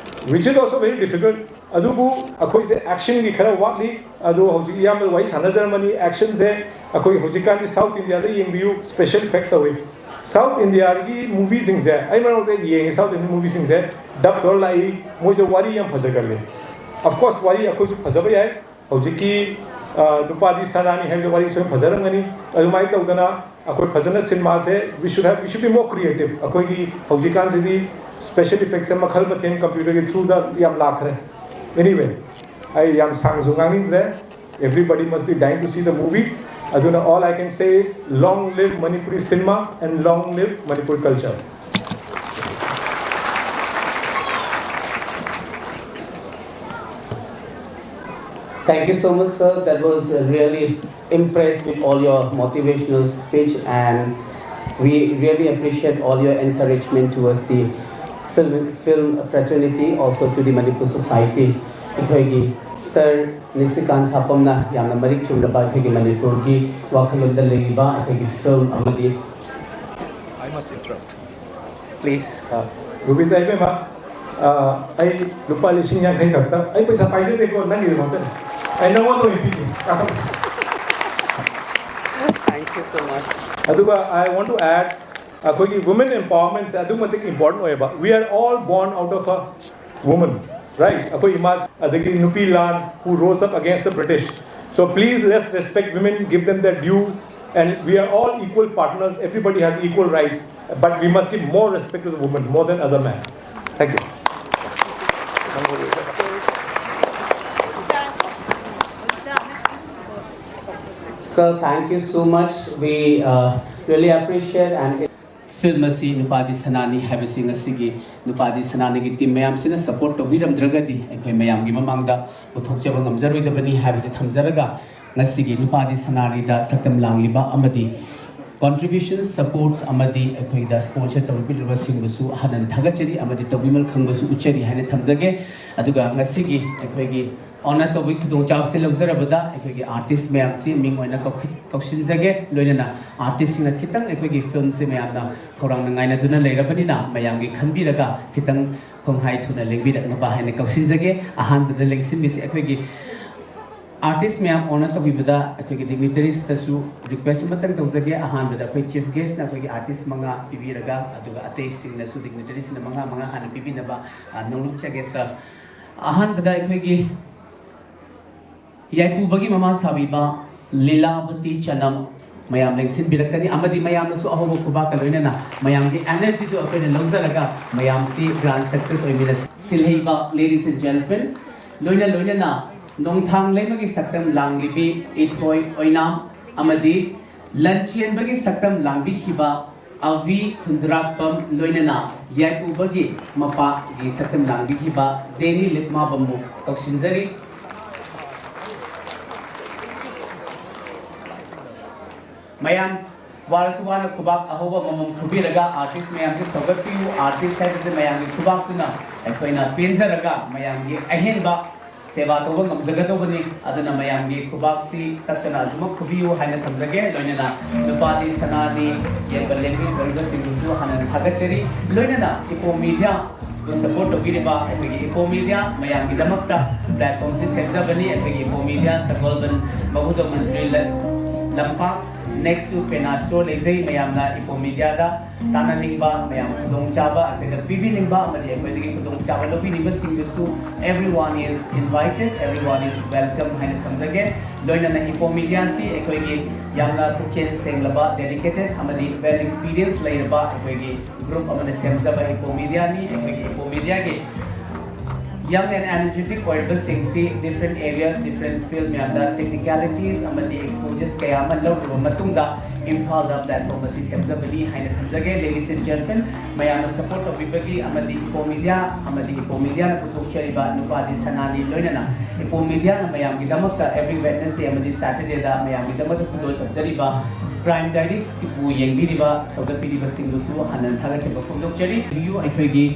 which is also very difficult. ꯑꯗꯨꯕꯨ ꯑꯩꯈꯣꯏꯁꯦ actionꯒꯤ ꯈꯔ ꯋꯥꯠꯂꯤ꯫ ꯑꯗꯨ ꯍꯧꯖꯤꯛ ꯏꯌꯥꯝꯕ ꯋꯥꯔꯤ ꯁꯥꯟꯅꯖꯔꯝꯃꯅꯤ, actionꯁꯦ ꯑꯩꯈꯣꯏ ꯍꯧꯖꯤꯛꯀꯥꯟꯗꯤ South Indiaꯗ ꯌꯦꯡꯕꯤꯌꯨ, special effect ꯇꯧꯏ꯫ South Indiaꯒꯤ movieꯁꯤꯡꯁꯦ, ꯑꯩ ꯃꯔꯛ ꯃꯔꯛꯇ ꯌꯦꯡꯉꯦ, South Indian movieꯁꯤꯡꯁꯦ dub ꯇꯧꯔ ꯂꯥꯛꯏ, ꯃꯣꯏꯁꯦ ꯋꯥꯔꯤ ꯌꯥꯝ ꯐꯖꯒꯜꯂꯤ꯫ Of course ꯋꯥꯔꯤ ꯑꯩꯈꯣꯏꯁꯨ ꯐꯖꯕ ꯌꯥꯏ, ꯍꯧꯖꯤꯛꯀꯤ, ꯑ, ꯅꯨꯄꯥꯗꯤ ꯁꯅꯥꯅꯤ ꯍꯥꯏꯕ ꯋꯥꯔꯤꯁꯨ ꯌꯥꯝ ꯐꯖꯔꯝꯒꯅꯤ꯫ ꯑꯗꯨꯃꯥꯏꯅ ꯇꯧꯗꯅ ꯑꯩꯈꯣꯏ ꯐꯖꯅ ꯁꯤꯅꯦꯃꯥꯁꯦ, we should have, we should be more creative. ꯑꯩꯈꯣꯏꯒꯤ ꯍꯧꯖꯤꯛꯀꯥꯟꯁꯤꯗꯤ special effectsꯁꯦ ꯃꯈꯜ ꯃꯊꯦꯜ computerꯒꯤ throughꯗ ꯌꯥꯝ ꯂꯥꯛꯈ꯭ꯔꯦ꯫ Anyway, ꯑꯩ ꯌꯥꯝ ꯁꯥꯡꯅꯁꯨ ꯉꯥꯡꯅꯤꯡꯗ꯭ꯔꯦ꯫ Everybody must be dying to see the movie. ꯑꯗꯨꯅ all I can say is long live Manipuri cinema and long live Manipuri culture. Thank you so much, sir. That was really impressed with all your motivational speech, and we really appreciate all your encouragement towards the film, film fraternity, also to the Manipur society. ꯑꯩꯈꯣꯏꯒꯤ ꯁꯥꯔ ꯅꯤꯁꯤꯀꯥꯟ ꯁꯥꯄꯝꯅ ꯌꯥꯝꯅ ꯃꯔꯤꯛ ꯆꯨꯝꯂꯕ ꯑꯩꯈꯣꯏꯒꯤ ꯃꯅꯤꯄꯨꯔꯒꯤ ꯋꯥꯈꯜꯂꯣꯟꯗ ꯂꯩꯔꯤꯕ ꯑꯩꯈꯣꯏꯒꯤ film ꯑꯃꯗꯤ I must interrupt. Please. ꯔꯨꯕꯤꯇꯥ ꯏꯕꯦꯝꯃ, ꯑ, ꯑꯩ ꯂꯨꯄꯥ ꯂꯤꯁꯤꯡ ꯌꯥꯡꯈꯩ ꯈꯛꯇ, ꯑꯩ ꯄꯩꯁꯥ ꯄꯥꯏꯖꯗꯦꯀꯣ, ꯅꯪꯒꯤꯗꯃꯛꯇꯅꯤ꯫ ꯑꯩ ꯅꯪꯉꯣꯟꯗ ꯑꯣꯏꯅ ꯄꯤꯒꯦ꯫ Thank you so much. ꯑꯗꯨꯒ I want to add, ꯑꯩꯈꯣꯏꯒꯤ women empowermentꯁꯦ ꯑꯗꯨꯛ ꯃꯇꯤꯛ important ꯑꯣꯏꯌꯦꯕ꯫ We are all born out of a woman, right? ꯑꯩꯈꯣꯏ ꯏꯃꯥ ꯑꯗꯒꯤ ꯅꯨꯄꯤ ꯂꯥꯟ, who rose up against the British. So please, let's respect women, give them their due, and we are all equal partners. Everybody has equal rights, but we must give more respect to the woman more than other men. Thank you. Sir, thank you so much. We uh, really appreciate and film ꯑꯁꯤ ꯅꯨꯄꯥꯗꯤ ꯁꯅꯥꯅꯤ ꯍꯥꯏꯕꯁꯤ ꯉꯁꯤꯒꯤ ꯅꯨꯄꯥꯗꯤ ꯁꯅꯥꯅꯤꯒꯤ team ꯃꯌꯥꯝꯁꯤꯅ support ꯇꯧꯕꯤꯔꯝꯗ꯭ꯔꯒꯗꯤ ꯑꯩꯈꯣꯏ ꯃꯌꯥꯝꯒꯤ ꯃꯃꯥꯡꯗ ꯄꯨꯊꯣꯛꯆꯕ ꯉꯝꯖꯔꯣꯏꯗꯕꯅꯤ ꯍꯥꯏꯕꯁꯤ ꯊꯝꯖꯔꯒ, ꯉꯁꯤꯒꯤ ꯅꯨꯄꯥꯗꯤ ꯁꯅꯥꯅꯤꯗ ꯁꯛꯇꯝ ꯂꯥꯡꯂꯤꯕ ꯑꯃꯗꯤ ꯀꯣꯟꯇ꯭ꯔꯤꯕ꯭ꯌꯨꯁꯟ, ꯁꯄꯣꯔꯠꯁ ꯑꯃꯗꯤ ꯑꯩꯈꯣꯏꯗ ꯁ꯭ꯄꯣꯟꯁꯔ ꯇꯧꯕꯤꯔꯤꯕꯁꯤꯡꯕꯨꯁꯨ ꯍꯥꯟꯅ ꯊꯥꯒꯠꯆꯔꯤ ꯑꯃꯗꯤ ꯇꯧꯕꯤꯃꯜ ꯈꯪꯕꯁꯨ ꯎꯠꯆꯔꯤ ꯍꯥꯏꯅ ꯊꯝꯖꯒꯦ꯫ ꯑꯗꯨꯒ ꯉꯁꯤꯒꯤ ꯑꯩꯈꯣꯏꯒꯤ ꯑꯣꯅꯔ ꯇꯧꯕꯒꯤ ꯈꯨꯗꯣꯡꯆꯥꯕꯁꯤ ꯂꯧꯖꯔꯕꯗ ꯑꯩꯈꯣꯏꯒꯤ ꯑꯥꯔꯇꯤꯁ ꯃꯌꯥꯝꯁꯤ ꯃꯤꯡ ꯑꯣꯏꯅ ꯀꯧꯈꯤ-, ꯀꯧꯁꯤꯟꯖꯒꯦ꯫ ꯂꯣꯏꯅꯅ ꯑꯥꯔꯇꯤꯁꯁꯤꯡꯅ ꯈꯤꯇꯪ ꯑꯩꯈꯣꯏꯒꯤ ꯐꯤꯜꯝꯁꯤ ꯃꯌꯥꯝꯅ ꯈꯧꯔꯥꯡꯅ ꯉꯥꯏꯅꯗꯨꯅ ꯂꯩꯔꯕꯅꯤꯅ ꯃꯌꯥꯝꯒꯤ ꯈꯟꯕꯤꯔꯒ ꯈꯤꯇꯪ ꯈꯣꯡꯍꯥꯏ ꯊꯨꯅ ꯂꯦꯡꯕꯤꯔꯛꯅꯕ ꯍꯥꯏꯅ ꯀꯧꯁꯤꯟꯖꯒꯦ꯫ ꯑꯍꯥꯟꯕꯗ ꯂꯦꯡꯁꯤꯟꯕꯤꯁꯤ ꯑꯩꯈꯣꯏꯒꯤ ꯑꯥꯔꯇꯤꯁ ꯃꯌꯥꯝ ꯑꯣꯅꯔ ꯇꯧꯕꯤꯕꯗ ꯑꯩꯈꯣꯏꯒꯤ ꯗꯤꯒꯅꯤꯇꯔꯤꯁꯇꯁꯨ ꯔꯤꯀ꯭ꯋꯦꯁ ꯑꯃꯇꯪ ꯇꯧꯖꯒꯦ꯫ ꯑꯍꯥꯟꯕꯗ ꯑꯩꯈꯣꯏ ꯆꯤꯐ ꯒꯦꯁꯅ ꯑꯩꯈꯣꯏꯒꯤ ꯑꯥꯔꯇꯤꯁ ꯃꯉꯥ ꯄꯤꯕꯤꯔꯒ, ꯑꯗꯨꯒ ꯑꯇꯩꯁꯤꯡꯅꯁꯨ ꯗꯤꯒꯅꯤꯇꯔꯤꯁꯤꯡꯅ ꯃꯉꯥ ꯃꯉꯥ ꯍꯥꯟꯅ ꯄꯤꯕꯤꯅꯕ, ꯑ, ꯅꯣꯡꯂꯨꯛꯆꯒꯦ ꯁꯥꯔ꯫ ꯑꯍꯥꯟꯕꯗ ꯑꯩꯈꯣꯏꯒꯤ ꯌꯥꯏꯄꯨꯕꯒꯤ ꯃꯃꯥ ꯁꯥꯕꯤꯕ ꯂꯤꯂꯥꯕꯇꯤ ꯆꯅꯝ ꯃꯌꯥꯝ ꯂꯦꯡꯁꯤꯟꯕꯤꯔꯛꯀꯅꯤ ꯑꯃꯗꯤ ꯃꯌꯥꯝꯅꯁꯨ ꯑꯍꯧꯕ ꯈꯨꯕꯥꯛꯀ ꯂꯣꯏꯅꯅ ꯃꯌꯥꯝꯒꯤ ꯑꯦꯅꯔꯖꯤꯗꯨ ꯑꯩꯈꯣꯏꯅ ꯂꯧꯖꯔꯒ ꯃꯌꯥꯝꯁꯤ ꯒ꯭ꯔꯥꯟ ꯁꯛꯁꯦꯁ ꯑꯣꯏꯃꯤꯟꯅꯁꯤ꯫ ꯁꯤꯜꯍꯩꯕ ladies and gentlemen, ꯂꯣꯏꯅ ꯂꯣꯏꯅꯅ ꯅꯣꯡꯊꯥꯡ ꯂꯩꯃꯒꯤ ꯁꯛꯇꯝ ꯂꯥꯡꯂꯤꯕꯤ ꯏꯊꯣꯏ ꯑꯣꯏꯅꯥꯝ ꯑꯃꯗꯤ ꯂꯟꯆꯦꯟꯕꯒꯤ ꯁꯛꯇꯝ ꯂꯥꯡꯕꯤꯈꯤꯕ ꯑꯚꯤ ꯈꯨꯟꯗ꯭ꯔꯥꯛꯄꯝ, ꯂꯣꯏꯅꯅ ꯌꯥꯏꯄꯨꯕꯒꯤ ꯃꯄꯥꯒꯤ ꯁꯛꯇꯝ ꯂꯥꯡꯕꯤꯈꯤꯕ ꯗꯦꯅꯤ ꯂꯤꯛꯃꯥꯕꯝꯕꯨ ꯀꯧꯁꯤꯟꯖꯔꯤ꯫ ꯃꯌꯥꯝ ꯋꯥꯔꯁꯨ ꯋꯥꯅ ꯈꯨꯕꯥꯛ ꯑꯍꯧꯕ ꯑꯃꯃꯝ ꯈꯨꯕꯤꯔꯒ ꯑꯥꯔꯇꯤꯁ ꯃꯌꯥꯝꯁꯦ ꯁꯧꯒꯠꯄꯤꯌꯨ꯫ ꯑꯥꯔꯇꯤꯁ ꯍꯥꯏꯕꯁꯦ ꯃꯌꯥꯝꯒꯤ ꯈꯨꯕꯥꯛꯇꯨꯅ ꯑꯩꯈꯣꯏꯅ ꯄꯦꯟꯖꯔꯒ ꯃꯌꯥꯝꯒꯤ ꯑꯍꯦꯟꯕ ꯁꯦꯕꯥ ꯇꯧꯕ ꯉꯝꯖꯒꯗꯧꯕꯅꯤ꯫ ꯑꯗꯨꯅ ꯃꯌꯥꯝꯒꯤ ꯈꯨꯕꯥꯛꯁꯤ ꯀꯛꯇꯅ ꯑꯗꯨꯃꯛ ꯈꯨꯕꯤꯌꯨ ꯍꯥꯏꯅ ꯊꯝꯖꯒꯦ꯫ ꯂꯣꯏꯅꯅ ꯅꯨꯄꯥꯗꯤ ꯁꯅꯥꯅꯤ ꯌꯦꯡꯕ ꯂꯦꯡꯕꯤꯔꯤꯕꯁꯤꯡꯕꯨꯁꯨ ꯍꯥꯟꯅ ꯊꯥꯒꯠꯆꯔꯤ꯫ ꯂꯣꯏꯅꯅ ꯏꯄꯣ ꯃꯤꯗꯤꯌꯥꯕꯨ ꯁꯄꯣꯔꯠ ꯇꯧꯕꯤꯔꯤꯕ ꯑꯩꯈꯣꯏꯒꯤ ꯏꯄꯣ ꯃꯤꯗꯤꯌꯥ ꯃꯌꯥꯝꯒꯤꯗꯃꯛꯇ ꯄ꯭ꯂꯦꯠꯐꯣꯝꯁꯤ ꯁꯦꯝꯖꯕꯅꯤ꯫ ꯑꯩꯈꯣꯏꯒꯤ ꯏꯄꯣ ꯃꯤꯗꯤꯌꯥ ꯁꯒꯣꯜꯕꯟ ꯃꯍꯨꯗꯣ ꯃꯟꯇ꯭ꯔꯤ ꯂ-, ꯂꯝꯄꯥꯛ next to ꯄꯦꯅꯥ ꯁ꯭ꯇꯣꯔ ꯂꯩꯖꯩ꯫ ꯃꯌꯥꯝꯅ ꯏꯄꯣ ꯃꯤꯗꯤꯌꯥꯗ ꯇꯥꯟꯅꯅꯤꯡꯕ, ꯃꯌꯥꯝ ꯈꯨꯗꯣꯡꯆꯥꯕ ꯑꯩꯈꯣꯏꯗ ꯄꯤꯕꯤꯅꯤꯡꯕ ꯑꯃꯗꯤ ꯑꯩꯈꯣꯏꯗꯒꯤ ꯈꯨꯗꯣꯡꯆꯥꯕ ꯂꯧꯕꯤꯅꯤꯡꯕꯁꯤꯡꯗꯨꯁꯨ everyone is invited, everyone is welcome ꯍꯥꯏꯅ ꯊꯝꯖꯒꯦ꯫ ꯂꯣꯏꯅꯅ ꯏꯄꯣ ꯃꯤꯗꯤꯌꯥꯁꯤ ꯑꯩꯈꯣꯏꯒꯤ ꯌꯥꯝꯅ ꯄꯨꯛꯆꯦꯜ ꯁꯦꯡꯂꯕ, dedicated ꯑꯃꯗꯤ well experience ꯂꯩꯔꯕ ꯑꯩꯈꯣꯏꯒꯤ ꯒ꯭ꯔꯨꯞ ꯑꯃꯅ ꯁꯦꯝꯖꯕ ꯏꯄꯣ ꯃꯤꯗꯤꯌꯥꯅꯤ꯫ ꯑꯩꯈꯣꯏꯒꯤ ꯏꯄꯣ ꯃꯤꯗꯤꯌꯥꯒꯤ Young and energetic ꯑꯣꯏꯔꯤꯕꯁꯤꯡꯁꯤ different areas, different field ꯃꯌꯥꯝꯗ technicalities ꯑꯃꯗꯤ exposures ꯀꯌꯥ ꯑꯃ ꯂꯧꯔꯕ ꯃꯇꯨꯡꯗ ꯏꯝꯐꯥꯜꯗ platform ꯑꯁꯤ ꯁꯦꯝꯖꯕꯅꯤ ꯍꯥꯏꯅ ꯊꯝꯖꯒꯦ꯫ Ladies and gentlemen, ꯃꯌꯥꯝꯅ support ꯇꯧꯕꯤꯕꯒꯤ ꯑꯃꯗꯤ Ipomedia ꯑꯃꯗꯤ Ipomedia ꯅ ꯄꯨꯊꯣꯛꯆꯔꯤꯕ ꯅꯨꯄꯥꯗꯤ ꯁꯅꯥꯅꯤ ꯂꯣꯏꯅꯅ Ipomedia ꯅ ꯃꯌꯥꯝꯒꯤꯗꯃꯛꯇ every Wednesday ꯑꯃꯗꯤ Saturday ꯗ ꯃꯌꯥꯝꯒꯤꯗꯃꯛꯇ ꯈꯨꯗꯣꯜ ꯇꯝꯖꯔꯤꯕ Crime Diaries ꯀꯤꯕꯨ ꯌꯦꯡꯕꯤꯔꯤꯕ, ꯁꯧꯒꯠꯄꯤꯔꯤꯕꯁꯤꯡꯕꯨꯁꯨ ꯍꯟꯅ ꯊꯥꯒꯠꯆꯕ ꯐꯣꯡꯗꯣꯛꯆꯔꯤ꯫ ꯑꯩꯈꯣꯏꯒꯤ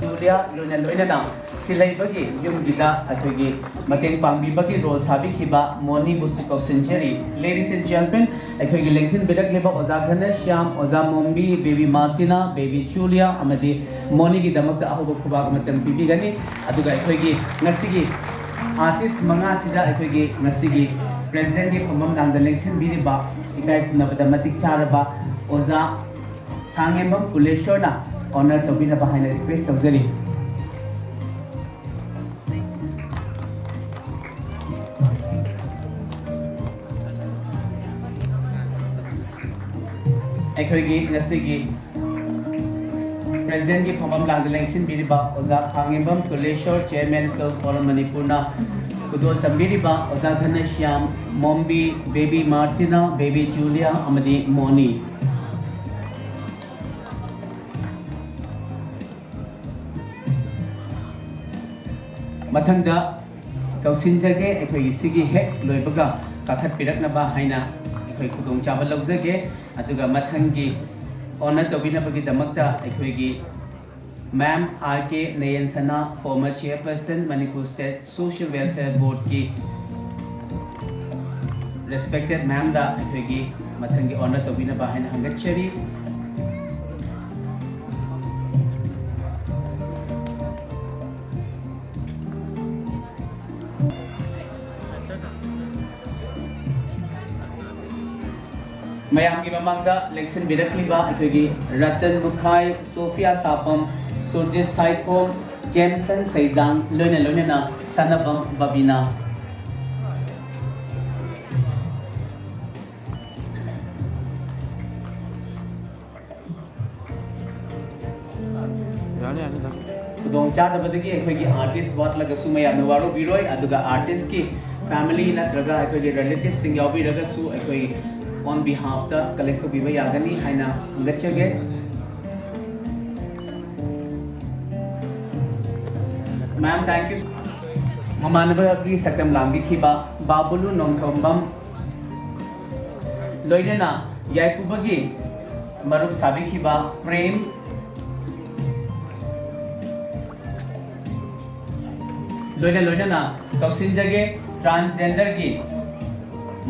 ꯖꯨꯂꯤꯌꯥ ꯂꯣꯏꯅ ꯂꯣꯏꯅꯅ ꯁꯤꯜꯍꯩꯕꯒꯤ ꯌꯨꯝꯒꯤꯗ ꯑꯩꯈꯣꯏꯒꯤ ꯃꯇꯦꯡ ꯄꯥꯡꯕꯤꯕꯒꯤ role ꯁꯥꯕꯤꯈꯤꯕ ꯃꯣꯅꯤꯕꯨꯁꯨ ꯀꯧꯁꯤꯟꯖꯔꯤ꯫ Ladies and gentlemen, ꯑꯩꯈꯣꯏꯒꯤ ꯂꯦꯡꯁꯤꯟꯕꯤꯔꯛꯂꯤꯕ ꯑꯣꯖꯥ ꯘꯅꯁ꯭ꯌꯥꯝ, ꯑꯣꯖꯥ ꯃꯣꯝꯕꯤ, ꯕꯦꯕꯤ ꯃꯥꯔꯇꯤꯅꯥ, ꯕꯦꯕꯤ ꯖꯨꯂꯤꯌꯥ ꯑꯃꯗꯤ ꯃꯣꯅꯤꯒꯤꯗꯃꯛꯇ ꯑꯍꯧꯕ ꯈꯨꯕꯥꯛ ꯑꯃꯇꯪ ꯄꯤꯕꯤꯒꯅꯤ꯫ ꯑꯗꯨꯒ ꯑꯩꯈꯣꯏꯒꯤ ꯉꯁꯤꯒꯤ artist ꯃꯉꯥꯁꯤꯗ ꯑꯩꯈꯣꯏꯒꯤ ꯉꯁꯤꯒꯤ president ꯀꯤ ꯐꯝꯐꯝ ꯂꯥꯡꯗ ꯂꯦꯡꯁꯤꯟꯕꯤꯔꯤꯕ ꯏꯀꯥꯏ ꯈꯨꯝꯅꯕꯗ ꯃꯇꯤꯛ ꯆꯥꯔꯕ ꯑꯣꯖꯥ ꯊꯥꯡꯉꯦꯝꯕꯝ ꯀꯨꯂꯦꯁꯣꯔꯅ honor ꯇꯧꯕꯤꯅꯕ ꯍꯥꯏꯅ request ꯇꯧꯖꯔꯤ꯫ ꯑꯩꯈꯣꯏꯒꯤ ꯉꯁꯤꯒꯤ president ꯀꯤ ꯐꯝꯐꯝ ꯂꯥꯡꯗ ꯂꯦꯡꯁꯤꯟꯕꯤꯔꯤꯕ ꯑꯣꯖꯥ ꯊꯥꯡꯉꯦꯝꯕꯝ ꯀꯨꯂꯦꯁꯣꯔ, chairman Film Forum ꯃꯅꯤꯄꯨꯔꯅ ꯈꯨꯗꯣꯜ ꯇꯝꯕꯤꯔꯤꯕ ꯑꯣꯖꯥ ꯘꯅꯁ꯭ꯌꯥꯝ, ꯃꯣꯝꯕꯤ, ꯕꯦꯕꯤ ꯃꯥꯔꯇꯤꯅꯥ, ꯕꯦꯕꯤ ꯖꯨꯂꯤꯌꯥ ꯑꯃꯗꯤ ꯃꯣꯅꯤ꯫ ꯃꯊꯪꯗ ꯀꯧꯁꯤꯟꯖꯒꯦ, ꯑꯩꯈꯣꯏꯒꯤ ꯁꯤꯒꯤ ꯍꯦꯛ ꯂꯣꯏꯕꯒ ꯀꯥꯈꯠꯄꯤꯔꯛꯅꯕ ꯍꯥꯏꯅ ꯑꯩꯈꯣꯏ ꯈꯨꯗꯣꯡꯆꯥꯕ ꯂꯧꯖꯒꯦ꯫ ꯑꯗꯨꯒ ꯃꯊꯪꯒꯤ honor ꯇꯧꯕꯤꯅꯕꯒꯤꯗꯃꯛꯇ ꯑꯩꯈꯣꯏꯒꯤ ma'am R K ꯅꯌꯟꯁꯅꯥ, former chairperson Manipur State Social Welfare Board ꯀꯤ respected ma'am ꯗ ꯑꯩꯈꯣꯏꯒꯤ ꯃꯊꯪꯒꯤ honor ꯇꯧꯕꯤꯅꯕ ꯍꯥꯏꯅ ꯍꯪꯒꯠꯆꯔꯤ꯫ ꯃꯌꯥꯝꯒꯤ ꯃꯃꯥꯡꯗ ꯂꯦꯡꯁꯤꯟꯕꯤꯔꯛꯂꯤꯕ ꯑꯩꯈꯣꯏꯒꯤ ꯔꯇꯟ ꯃꯨꯈꯥꯏ, ꯁꯣꯐꯤꯌꯥ ꯁꯥꯄꯝ, ꯁꯨꯔꯖꯤꯠ ꯁꯥꯏꯈꯣꯝ, ꯖꯦꯝꯁꯟ ꯁꯩꯖꯥꯡ, ꯂꯣꯏꯅ ꯂꯣꯏꯅꯅ ꯁꯅꯥꯕꯝ ꯕꯕꯤꯅꯥ꯫ ꯈꯨꯗꯣꯡ ꯆꯥꯗꯕꯗꯒꯤ ꯑꯩꯈꯣꯏꯒꯤ ꯑꯥꯔꯇꯤꯁ ꯋꯥꯠꯂꯒꯁꯨ ꯃꯌꯥꯝꯅ ꯋꯥꯔꯧꯕꯤꯔꯣꯏ, ꯑꯗꯨꯒ ꯑꯥꯔꯇꯤꯁꯀꯤ ꯐꯦꯃꯤꯂꯤ ꯅꯠꯇ꯭ꯔꯒ ꯑꯩꯈꯣꯏꯒꯤ ꯔꯤꯂꯦꯇꯤꯚꯁꯤꯡ ꯌꯥꯎꯕꯤꯔꯒꯁꯨ ꯑꯩꯈꯣꯏ on behalf ꯇ ꯀꯂꯦꯛ ꯇꯧꯕꯤꯕ ꯌꯥꯒꯅꯤ ꯍꯥꯏꯅ ꯈꯪꯒꯠꯆꯒꯦ꯫ Ma'am, thank you. ꯃꯃꯥꯟꯅꯕꯒꯤ ꯁꯛꯇꯝ ꯂꯥꯡꯕꯤꯈꯤꯕ ꯕꯥꯕꯨꯂꯨ ꯅꯣꯡꯊꯣꯝꯕꯝ, ꯂꯣꯏꯅꯅ ꯌꯥꯏꯄꯨꯕꯒꯤ ꯃꯔꯨꯞ ꯁꯥꯕꯤꯈꯤꯕ ꯄ꯭ꯔꯦꯝ, ꯂꯣꯏꯅ ꯂꯣꯏꯅꯅ ꯀꯧꯁꯤꯟꯖꯒꯦ꯫ ꯇ꯭ꯔꯥꯟꯁꯖꯦꯟꯗꯔꯒꯤ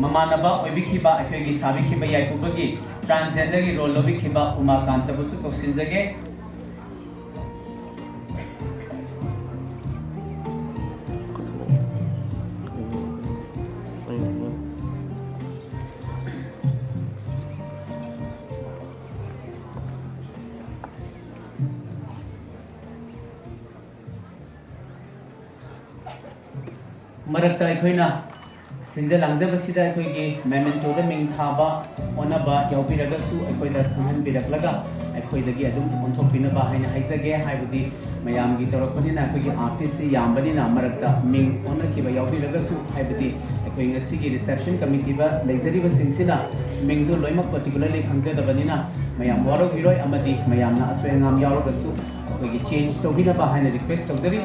ꯃꯃꯥꯟꯅꯕ ꯑꯣꯏꯕꯤꯈꯤꯕ, ꯑꯩꯈꯣꯏꯒꯤ ꯁꯥꯕꯤꯈꯤꯕ ꯌꯥꯏꯄꯨꯕꯒꯤ ꯇ꯭ꯔꯥꯟꯁꯖꯦꯟꯗꯔꯒꯤ ꯔꯣꯜ ꯂꯧꯕꯤꯈꯤꯕ ꯎꯃꯥꯀꯥꯟꯇꯕꯨꯁꯨ ꯀꯧꯁꯤꯟꯖꯒꯦ꯫ ꯃꯔꯛꯇ ꯑꯩꯈꯣꯏꯅ ꯁꯤꯟꯖ ꯂꯥꯡꯖꯕꯁꯤꯗ ꯑꯩꯈꯣꯏꯒꯤ ꯃꯦꯃꯦꯟꯇꯣꯗ ꯃꯤꯡ ꯊꯥꯕ ꯑꯣꯟꯅꯕ ꯌꯥꯎꯕꯤꯔꯒꯁꯨ ꯑꯩꯈꯣꯏꯗ ꯈꯪꯍꯟꯕꯤꯔꯛꯂꯒ ꯑꯩꯈꯣꯏꯗꯒꯤ ꯑꯗꯨꯝ ꯑꯣꯟꯊꯣꯛꯄꯤꯅꯕ ꯍꯥꯏꯅ ꯍꯥꯏꯖꯒꯦ꯫ ꯍꯥꯏꯕꯗꯤ ꯃꯌꯥꯝꯒꯤ ꯇꯧꯔꯛꯄꯅꯤꯅ, ꯑꯩꯈꯣꯏꯒꯤ ꯑꯥꯔꯇꯤꯁꯁꯤ ꯌꯥꯝꯕꯅꯤꯅ ꯃꯔꯛꯇ ꯃꯤꯡ ꯑꯣꯟꯅꯈꯤꯕ ꯌꯥꯎꯕꯤꯔꯒꯁꯨ, ꯍꯥꯏꯕꯗꯤ ꯑꯩꯈꯣꯏ ꯉꯁꯤꯒꯤ ꯔꯤꯁꯦꯞꯁꯟ ꯀꯃꯤꯇꯤꯗ ꯂꯩꯖꯔꯤꯕꯁꯤꯡꯁꯤꯅ ꯃꯤꯡꯗꯨ ꯂꯣꯏꯅꯃꯛ ꯄꯔꯇꯤꯀꯨꯂꯔꯂꯤ ꯈꯪꯖꯗꯕꯅꯤꯅ ꯃꯌꯥꯝ ꯋꯥꯔꯧꯕꯤꯔꯣꯏ, ꯑꯃꯗꯤ ꯃꯌꯥꯝꯅ ꯑꯁꯣꯏ ꯑꯉꯥꯝ ꯌꯥꯎꯔꯒꯁꯨ ꯑꯩꯈꯣꯏꯒꯤ ꯆꯦꯟꯖ ꯇꯧꯕꯤꯅꯕ ꯍꯥꯏꯅ ꯔꯤꯀ꯭ꯋꯦꯁ ꯇꯧꯖꯔꯤ꯫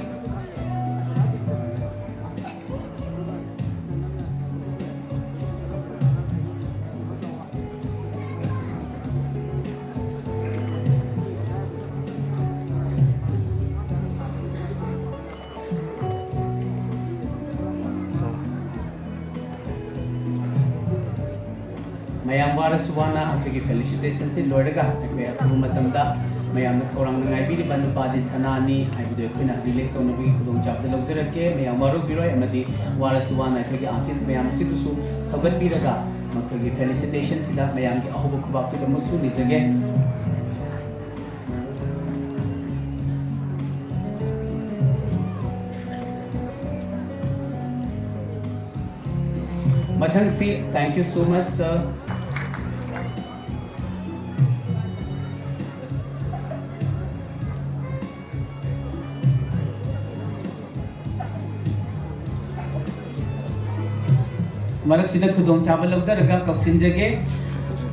ꯃꯌꯥꯝ ꯋꯥꯔꯁꯨ ꯋꯥꯅ ꯑꯩꯈꯣꯏꯒꯤ ꯐꯦꯂꯤꯁꯤꯇꯦꯁꯟꯁꯤ ꯂꯣꯏꯔꯒ ꯑꯩꯈꯣꯏ ꯑꯊꯨꯕ ꯃꯇꯝꯗ ꯃꯌꯥꯝꯅ ꯈꯧꯔꯥꯡꯅ ꯉꯥꯏꯕꯤꯔꯤꯕ ꯅꯨꯄꯥꯗꯤ ꯁꯅꯥꯅꯤ ꯍꯥꯏꯕꯗꯨ ꯑꯩꯈꯣꯏꯅ ꯔꯤꯂꯤꯁ ꯇꯧꯅꯕꯒꯤ ꯈꯨꯗꯣꯡꯆꯥꯕꯗꯨ ꯂꯧꯖꯔꯛꯀꯦ꯫ ꯃꯌꯥꯝ ꯋꯥꯔꯧꯕꯤꯔꯣꯏ, ꯑꯃꯗꯤ ꯋꯥꯔꯁꯨ ꯋꯥꯅ ꯑꯩꯈꯣꯏꯒꯤ ꯑꯥꯔꯇꯤꯁ ꯃꯌꯥꯝ ꯑꯁꯤꯕꯨꯁꯨ ꯁꯧꯒꯠꯄꯤꯔꯒ ꯃꯈꯣꯏꯒꯤ ꯐꯦꯂꯤꯁꯤꯇꯦꯁꯟꯁꯤꯗ ꯃꯌꯥꯝꯒꯤ ꯑꯍꯧꯕ ꯈꯨꯕꯥꯛꯇꯨꯗ ꯑꯃꯁꯨ ꯅꯤꯖꯒꯦ꯫ ꯃꯊꯪꯁꯤ, thank you so much, sir. ꯃꯔꯛꯁꯤꯗ ꯈꯨꯗꯣꯡꯆꯥꯕ ꯂꯧꯖꯔꯒ ꯀꯧꯁꯤꯟꯖꯒꯦ꯫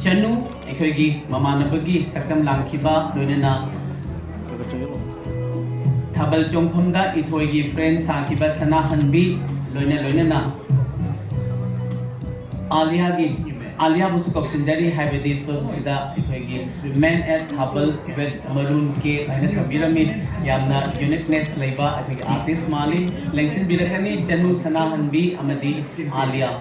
ꯆꯅꯨ, ꯑꯩꯈꯣꯏꯒꯤ ꯃꯃꯥꯟꯅꯕꯒꯤ ꯁꯛꯇꯝ ꯂꯥꯡꯈꯤꯕ, ꯂꯣꯏꯅꯅ ꯊꯥꯕꯜ ꯆꯣꯡꯐꯝꯗ ꯏꯊꯣꯏꯒꯤ ꯐ꯭ꯔꯦꯟ ꯁꯥꯈꯤꯕ ꯁꯅꯥꯍꯟꯕꯤ, ꯂꯣꯏꯅ ꯂꯣꯏꯅꯅ ꯑꯥꯂꯤꯌꯥꯒꯤ, ꯑꯥꯂꯤꯌꯥꯕꯨꯁꯨ ꯀꯧꯁꯤꯟꯖꯔꯤ, ꯍꯥꯏꯕꯗꯤ ꯐꯤꯜꯝꯁꯤꯗ ꯑꯩꯈꯣꯏꯒꯤ Men at Thabal with Maroon Cape ꯍꯥꯏꯅ ꯊꯝꯕꯤꯔꯝꯃꯤ꯫ ꯌꯥꯝꯅ ꯌꯨꯅꯤꯛꯅꯦꯁ ꯂꯩꯕ ꯑꯩꯈꯣꯏꯒꯤ ꯑꯥꯔꯇꯤꯁ ꯃꯥꯜꯂꯤ꯫ ꯂꯦꯡꯁꯤꯟꯕꯤꯔꯛꯀꯅꯤ ꯆꯅꯨ, ꯁꯅꯥꯍꯟꯕꯤ ꯑꯃꯗꯤ Alia.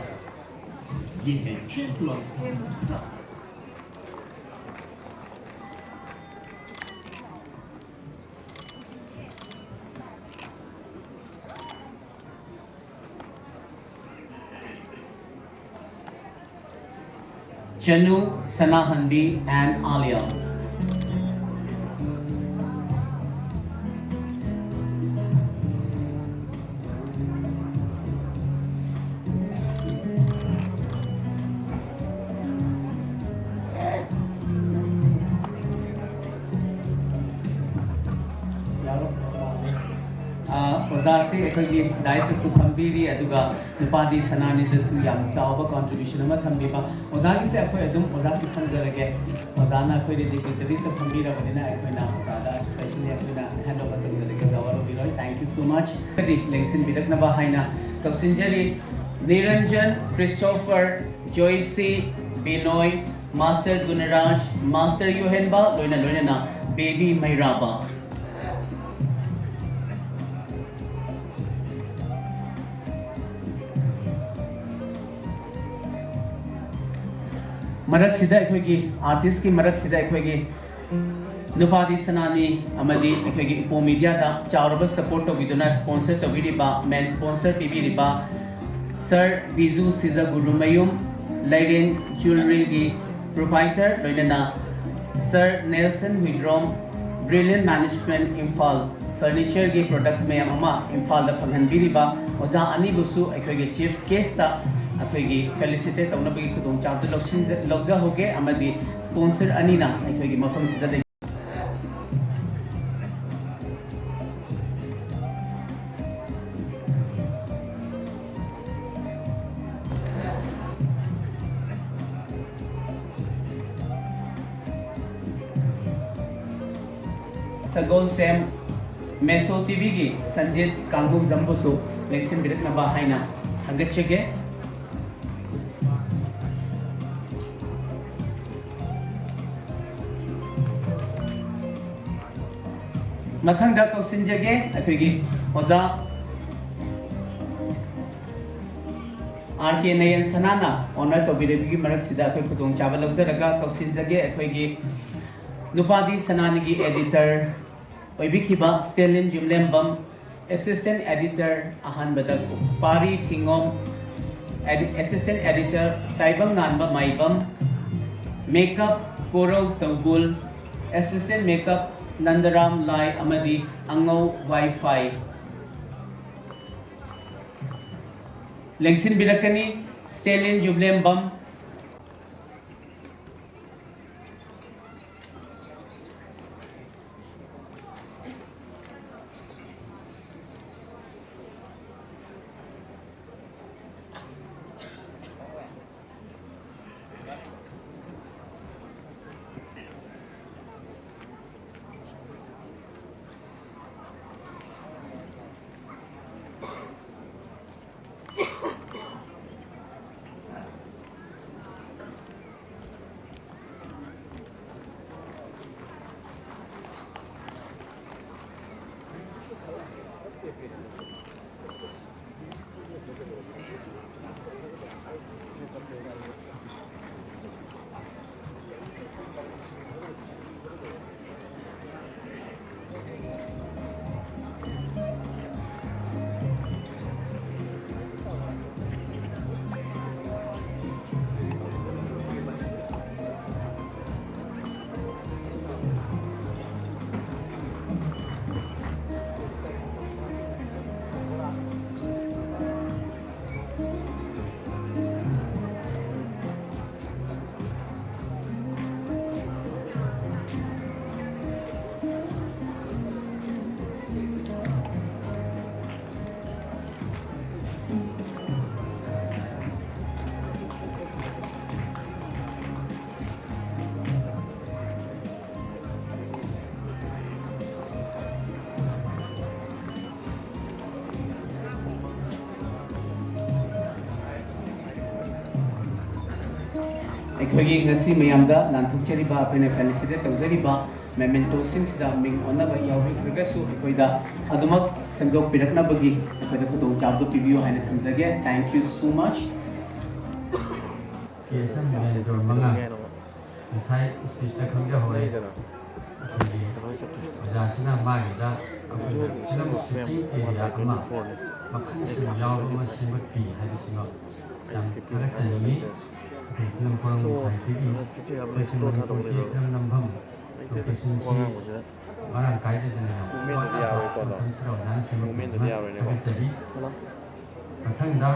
Chanu, Sanahanbi, and Alia. ꯑꯣꯖꯥꯁꯤ ꯑꯩꯈꯣꯏꯒꯤ ꯗꯥꯏꯁꯇꯁꯨ ꯐꯝꯕꯤꯔꯤ, ꯑꯗꯨꯒ ꯅꯨꯄꯥꯗꯤ ꯁꯅꯥꯅꯤꯗꯁꯨ ꯌꯥꯝ ꯆꯥꯎꯕ ꯀꯣꯟꯇ꯭ꯔꯤꯕ꯭ꯌꯨꯁꯟ ꯑꯃ ꯊꯝꯕꯤꯕ꯫ ꯑꯣꯖꯥꯒꯤꯁꯦ ꯑꯩꯈꯣꯏ ꯑꯗꯨꯝ ꯑꯣꯖꯥꯁꯤ ꯊꯝꯖꯔꯒꯦ꯫ ꯑꯣꯖꯥꯅ ꯑꯩꯈꯣꯏ ꯗꯤꯒꯅꯤꯇꯔꯤꯁꯇ ꯐꯝꯕꯤꯔꯕꯅꯤꯅ ꯑꯩꯈꯣꯏꯅ ꯑꯣꯖꯥꯗ ꯁ꯭ꯄꯦꯁꯤꯌꯦꯜꯂꯤ ꯑꯩꯈꯣꯏꯅ ꯍꯦꯟ ꯑꯣꯚꯔ ꯇꯧꯖꯔꯒꯦ꯫ ꯑꯣꯖꯥ ꯋꯥꯔꯧꯕꯤꯔꯣꯏ꯫ Thank you so much꯫ ꯀꯗꯤ ꯂꯦꯡꯁꯤꯟꯕꯤꯔꯛꯅꯕ ꯍꯥꯏꯅ ꯀꯧꯁꯤꯟꯖꯔꯤ꯫ ꯅꯤꯔꯟꯖꯟ, ꯈ꯭ꯔꯤꯁꯇꯣꯐꯔ, ꯖꯣꯏꯁꯤ, ꯕꯤꯅꯣꯏ, ꯃꯥꯁꯇꯔ ꯒꯨꯅꯔꯥꯖ, ꯃꯥꯁꯇꯔ ꯌꯣꯍꯦꯟꯕ, ꯂꯣꯏꯅ ꯂꯣꯏꯅꯅ ꯕꯦꯕꯤ ꯃꯩꯔꯥꯕ꯫ ꯃꯔꯛꯁꯤꯗ ꯑꯩꯈꯣꯏꯒꯤ ꯑꯥꯔꯇꯤꯁꯀꯤ ꯃꯔꯛꯁꯤꯗ ꯑꯩꯈꯣꯏꯒꯤ ꯅꯨꯄꯥꯗꯤ ꯁꯅꯥꯅꯤ ꯑꯃꯗꯤ ꯑꯩꯈꯣꯏꯒꯤ ꯏꯄꯣ ꯃꯤꯗꯤꯌꯥꯗ ꯆꯥꯎꯔꯕ ꯁꯄꯣꯔꯠ ꯇꯧꯕꯤꯗꯨꯅ ꯁ꯭ꯄꯣꯟꯁꯔ ꯇꯧꯕꯤꯔꯤꯕ, ꯃꯦꯟ ꯁ꯭ꯄꯣꯟꯁꯔ ꯄꯤꯕꯤꯔꯤꯕ ꯁꯔ ꯕꯤꯖꯨ ꯁꯤꯖꯒꯨꯔꯨꯃꯌꯨꯝ, ꯂꯩꯔꯦꯟ ꯖ꯭ꯋꯦꯂꯔꯤꯒꯤ ꯄ꯭ꯔꯣꯄꯥꯏꯇꯔ, ꯂꯣꯏꯅꯅ sir Nelson Huidrom, brilliant management Imphal, ꯐꯔꯅꯤꯆꯔꯒꯤ ꯄ꯭ꯔꯣꯗꯛꯁ ꯃꯌꯥꯝ ꯑꯃ ꯏꯝꯐꯥꯜꯗ ꯐꯪꯍꯟꯕꯤꯔꯤꯕ ꯑꯣꯖꯥ ꯑꯅꯤꯕꯨꯁꯨ ꯑꯩꯈꯣꯏꯒꯤ ꯆꯤꯐ ꯒꯦꯁꯇ ꯑꯩꯈꯣꯏꯒꯤ ꯐꯦꯂꯤꯁꯤꯇꯦꯠ ꯇꯧꯅꯕꯒꯤ ꯈꯨꯗꯣꯡꯆꯥꯕꯗꯨ ꯂꯧꯁꯤꯟꯖ-, ꯂꯧꯖꯍꯧꯒꯦ, ꯑꯃꯗꯤ ꯁ꯭ꯄꯣꯟꯁꯔ ꯑꯅꯤꯅ ꯑꯩꯈꯣꯏꯒꯤ ꯃꯐꯝꯁꯤꯗ ꯂꯩ-, ꯁꯒꯣꯜꯁꯦꯝ ꯃꯦꯁꯣ ꯇꯤꯚꯤꯒꯤ ꯁꯟꯖꯤꯠ ꯀꯥꯡꯒꯨꯖꯝꯕꯨꯁꯨ ꯂꯦꯡꯁꯤꯟꯕꯤꯔꯛꯅꯕ ꯍꯥꯏꯅ ꯊꯥꯒꯠꯆꯒꯦ꯫ ꯃꯊꯪꯗ ꯀꯧꯁꯤꯟꯖꯒꯦ ꯑꯩꯈꯣꯏꯒꯤ ꯑꯣꯖꯥ ꯑꯥꯔ ꯀꯦ ꯅꯌꯟ ꯁꯅꯥꯅ ꯑꯣꯅꯔ ꯇꯧꯕꯤꯔꯛꯄꯒꯤ ꯃꯔꯛꯁꯤꯗ ꯑꯩꯈꯣꯏ ꯈꯨꯗꯣꯡꯆꯥꯕ ꯂꯧꯖꯔꯒ ꯀꯧꯁꯤꯟꯖꯒꯦ꯫ ꯑꯩꯈꯣꯏꯒꯤ ꯅꯨꯄꯥꯗꯤ ꯁꯅꯥꯅꯤꯒꯤ ꯑꯦꯗꯤꯇꯔ ꯑꯣꯏꯕꯤꯈꯤꯕ ꯁ꯭ꯇꯦꯂꯤꯟ ꯌꯨꯝꯂꯦꯝꯕꯝ, ꯑꯦꯁꯤꯁꯇꯦꯟ ꯑꯦꯗꯤꯇꯔ ꯑꯍꯥꯟꯕꯗ ꯄꯥꯔꯤ ꯊꯤꯉꯣꯝ, ꯑꯦꯗꯤ-, ꯑꯦꯁꯤꯁꯇꯦꯟ ꯑꯦꯗꯤꯇꯔ ꯇꯥꯏꯕꯪ ꯉꯥꯟꯕ ꯃꯥꯏꯕꯝ, ꯃꯦꯀꯞ ꯀꯣꯔꯧ ꯇꯧꯒꯨꯜ, ꯑꯦꯁꯤꯁꯇꯦꯟ ꯃꯦꯀꯞ ꯅꯟꯗꯔꯥꯝ ꯂꯥꯏ ꯑꯃꯗꯤ ꯑꯉꯧ ꯋꯥꯏꯐꯥꯏ꯫ ꯂꯦꯡꯁꯤꯟꯕꯤꯔꯛꯀꯅꯤ ꯁ꯭ꯇꯦꯂꯤꯟ ꯌꯨꯝꯂꯦꯝꯕꯝ꯫ ꯑꯩꯈꯣꯏꯒꯤ ꯉꯁꯤ ꯃꯌꯥꯝꯗ ꯂꯥꯟꯊꯣꯛꯆꯔꯤꯕ, ꯑꯩꯈꯣꯏꯅ ꯐꯦꯂꯤꯁꯤꯇꯦꯠ ꯇꯧꯖꯔꯤꯕ ꯃꯦꯃꯦꯟꯇꯣꯁꯤꯡꯁꯤꯗ ꯃꯤꯡ ꯑꯣꯟꯅꯕ ꯌꯥꯎꯕꯤꯈ꯭ꯔꯒꯁꯨ, ꯑꯩꯈꯣꯏꯗ ꯑꯗꯨꯃꯛ ꯁꯦꯝꯗꯣꯛꯄꯤꯔꯛꯅꯕꯒꯤ ꯑꯩꯈꯣꯏꯗ ꯈꯨꯗꯣꯡꯆꯥꯕꯗꯨ ꯄꯤꯕꯤꯌꯨ ꯍꯥꯏꯅ ꯊꯝꯖꯒꯦ꯫ Thank you so much. Case ꯑꯃ ꯃꯦꯅꯦꯖꯔ ꯃꯉꯥ ꯉꯁꯥꯏ ꯏꯁꯄꯤꯁꯇ ꯈꯪꯖꯍꯧꯔꯦ꯫ ꯑꯩꯈꯣꯏꯒꯤ ꯑꯣꯖꯥꯁꯤꯅ ꯃꯥꯒꯤꯗ ꯑꯩꯈꯣꯏꯒꯤ ꯐꯤꯂꯝ ꯁꯨꯇꯤꯡ ꯑꯦꯔꯤꯌꯥ ꯑꯃ ꯃꯈꯜ ꯁꯨꯅ ꯌꯥꯎꯕ ꯑꯃ ꯁꯦꯝꯒꯠꯄꯤ ꯍꯥꯏꯕꯁꯤꯃ ꯌꯥꯝ ꯊꯥꯒꯠꯆꯅꯤꯡꯉꯤ꯫ ꯑꯩꯈꯣꯏ ꯐꯤꯂꯝ ꯐꯣꯔꯝꯒꯤ ꯁꯥꯏꯠꯇꯒꯤ ꯑꯩꯈꯣꯏꯁꯤ ꯃꯅꯤꯄꯨꯔꯁꯤ ꯐꯤꯂꯝ ꯅꯝꯐꯝ ꯂꯣꯀꯦꯁꯟꯁꯤ ꯃꯔꯥꯡ ꯀꯥꯏꯗꯗꯅ ꯌꯥꯝ ꯋꯥꯠꯂꯕ ꯃꯇꯝꯁꯤꯗ ꯑꯣꯖꯥꯅ ꯁꯦꯝꯒꯠꯄꯤꯗꯨꯅ ꯊꯥꯒꯠꯆꯔꯤ꯫ ꯃꯊꯪꯗ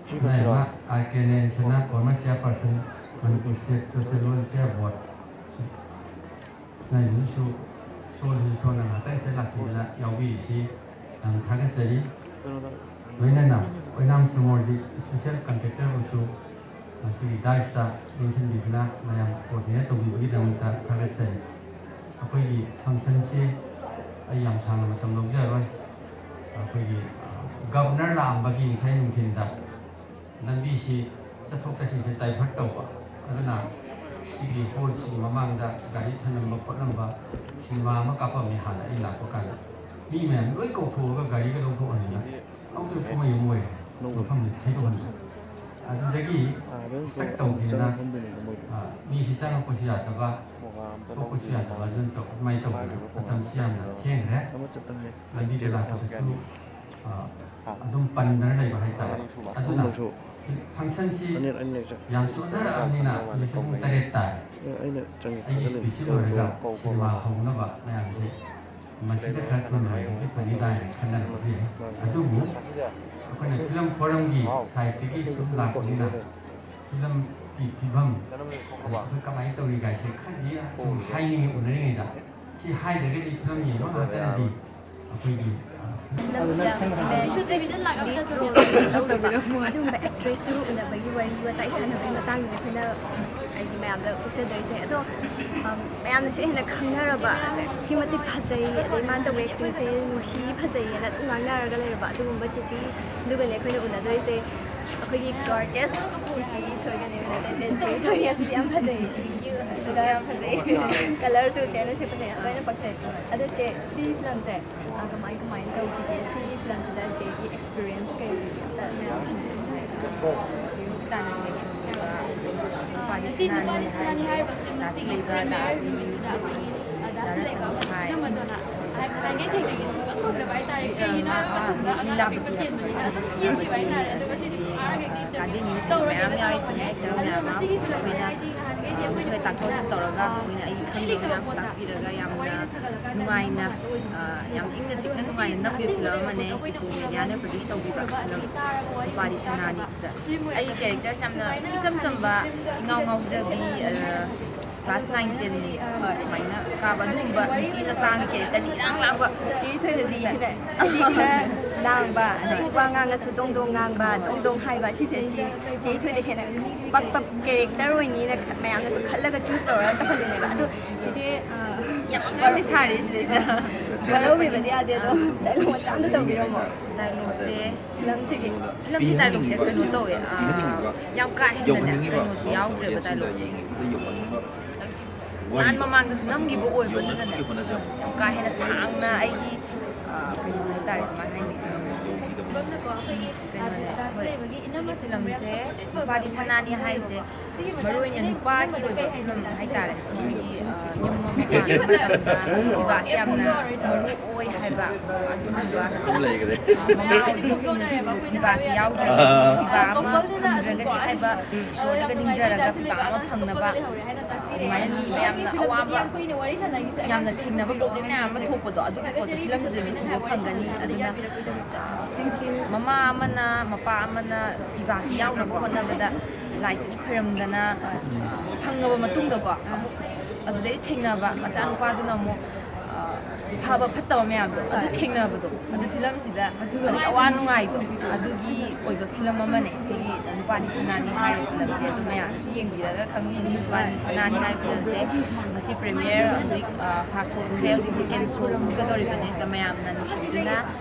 ꯁꯤꯅꯥꯏꯃ ꯑꯥꯔ ꯀꯦ ꯅꯦꯟꯁꯅ former chairperson Manipur State Social Welfare Board, ꯁꯤꯅꯥꯏꯃꯁꯨ ꯁꯣꯜꯂꯤ, ꯁꯣꯟꯅ ꯉꯥꯛꯇꯪꯁꯤꯗ ꯂꯥꯛꯄꯤꯗꯅ ꯌꯥꯎꯕꯤꯔꯤꯁꯤ ꯌꯥꯝ ꯊꯥꯒꯠꯆꯔꯤ꯫ ꯂꯣꯏꯅꯅ ꯑꯣꯏꯅꯥꯝ ꯁꯃꯣꯔꯖꯤꯠ special contractorꯕꯨꯁꯨ ꯃꯁꯤꯒꯤ ꯗꯥꯏꯁꯇ ꯂꯦꯡꯁꯤꯟꯕꯤꯗꯨꯅ ꯃꯌꯥꯝ ꯀꯣꯑꯣꯔꯗꯤꯅꯦꯠ ꯇꯧꯕꯤꯕꯒꯤꯗꯃꯛꯇ ꯊꯥꯒꯠꯆꯔꯤ꯫ ꯑꯩꯈꯣꯏꯒꯤ ꯐꯪꯁꯟꯁꯤ ꯑꯩ ꯌꯥꯝ ꯁꯥꯡꯅ ꯃꯇꯝ ꯂꯧꯖꯔꯣꯏ꯫ ꯑꯩꯈꯣꯏꯒꯤ ꯒꯕꯅꯔ ꯂꯥꯛꯑꯝꯕꯒꯤ ꯉꯁꯥꯏ ꯅꯨꯡꯊꯤꯜꯗ ꯂꯝꯕꯤꯁꯤ ꯆꯠꯊꯣꯛ ꯆꯠꯁꯤꯟꯁꯦ ꯗꯥꯏꯚꯔꯠ ꯇꯧꯕ, ꯑꯗꯨꯅ ꯁꯤꯒꯤ ꯍꯣꯜꯁꯤꯒꯤ ꯃꯃꯥꯡꯗ ꯒꯥꯔꯤ ꯊꯅꯝꯕ ꯈꯣꯠꯂꯝꯕ, ꯁꯤꯅꯦꯃꯥ ꯑꯃ ꯀꯥꯞꯄꯝꯃꯤ ꯍꯥꯟꯅ ꯑꯩ ꯂꯥꯛꯄ ꯀꯥꯟꯗ꯫ ꯃꯤ ꯃꯌꯥꯝ ꯂꯣꯏ ꯀꯧꯊꯣꯛꯑꯒ ꯒꯥꯔꯤꯒ ꯂꯧꯊꯣꯛꯍꯟꯗꯅ ꯑꯃꯨꯛꯇ ꯀꯨꯝꯍꯩ ꯑꯃ ꯑꯣꯏꯔꯦ꯫ ꯃꯐꯝꯗꯨ ꯊꯩꯗꯣꯛꯍꯟꯕ꯫ ꯑꯗꯨꯗꯒꯤ ꯁ꯭ꯇꯛ ꯇꯧꯗꯅ ꯃꯤꯁꯤ ꯆꯪꯉꯛꯄꯁꯨ ꯌꯥꯗꯕ, ꯊꯣꯛꯄꯁꯨ ꯌꯥꯗꯕ, ꯑꯗꯨꯅ ꯇꯧ-, ꯑꯗꯨꯃꯥꯏꯅ ꯇꯧꯗꯅ ꯃꯇꯝꯁꯤ ꯌꯥꯝꯅ ꯊꯦꯡꯈ꯭ꯔꯦ꯫ ꯂꯝꯕꯤꯗ ꯂꯥꯛꯄꯗꯁꯨ ꯑꯗꯨꯝ ꯄꯟꯗꯅ ꯂꯩꯕ ꯍꯥꯏꯇꯥꯔꯦ꯫ ꯑꯗꯨꯅ ꯐꯪꯁꯟꯁꯤ ꯌꯥꯝ ꯆꯣꯟꯊꯔꯛꯑꯕꯅꯤꯅ ꯍꯧꯖꯤꯛꯁꯦ ꯄꯨꯡ ꯇꯔꯦꯠ ꯇꯥꯔꯦ꯫ ꯑꯩꯒꯤ ꯁ꯭ꯄꯤꯆꯁꯤ ꯂꯣꯏꯔꯒ ꯁꯤꯅꯦꯃꯥ ꯍꯧꯅꯕ ꯃꯌꯥꯝꯁꯦ ꯃꯁꯤꯗ ꯈꯔ ꯊꯨꯅ ꯂꯣꯏꯔꯗꯤ ꯐꯅꯤꯗ ꯍꯥꯏꯅ ꯈꯟꯅꯔꯝꯕꯁꯨ ꯌꯥꯏ꯫ ꯑꯗꯨꯕꯨ ꯑꯩꯈꯣꯏꯅ ꯐꯤꯂꯝ ꯐꯣꯔꯝꯒꯤ ꯁꯥꯏꯠꯇꯒꯤ ꯁꯨꯝ ꯂꯥꯛꯄꯅꯤꯅ ꯐꯤꯂꯝꯒꯤ ꯐꯤꯕꯝ ꯑꯩꯈꯣꯏ ꯀꯃꯥꯏꯅ ꯇꯧꯔꯤ ꯀꯥꯏꯁꯦ ꯈꯔꯗꯤ ꯁꯨꯝ ꯍꯥꯏꯅꯤꯡꯉꯤ ꯎꯅꯔꯤꯉꯩꯗ꯫ ꯁꯤ ꯍꯥꯏꯗ꯭ꯔꯒꯗꯤ ꯐꯤꯂꯝ ꯌꯦꯡꯕ ꯉꯥꯛꯇꯅꯗꯤ ꯑꯩꯈꯣꯏꯒꯤ, ꯑ, ꯐꯤꯂꯝꯁꯤꯗ ꯃꯦꯟ ꯂꯤꯗ ꯔꯣꯜ ꯂꯧꯔꯤꯕ ꯑꯗꯨꯒꯨꯝꯕ ꯑꯦꯛꯇ꯭ꯔꯦꯁꯇꯨꯒ ꯎꯅꯕꯒꯤ ꯋꯥꯔꯤ ꯋꯥꯇꯥꯏ ꯁꯥꯟꯅꯕꯒꯤ ꯃꯇꯥꯡꯗꯨꯅꯤ ꯑꯩꯈꯣꯏꯅ ꯍꯥꯏꯗꯤ ꯃꯌꯥꯝꯗ ꯎꯠꯆꯗꯣꯏꯁꯦ꯫ ꯑꯗꯣ ꯃꯌꯥꯝꯅꯁꯨ ꯍꯦꯟꯅ ꯈꯪꯅꯔꯕ, ꯑꯗꯨꯛꯀꯤ ꯃꯇꯤꯛ ꯐꯖꯩ, ꯑꯗꯩ ꯃꯥꯅ ꯇꯧꯕ ꯑꯦꯛꯇꯤꯡꯁꯦ ꯅꯨꯡꯁꯤ, ꯐꯖꯩꯌꯦꯅ ꯑꯗꯨꯝ ꯉꯥꯡꯅꯔꯒ ꯂꯩꯔꯕ ꯑꯗꯨꯒꯨꯝꯕ ꯆꯤꯆꯤ ꯑꯗꯨꯒꯅꯦ ꯑꯩꯈꯣꯏꯅ ꯎꯅꯗꯣꯏꯁꯦ꯫ ꯑꯩꯈꯣꯏꯒꯤ ꯒꯣꯔꯖꯤꯌꯁ ꯆꯤꯆꯤ ꯊꯣꯏꯒꯅꯦ ꯎꯅꯗꯣꯏꯁꯦ꯫ ꯆꯤꯆꯤ ꯊꯣꯏ ꯑꯁꯤꯗꯤ ꯌꯥꯝ ꯐꯖꯩ꯫ ꯑꯗꯨꯒ ꯌꯥꯝ ꯐꯖꯩ꯫ ꯀꯂꯔꯁꯨ ꯆꯦꯅ ꯁꯦꯠꯄꯁꯦ ꯌꯥꯝ ꯂꯣꯏꯅ ꯄꯛꯆꯩ꯫ ꯑꯗꯣ ꯆꯦ, ꯁꯤ ꯐꯤꯂꯝꯁꯦ ꯑ, ꯀꯃꯥꯏ ꯀꯃꯥꯏꯅ ꯇꯧꯈꯤꯒꯦ? ꯁꯤ ꯐꯤꯂꯝꯁꯤꯗ ꯆꯦꯒꯤ ꯑꯦꯛꯁꯄꯤꯔꯤꯌꯦꯟꯁ ꯀꯩ ꯂꯩꯒꯦ? ꯑꯝꯇ ꯃꯌꯥꯝ ꯈꯪꯅꯤꯡꯉꯦ꯫ ꯆꯦ ꯇꯥꯟꯅ ꯔꯤꯂꯦꯁꯟ ꯂꯩꯕ, ꯅꯨꯄꯥꯒꯤ ꯁꯅꯥꯅꯤ ꯍꯥꯏꯔꯤꯕ, ꯔꯥꯁꯤ ꯂꯩꯕ, ꯗꯥ ꯑꯕꯤ, ꯗꯥ ꯔꯇꯟ ꯍꯥꯏ꯫ ꯃꯥ, ꯃꯥ, ꯃꯤ ꯂꯥꯞꯄ ꯇꯤꯟꯅꯕꯁꯨ ꯅꯠꯇꯕ, ꯀꯥꯗꯦꯟꯒꯤ ꯁꯤꯟ ꯃꯌꯥꯝ ꯌꯥꯎꯔꯤꯁꯤꯅꯦ, ꯑꯦꯛꯇꯔ ꯃꯌꯥꯝ ꯑꯃ꯫ ꯑꯩꯈꯣꯏꯅ, ꯑ, ꯑꯩꯈꯣꯏ ꯇꯥꯊꯣꯛ ꯇꯥꯁꯤꯟ ꯇꯧꯔꯒ ꯑꯩꯈꯣꯏꯅ ꯑꯩ ꯈꯪꯗꯕ ꯃꯌꯥꯝꯁꯨ ꯇꯥꯛꯄꯤꯔꯒ ꯌꯥꯝꯅ ꯅꯨꯡꯉꯥꯏꯅ, ꯑ, ꯌꯥꯝ ꯏꯪꯅ ꯆꯤꯛꯅ ꯅꯨꯡꯉꯥꯏꯅ ꯅꯝꯈꯤꯕ ꯐꯤꯂꯝ ꯑꯃꯅꯦ꯫ ꯏꯄꯨ ꯃꯦꯗꯤꯌꯥꯅ ꯄ꯭ꯔꯣꯗ꯭ꯌꯨꯁ ꯇꯧꯕꯤꯕ ꯐꯤꯂꯝ ꯅꯨꯄꯥꯗꯤ ꯁꯅꯥꯅꯤ꯫ ꯁꯤꯗ ꯑꯩꯒꯤ ꯀꯦꯔꯦꯛꯇꯔꯁꯦ ꯌꯥꯝꯅ ꯏꯆꯝ ꯆꯝꯕ, ꯏꯉꯥꯎ ꯉꯥꯎꯖꯕꯤ, ꯑ, ꯀ꯭ꯂꯥꯁ ꯅꯥꯏꯟ ꯇꯦꯟ ꯁꯨꯃꯥꯏꯅ ꯀꯥꯕ ꯑꯗꯨꯒꯨꯝꯕ ꯅꯨꯄꯤ ꯃꯆꯥꯒꯤ ꯀꯦꯔꯦꯛꯇꯔꯅꯤ, ꯏꯔꯥꯡ ꯂꯥꯡꯕ꯫ ꯆꯦ ꯊꯣꯏꯅꯗꯤ ꯍꯦꯟꯅ ꯍꯥꯏꯗꯤ ꯈꯔ ꯂꯥꯡꯕ, ꯑꯗꯩ ꯋꯥ ꯉꯥꯡꯉꯁꯨ ꯗꯣꯡ ꯗꯣꯡ ꯉꯥꯡꯕ, ꯗꯣꯡ ꯗꯣꯡ ꯍꯥꯏꯕ, ꯁꯤꯁꯦ ꯆꯦ, ꯆꯦ ꯊꯣꯏꯗ ꯍꯦꯟꯅ ꯄꯛꯄ ꯀꯦꯔꯦꯛꯇꯔ ꯑꯣꯏꯅꯤꯅ ꯈ-, ꯃꯌꯥꯝꯅꯁꯨ ꯈꯜꯂꯒ ꯆꯨꯁ ꯇꯧꯔꯒ ꯇꯧꯍꯜꯂꯤꯅꯦꯕ꯫ ꯑꯗꯣ ꯆꯦꯆꯦ, ꯑ, ꯌꯥꯝ ꯑꯉꯥꯡꯗꯤ ꯁꯥꯔꯤ ꯁꯤꯗꯩꯁꯤꯗ꯫ ꯍꯔꯥꯎꯕꯤꯕꯗꯤ ꯌꯥꯗꯦ, ꯑꯗꯣ ꯗꯥꯏꯂꯣꯛ ꯃꯆꯥ ꯑꯝꯇ ꯇꯧꯕꯤꯔꯝꯃꯣ꯫ ꯗꯥꯏꯂꯣꯛꯁꯦ, ꯐꯤꯂꯝꯁꯤꯒꯤ꯫ ꯐꯤꯂꯝꯁꯤ ꯗꯥꯏꯂꯣꯛꯁꯦ ꯀꯩꯅꯣ ꯇꯧꯋꯦ, ꯑ, ꯌꯥꯝ ꯀꯥ ꯍꯦꯟꯅꯅꯦ ꯀꯩꯅꯣꯁꯨ ꯌꯥꯎꯗ꯭ꯔꯦꯕ ꯗꯥꯏꯂꯣꯛꯁꯦ꯫ ꯂꯥꯟ ꯃꯃꯥꯡꯗꯁꯨ ꯅꯝꯈꯤꯕ ꯑꯣꯏꯕꯗꯨꯗꯅꯦ, ꯌꯥꯝ ꯀꯥ ꯍꯦꯟꯅ ꯁꯥꯡꯅ ꯑꯩꯒꯤ, ꯑ, ꯀꯩꯅꯣ ꯍꯥꯏꯇꯥꯔꯦ, ꯀꯃꯥꯏ ꯍꯥꯏꯅꯤ? ꯀꯩꯅꯣꯅꯦ, ꯍꯣꯏ, ꯁꯤꯒꯤ ꯐꯤꯂꯝꯁꯦ ꯅꯨꯄꯥꯗꯤ ꯁꯅꯥꯅꯤ ꯍꯥꯏꯁꯦ, ꯃꯔꯨ ꯑꯣꯏꯅ ꯅꯨꯄꯥꯒꯤ ꯑꯣꯏꯕ ꯐꯤꯂꯝ ꯍꯥꯏꯇꯥꯔꯦ꯫ ꯑꯩꯈꯣꯏꯒꯤ, ꯑ, ꯌꯨꯝ ꯑꯃ ꯄꯥꯟꯕ ꯃꯇꯝꯗ ꯄꯤꯕꯥꯁꯦ ꯌꯥꯝꯅ ꯃꯔꯨ ꯑꯣꯏ ꯍꯥꯏꯕ ꯑꯗꯨꯒꯨꯝꯕ, ꯑ, ꯃꯃꯥ ꯑꯣꯏꯕꯤꯁꯤꯡꯅꯁꯨ ꯄꯤꯕꯥꯁꯦ ꯌꯥꯎꯗ꯭ꯔꯒꯗꯤ, ꯄꯤꯕꯥ ꯑꯃ ꯐꯪꯗ꯭ꯔꯒꯗꯤ ꯍꯥꯏꯕ ꯏꯁꯣꯔꯅꯒ ꯅꯤꯡꯖꯔꯒ ꯄꯤꯕꯥ ꯑꯃ ꯐꯪꯅꯕ, ꯑ, ꯑꯗꯨꯃꯥꯏꯅ ꯅꯤꯕ ꯌꯥꯝꯅ ꯑꯋꯥꯕ, ꯌꯥꯝꯅ ꯊꯦꯡꯅꯕ ꯄ꯭ꯔꯣꯕ꯭ꯂꯦꯝ ꯃꯌꯥꯝ ꯑꯃ ꯊꯣꯛꯄꯗꯣ, ꯑꯗꯨꯒꯤ ꯄꯣꯠꯇꯣ ꯐꯤꯂꯝꯁꯤꯗꯁꯨ ꯎꯕ ꯐꯪꯒꯅꯤ꯫ ꯑꯗꯨꯅ, ꯑ, ꯃꯃꯥ ꯑꯃꯅ, ꯃꯄꯥ ꯑꯃꯅ ꯄꯤꯕꯥꯁꯤ ꯌꯥꯎꯅꯕ ꯍꯣꯠꯅꯕꯗ ꯂꯥꯏ ꯇꯤꯟ ꯈꯣꯏꯔꯝꯗꯅ, ꯑ, ꯐꯪꯉꯕ ꯃꯇꯨꯡꯗꯀꯣ, ꯑꯃꯨꯛ ꯑꯗꯨꯗꯩ ꯊꯦꯡꯅꯕ ꯃꯆꯥꯅꯨꯄꯥꯗꯨꯅ ꯑꯃꯨꯛ, ꯑ, ꯐꯕ ꯐꯠꯇꯕ ꯃꯌꯥꯝꯗꯣ ꯑꯗꯨ ꯊꯦꯡꯅꯕꯗꯣ, ꯑꯗꯨ ꯐꯤꯂꯝꯁꯤꯗ ꯑꯗꯨꯒꯤ ꯑꯋꯥ ꯅꯨꯡꯉꯥꯏꯗꯣ, ꯑꯗꯨꯒꯤ ꯑꯣꯏꯕ ꯐꯤꯂꯝ ꯑꯃꯅꯦ ꯁꯤꯒꯤ ꯅꯨꯄꯥꯗꯤ ꯁꯅꯥꯅꯤ ꯍꯥꯏꯔꯤꯕ ꯐꯤꯂꯝꯁꯦ꯫ ꯑꯗꯨ ꯃꯌꯥꯝꯁꯨ ꯌꯦꯡꯕꯤꯔꯒ ꯈꯪꯕꯤꯅꯤ, ꯅꯨꯄꯥꯗꯤ ꯁꯅꯥꯅꯤ ꯍꯥꯏꯔꯤꯕ ꯐꯤꯂꯝꯁꯦ ꯉꯁꯤ ꯄ꯭ꯔꯤꯃꯤꯌꯔ ꯍꯧꯖꯤꯛ ꯐꯥꯔꯁ ꯁꯣ ꯈ꯭ꯔꯦ, ꯍꯧꯖꯤꯛ ꯁꯦꯀꯦꯟ ꯁꯣ ꯎꯠꯀꯗꯧꯔꯤꯕꯅꯤ꯫ ꯁꯤꯗ ꯃꯌꯥꯝꯅ ꯅꯨꯡꯁꯤꯕꯤꯗꯨꯅ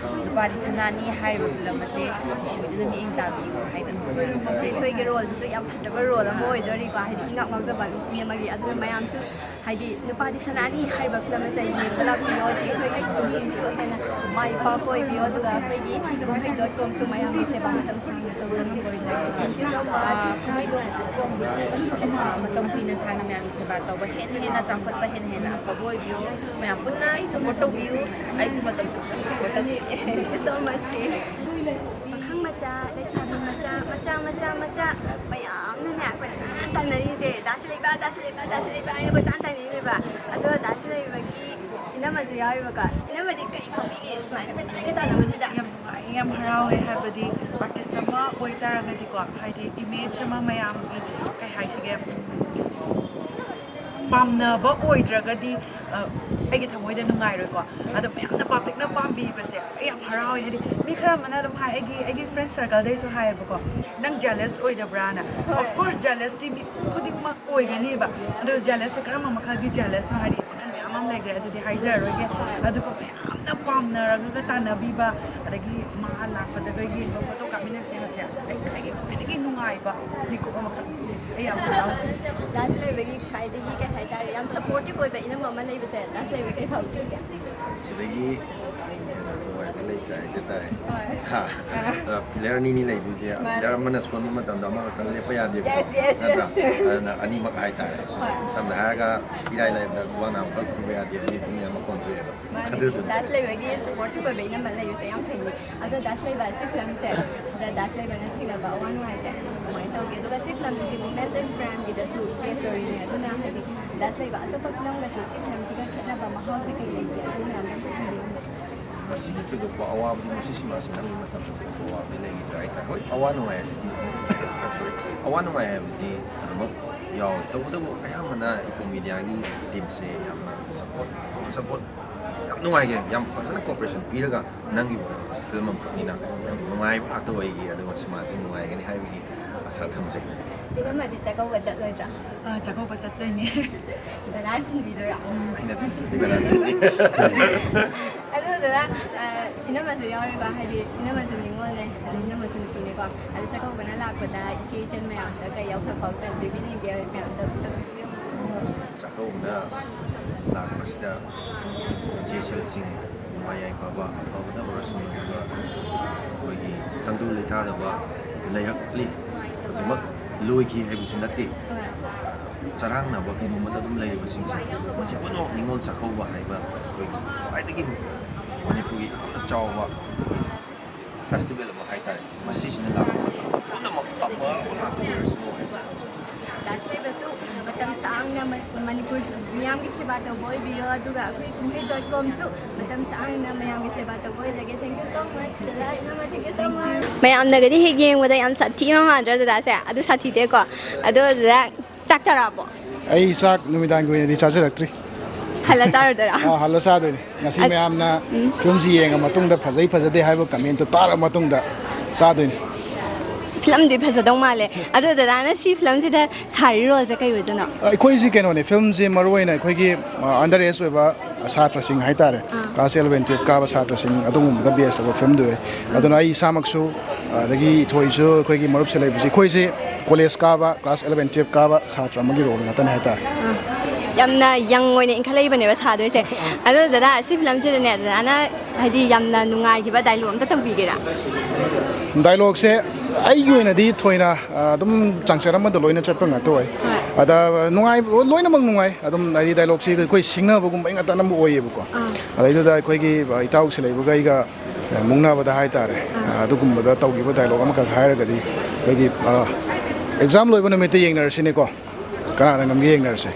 ꯅꯨꯄꯥꯗꯤ ꯁꯅꯥꯅꯤ ꯍꯥꯏꯔꯤꯕ ꯐꯤꯂꯝ ꯑꯁꯦ ꯅꯨꯡꯁꯤꯕꯤꯗꯨꯅ ꯃꯤꯠꯌꯦꯡ ꯇꯥꯕꯤꯌꯨ ꯍꯥꯏꯗꯅ꯫ ꯆꯦ ꯊꯣꯏꯒꯤ ꯔꯣꯜꯁꯤꯁꯨ ꯌꯥꯝ ꯐꯖꯕ ꯔꯣꯜ ꯑꯃ ꯑꯣꯏꯗꯣꯔꯤꯀꯣ, ꯍꯥꯏꯗꯤ ꯏꯉꯥꯎ ꯉꯥꯎꯖꯕ ꯅꯨꯄꯤ ꯑꯃꯒꯤ꯫ ꯑꯗꯨꯅ ꯃꯌꯥꯝꯁꯨ ꯍꯥꯏꯗꯤ ꯅꯨꯄꯥꯗꯤ ꯁꯅꯥꯅꯤ ꯍꯥꯏꯔꯤꯕ ꯐꯤꯂꯝ ꯑꯁꯦ ꯌꯦꯡꯕ ꯂꯥꯛꯄꯤꯌꯣ꯫ ꯆꯦ ꯊꯣꯏꯒꯤ ꯄꯨꯟꯁꯤꯁꯨ ꯍꯦꯟꯅ ꯃꯥꯏ ꯄꯥꯛꯄ ꯑꯣꯏꯕꯤꯌꯣ꯫ ꯑꯗꯨꯒ ꯑꯩꯈꯣꯏꯒꯤ ꯀꯨꯝꯍꯩ ꯗꯣꯠ ꯀꯣꯝꯁꯨ ꯃꯌꯥꯝꯒꯤ ꯁꯦꯕꯥ ꯃꯇꯝ ꯁꯥꯡꯅ ꯇꯧꯕ ꯉꯝꯕ ꯑꯣꯏꯖꯒꯦ꯫ Thank you so much. ꯑꯥ, ꯀꯨꯝꯍꯩ ꯗꯣꯠ ꯀꯣꯝꯕꯨꯁꯨ, ꯑꯥ, ꯃꯇꯝ ꯀꯨꯏꯅ ꯁꯥꯡꯅ ꯃꯌꯥꯝꯒꯤ ꯁꯦꯕꯥ ꯇꯧꯕ, ꯍꯦꯟꯅ ꯍꯦꯟꯅ ꯆꯥꯎꯈꯠꯄ, ꯍꯦꯟꯅ ꯍꯦꯟꯅ ꯑꯐꯕ ꯑꯣꯏꯕꯤꯌꯣ꯫ ꯃꯌꯥꯝ ꯄꯨꯟꯅ ꯁꯞꯄꯣꯔꯠ ꯇꯧꯕꯤꯌꯨ꯫ ꯑꯩꯁꯨ ꯃꯇꯝ ꯆꯨꯞꯅ ꯁꯞꯄꯣꯔꯠ ꯇꯧꯖꯒꯦ꯫ Thank you so much, ꯆꯦ꯫ ꯄꯥꯈꯪ ꯃꯆꯥ, ꯂꯩꯁꯥꯕꯤ ꯃꯆꯥ, ꯃꯆꯥ, ꯃꯆꯥ, ꯃꯆꯥ ꯃꯌꯥꯝꯅꯅꯦ ꯀꯣꯏꯇꯥꯟ ꯇꯥꯟꯅꯔꯤꯁꯦ, ꯗꯥ ꯁꯤꯂꯩꯕ, ꯗꯥ ꯁꯤꯂꯩꯕ, ꯗꯥ ꯁꯤꯂꯩꯕ ꯍꯥꯏꯅ ꯀꯣꯏꯇꯥꯟ ꯇꯥꯟꯅꯔꯤꯅꯦꯕ꯫ ꯑꯗꯣ ꯗꯥ ꯁꯤꯂꯩꯕꯒꯤ ꯏꯅꯝꯃꯁꯨ ꯌꯥꯎꯔꯤꯕꯀꯣ꯫ ꯏꯅꯝꯃꯗꯤ ꯀꯔꯤ ꯐꯥꯎꯕꯤꯒꯦ ꯁꯨꯃꯥꯏꯅ ꯀꯣꯏꯇꯥꯟꯒ ꯇꯥꯟꯅꯕꯁꯤꯗ? ꯌꯥꯝ ꯅꯨꯡꯉꯥꯏ, ꯌꯥꯝ ꯍꯔꯥꯎꯋꯦ꯫ ꯍꯥꯏꯕꯗꯤ ꯑꯥꯔꯇꯤꯁ ꯑꯃ ꯑꯣꯏꯇꯥꯔꯒꯗꯤꯀꯣ, ꯍꯥꯏꯗꯤ ꯏꯃꯦꯖ ꯑꯃ ꯃꯌꯥꯝꯒꯤ, ꯀꯩ ꯍꯥꯏꯁꯤꯒꯦ, ꯄꯥꯝꯅꯕ ꯑꯣꯏꯗ꯭ꯔꯒꯗꯤ, ꯑ, ꯑꯩꯒꯤ ꯊꯃꯣꯏꯗ ꯅꯨꯡꯉꯥꯏꯔꯣꯏꯀꯣ꯫ ꯑꯗꯣ ꯃꯌꯥꯝꯅ ꯄꯥꯕ꯭ꯂꯤꯛꯅ ꯄꯥꯝꯕꯤꯕꯁꯦ ꯑꯩ ꯌꯥꯝ ꯍꯔꯥꯎꯋꯦ꯫ ꯍꯥꯏꯗꯤ ꯃꯤ ꯈꯔ ꯑꯃꯅ ꯑꯗꯨꯝ ꯍꯥꯏ, ꯑꯩꯒꯤ, ꯑꯩꯒꯤ ꯐ꯭ꯔꯦꯟ ꯁꯔꯀꯜꯗꯩꯁꯨ ꯍꯥꯏꯌꯦꯕꯀꯣ, "ꯅꯪ ꯖꯦꯂꯁ ꯑꯣꯏꯗꯕ꯭ꯔꯥꯅ?" Of course, ꯖꯦꯂꯁꯇꯤ ꯃꯤꯄꯨꯝ ꯈꯨꯗꯤꯡꯃꯛ ꯑꯣꯏꯒꯅꯦꯕ꯫ ꯑꯗꯣ ꯖꯦꯂꯁꯁꯦ ꯀꯔꯝꯕ ꯃꯈꯜꯒꯤ ꯖꯦꯂꯁꯅꯣ ꯍꯥꯏꯗꯤ ꯃꯈꯜ ꯃꯌꯥꯝ ꯑꯃ ꯂꯩꯈ꯭ꯔꯦ, ꯑꯗꯨꯗꯤ ꯍꯥꯏꯖꯔꯔꯣꯏꯒꯦ꯫ ꯑꯗꯨꯒ ꯃꯌꯥꯝꯅ ꯄꯥꯝꯅꯔꯒ ꯇꯥꯟꯅꯕꯤꯕ, ꯑꯗꯒꯤ ꯃꯥ ꯂꯥꯛꯄꯗꯒ ꯌꯦꯡꯕ, ꯐꯣꯇꯣ ꯀꯥꯞꯃꯤꯟꯅꯁꯦ ꯍꯥꯏꯕꯁꯦ ꯑꯩ ꯈ꯭ꯋꯥꯏꯗꯒꯤ, ꯈ꯭ꯋꯥꯏꯗꯒꯤ ꯅꯨꯡꯉꯥꯏꯕ ꯃꯤꯀꯨꯞ ꯑꯃꯈꯛ꯫ ꯑꯩ ꯌꯥꯝ ꯍꯔꯥꯎꯖꯩ꯫ ꯗꯥ ꯁꯤꯂꯩꯕꯒꯤ ꯈ꯭ꯋꯥꯏꯗꯒꯤ, ꯀꯩ ꯍꯥꯏꯇꯥꯔꯦ, ꯌꯥꯝ ꯁꯞꯄꯣꯔꯇꯤꯞ ꯑꯣꯏꯕ ꯏꯅꯝꯃ ꯑꯃ ꯂꯩꯕꯁꯦ, ꯗꯥ ꯁꯤꯂꯩꯕ ꯀꯩ ꯐꯥꯎꯕꯤꯒꯦ? ꯁꯤꯗꯒꯤ ꯅꯨꯡꯉꯥꯏꯕ ꯂꯩꯇ꯭ꯔꯦ ꯍꯥꯏꯖ ꯇꯥꯔꯦ꯫ ꯍꯣꯏ꯫ ꯍꯥ? ꯑ, ꯄꯤꯂꯔ ꯑꯅꯤꯅꯤ ꯂꯩꯗꯣꯏꯁꯦ꯫ ꯃꯥꯅꯦ꯫ ꯄꯤꯂꯔ ꯑꯃꯅ ꯁꯣꯟꯕ ꯃꯇꯝꯗ ꯑꯃꯈꯛꯇꯪ ꯂꯦꯞꯄ ꯌꯥꯗꯦꯕ꯫ Yes, yes, ꯅꯠꯇ꯭ꯔꯥ? Yes. ꯑꯗꯨꯅ ꯑꯅꯤꯃꯛ ꯍꯥꯏꯇꯥꯔꯦ꯫ ꯍꯣꯏ꯫ ꯁꯝꯅ ꯍꯥꯏꯔꯒ ꯏꯔꯥꯏ ꯂꯥꯏꯕꯗ ꯈꯨꯕꯥꯛ ꯅꯥꯝꯃ ꯀꯛ ꯈꯨꯕ ꯌꯥꯗꯦ, ꯑꯅꯤ ꯄꯨꯡ ꯑꯃ ꯀꯣꯟꯊꯣꯛꯑꯦꯕ꯫ ꯃꯥꯅꯦ꯫ ꯑꯗꯨꯗꯨꯅ ꯗꯥ ꯁꯤꯂꯩꯕꯒꯤ ꯁꯞꯄꯣꯔꯇꯤꯞ ꯑꯣꯏꯕ ꯏꯅꯝꯃ ꯂꯩꯕꯁꯦ ꯌꯥꯝ ꯐꯩꯌꯦ꯫ ꯑꯗꯣ ꯗꯥ ꯁꯤꯂꯩꯕ, ꯁꯤ ꯐꯤꯂꯝꯁꯦ, ꯁꯤꯗ ꯗꯥ ꯁꯤꯂꯩꯕꯅ ꯊꯦꯡꯅꯕ ꯑꯋꯥ ꯅꯨꯡꯉꯥꯏꯁꯦ ꯀꯃꯥꯏꯅ ꯇꯧꯒꯦ? ꯑꯗꯨꯒ ꯁꯤ ꯐꯤꯂꯝꯁꯤꯗꯤ Women's and Crimeꯒꯤꯗꯁꯨ based ꯇꯧꯔꯤꯅꯦ꯫ ꯑꯗꯨꯅ ꯍꯥꯏꯗꯤ ꯗꯥ ꯁꯤꯂꯩꯕ ꯑꯇꯣꯞꯄ ꯐꯤꯂꯝꯒꯁꯨ ꯁꯤ ꯐꯤꯂꯝꯁꯤꯒ ꯈꯦꯠꯅꯕ ꯃꯍꯥꯎꯁꯦ ꯀꯩ ꯂꯩꯒꯦ? ꯑꯗꯨ ꯃꯌꯥꯝꯗꯣ ꯈꯪꯕꯤꯌꯨ꯫ ꯃꯁꯤꯒꯤ ꯊꯣꯏꯗꯣꯛꯄ ꯑꯋꯥꯕꯗꯤ ꯃꯁꯤ ꯁꯤꯃꯥꯁꯤ ꯅꯝꯕ ꯃꯇꯝꯗ ꯊꯣꯏꯗꯣꯛꯄ ꯑꯋꯥꯕꯗꯤ ꯂꯩꯈꯤꯗ꯭ꯔꯦ ꯍꯥꯏꯇꯥꯔꯦ꯫ ꯍꯣꯏ, ꯑꯋꯥ ꯅꯨꯡꯉꯥꯏ ꯍꯥꯏꯕꯁꯤꯗꯤ, ꯁꯣꯔꯤ, ꯑꯋꯥ ꯅꯨꯡꯉꯥꯏ ꯍꯥꯏꯕꯁꯤꯗꯤ ꯑꯗꯨꯃꯛ ꯌꯥꯎꯋꯤ꯫ ꯇꯧꯕꯇꯕꯨ ꯑꯌꯥꯝꯕꯅ ꯏꯀꯣ ꯃꯦꯗꯤꯌꯥꯒꯤ ꯇꯤꯝꯁꯦ ꯌꯥꯝꯅ ꯁꯞꯄꯣꯔꯠ, ꯐꯨꯜ ꯁꯞꯄꯣꯔꯠ ꯌꯥꯝ ꯅꯨꯡꯉꯥꯏꯒꯦ, ꯌꯥꯝ ꯐꯖꯅ cooperation ꯄꯤꯔꯒ ꯅꯝꯈꯤꯕ ꯐꯤꯂꯝ ꯑꯃꯈꯛꯅꯤꯅ ꯌꯥꯝ ꯅꯨꯡꯉꯥꯏꯕ ꯉꯥꯛꯇ ꯑꯣꯏꯒꯦ, ꯑꯗꯨꯒ ꯁꯤꯃꯥꯁꯤ ꯅꯨꯡꯉꯥꯏꯒꯅꯤ ꯍꯥꯏꯕꯒꯤ ꯑꯁꯥ ꯊꯝꯖꯩ꯫ ꯏꯅꯝꯃꯗꯤ ꯆꯥꯛꯀꯧꯕ ꯆꯠꯂꯣꯏꯗ꯭ꯔꯥ? ꯑꯥ, ꯆꯥꯛꯀꯧꯕ ꯆꯠꯇꯣꯏꯅꯦ꯫ ꯗꯗꯥꯅ ꯊꯤꯟꯕꯤꯗꯣꯏꯔꯥ? ꯑꯩꯅ ꯊꯤꯟꯖꯗꯅ ꯊꯤꯟꯖꯩ꯫ ꯑꯗꯨ ꯗꯗꯥ, ꯑ, ꯏꯅꯝꯃꯁꯨ ꯌꯥꯎꯔꯤꯕ, ꯍꯥꯏꯗꯤ ꯏꯅꯝꯃꯁꯨ ꯅꯤꯉꯣꯜꯅꯦ, ꯑꯗꯩ ꯏꯅꯝꯃꯁꯨ ꯅꯨꯄꯤꯅꯦꯀꯣ꯫ ꯑꯗꯨ ꯆꯥꯛꯀꯧꯕꯅ ꯂꯥꯛꯄꯗ ꯏꯆꯦ ꯏꯆꯟ ꯃꯌꯥꯝꯗ ꯀꯩ ꯌꯥꯎꯁꯪ ꯄꯥꯎꯖꯦꯜ ꯄꯤꯕꯤꯅꯤꯡꯒꯦ ꯃꯌꯥꯝꯗ? ꯆꯥꯛꯀꯧꯕꯗ ꯂꯥꯛꯄꯁꯤꯗ ꯏꯆꯦ ꯏꯆꯜꯁꯤꯡ ꯃꯌꯥꯏ ꯐꯕ ꯑꯐꯕꯗ ꯑꯣꯏꯔꯁꯨ, ꯑꯗꯨꯒ ꯑꯩꯈꯣꯏꯒꯤ ꯇꯪꯗꯨ ꯂꯩꯇꯥꯗꯕ ꯂꯩꯔꯛꯂꯤ꯫ ꯍꯧꯖꯤꯛꯃꯛ ꯂꯣꯏꯈꯤ ꯍꯥꯏꯕꯁꯨ ꯅꯠꯇꯦ꯫ ꯆꯔꯥꯡꯅꯕ ꯀꯩꯅꯣꯝꯃꯗ ꯑꯗꯨꯝ ꯂꯩꯔꯤꯕꯁꯤꯡꯁꯦ, ꯃꯁꯤ ꯄꯨꯝꯅꯃꯛ ꯅꯤꯉꯣꯜ ꯆꯥꯛꯀꯧꯕ ꯍꯥꯏꯕ ꯑꯩꯈꯣꯏꯒꯤ ꯈ꯭ꯋꯥꯏꯗꯒꯤ ꯃꯅꯤꯄꯨꯔꯒꯤ ꯌꯥꯝꯅ ꯆꯥꯎꯕ ꯑꯩꯈꯣꯏꯒꯤ ꯐꯦꯁꯇꯤꯚꯦꯜ ꯑꯃ ꯍꯥꯏꯇꯥꯔꯦ꯫ ꯃꯁꯤꯁꯤꯅ ꯂꯥꯛꯄ ꯃꯇꯝꯗ ꯄꯨꯝꯅꯃꯛ ꯑꯐꯕ ꯉꯥꯛꯇ ꯑꯣꯏꯔꯁꯅꯨ ꯍꯥꯏꯕ ꯊꯝꯖꯒꯦ꯫ ꯗꯥꯁ ꯂꯩꯕꯁꯨ ꯃꯇꯝ ꯁꯥꯡꯅ ꯃ-, ꯃꯅꯤꯄꯨꯔ ꯃꯤꯌꯥꯝꯒꯤ ꯁꯦꯕꯥ ꯇꯧꯕ ꯑꯣꯏꯕꯤꯌꯣ, ꯑꯗꯨꯒ ꯑꯩꯈꯣꯏ ꯀꯨꯝꯍꯩ ꯗꯣꯠ ꯀꯣꯝꯁꯨ ꯃꯇꯝ ꯁꯥꯡꯅ ꯃꯌꯥꯝꯒꯤ ꯁꯦꯕꯥ ꯇꯧꯕ ꯑꯣꯏꯖꯒꯦ꯫ Thank you so much, ꯗꯗꯥ, ꯏꯅꯝꯃ, thank you so much. ꯃꯌꯥꯝꯅꯒꯗꯤ ꯍꯦꯛ ꯌꯦꯡꯕꯗ ꯌꯥꯝ ꯁꯥꯊꯤꯕ ꯃꯥꯟꯗ꯭ꯔꯥ ꯗꯗꯥꯁꯦ? ꯑꯗꯨ ꯁꯥꯊꯤꯗꯦꯀꯣ꯫ ꯑꯗꯣ ꯗꯗꯥ, ꯆꯥꯛ ꯆꯥꯔꯛꯑꯕꯣ? ꯑꯩ ꯆꯥꯛ ꯅꯨꯃꯤꯗꯥꯡꯒꯤ ꯑꯣꯏꯅꯗꯤ ꯆꯥꯖꯔꯛꯇ꯭ꯔꯤ꯫ ꯍꯜꯂ ꯆꯥꯔꯨꯗꯣꯏꯔꯥ? ꯑꯥ, ꯍꯜꯂ ꯆꯥꯗꯣꯏꯅꯤ꯫ ꯉꯁꯤ ꯑꯠ- ꯃꯌꯥꯝꯅ ꯐꯤꯂꯝꯁꯤ ꯌꯦꯡꯉ ꯃꯇꯨꯡꯗ ꯐꯖꯩ ꯐꯖꯗꯦ ꯍꯥꯏꯕ ꯀꯃꯦꯟꯇꯣ ꯇꯥꯔ ꯃꯇꯨꯡꯗ ꯆꯥꯗꯣꯏꯅꯤ꯫ ꯐꯤꯂꯝꯗꯤ ꯐꯖꯗꯧ ꯃꯥꯜꯂꯦ꯫ ꯑꯗꯣ ꯗꯗꯥꯅ ꯁꯤ ꯐꯤꯂꯝꯁꯤꯗ ꯁꯥꯔꯤ ꯔꯣꯜꯁꯦ ꯀꯩ ꯑꯣꯏꯗꯣꯏꯅꯣ? ꯑꯩꯈꯣꯏꯁꯤ ꯀꯩꯅꯣꯅꯦ, ꯐꯤꯂꯝꯁꯤ ꯃꯔꯨꯑꯣꯏꯅ ꯑꯩꯈꯣꯏꯒꯤ ꯑꯟꯗꯔ ꯑꯦꯖ ꯑꯣꯏꯕ ꯁꯥꯇ꯭ꯔꯁꯤꯡ ꯍꯥꯏꯇꯥꯔꯦ, ꯀ꯭ꯂꯥꯁ ꯑꯦꯂꯚꯦꯟ ꯇꯨꯌꯦꯜꯞ ꯀꯥꯕ ꯁꯥꯇ꯭ꯔꯁꯤꯡ ꯑꯗꯨꯒꯨꯝꯕꯗ ꯕꯦꯁ ꯇꯧꯕ ꯐꯤꯂꯝꯗꯨ ꯑꯣꯏ꯫ ꯑꯗꯨꯅ ꯑꯩ ꯏꯁꯥꯃꯛꯁꯨ, ꯑꯗꯒꯤ ꯏꯊꯣꯏꯁꯨ, ꯑꯩꯈꯣꯏꯒꯤ ꯃꯔꯨꯞꯁꯨ ꯂꯩꯕꯁꯤ, ꯑꯩꯈꯣꯏꯁꯦ ꯀꯣꯂꯦꯖ ꯀꯥꯕ, ꯀ꯭ꯂꯥꯁ ꯑꯦꯂꯚꯦꯟ ꯇꯨꯌꯦꯜꯞ ꯀꯥꯕ ꯁꯥꯇ꯭ꯔ ꯑꯃꯒꯤ ꯔꯣꯜ ꯉꯥꯛꯇꯅꯦ ꯍꯥꯏꯇꯥꯔꯦ꯫ ꯌꯥꯝꯅ ꯌꯪ ꯑꯣꯏꯅ ꯏꯟꯈꯠꯂꯛꯏꯕꯅꯦꯕ ꯁꯥꯗꯣꯏꯁꯦ꯫ ꯑꯗꯣ ꯗꯗꯥ, ꯁꯤ ꯐꯤꯂꯝꯁꯤꯗꯅꯦ ꯗꯗꯥꯅ ꯍꯥꯏꯗꯤ ꯌꯥꯝꯅ ꯅꯨꯡꯉꯥꯏꯈꯤꯕ ꯗꯥꯏꯂꯣꯛ ꯑꯝꯇ ꯇꯝꯕꯤꯒꯦꯔꯥ? ꯗꯥꯏꯂꯣꯛꯁꯦ ꯑꯩꯒꯤ ꯑꯣꯏꯅꯗꯤ ꯊꯣꯏꯅ, ꯑ, ꯑꯗꯨꯝ ꯆꯥꯡꯆꯠ ꯑꯃꯗ ꯂꯣꯏꯅ ꯆꯠꯄ ꯉꯥꯛꯇ ꯑꯣꯏ꯫ ꯑꯗ ꯅꯨꯡꯉꯥꯏ, ꯂꯣꯏꯅꯃꯛ ꯅꯨꯡꯉꯥꯏ꯫ ꯑꯗꯨꯝ ꯍꯥꯏꯗꯤ ꯗꯥꯏꯂꯣꯛꯁꯤ ꯑꯩꯈꯣꯏ ꯁꯤꯡꯅꯕꯒꯨꯝꯕ ꯉꯥꯛꯇ ꯑꯅꯝꯕ ꯑꯣꯏꯌꯦꯕꯀꯣ꯫ ꯑꯗꯩꯗꯨꯗ ꯑꯩꯈꯣꯏꯒꯤ, ꯑ, ꯏꯇꯥꯎ ꯁꯤꯂꯩꯕꯒ ꯑꯩꯒ, ꯑ, ꯃꯨꯛꯅꯕꯗ ꯍꯥꯏꯇꯥꯔꯦ꯫ ꯑ, ꯑꯗꯨꯒꯨꯝꯕꯗ ꯇꯧꯈꯤꯕ ꯗꯥꯏꯂꯣꯛ ꯑꯃꯈꯛ ꯍꯥꯏꯔꯒꯗꯤ ꯑꯩꯈꯣꯏꯒꯤ, ꯑ, ꯑꯦꯛꯖꯥꯝ ꯂꯣꯏꯕ ꯅꯨꯃꯤꯠꯇ ꯌꯦꯡꯅꯔꯁꯤꯅꯦꯀꯣ꯫ ꯀꯅꯥꯅ ꯉꯝꯒꯦ ꯌꯦꯡꯅꯔꯁꯦ꯫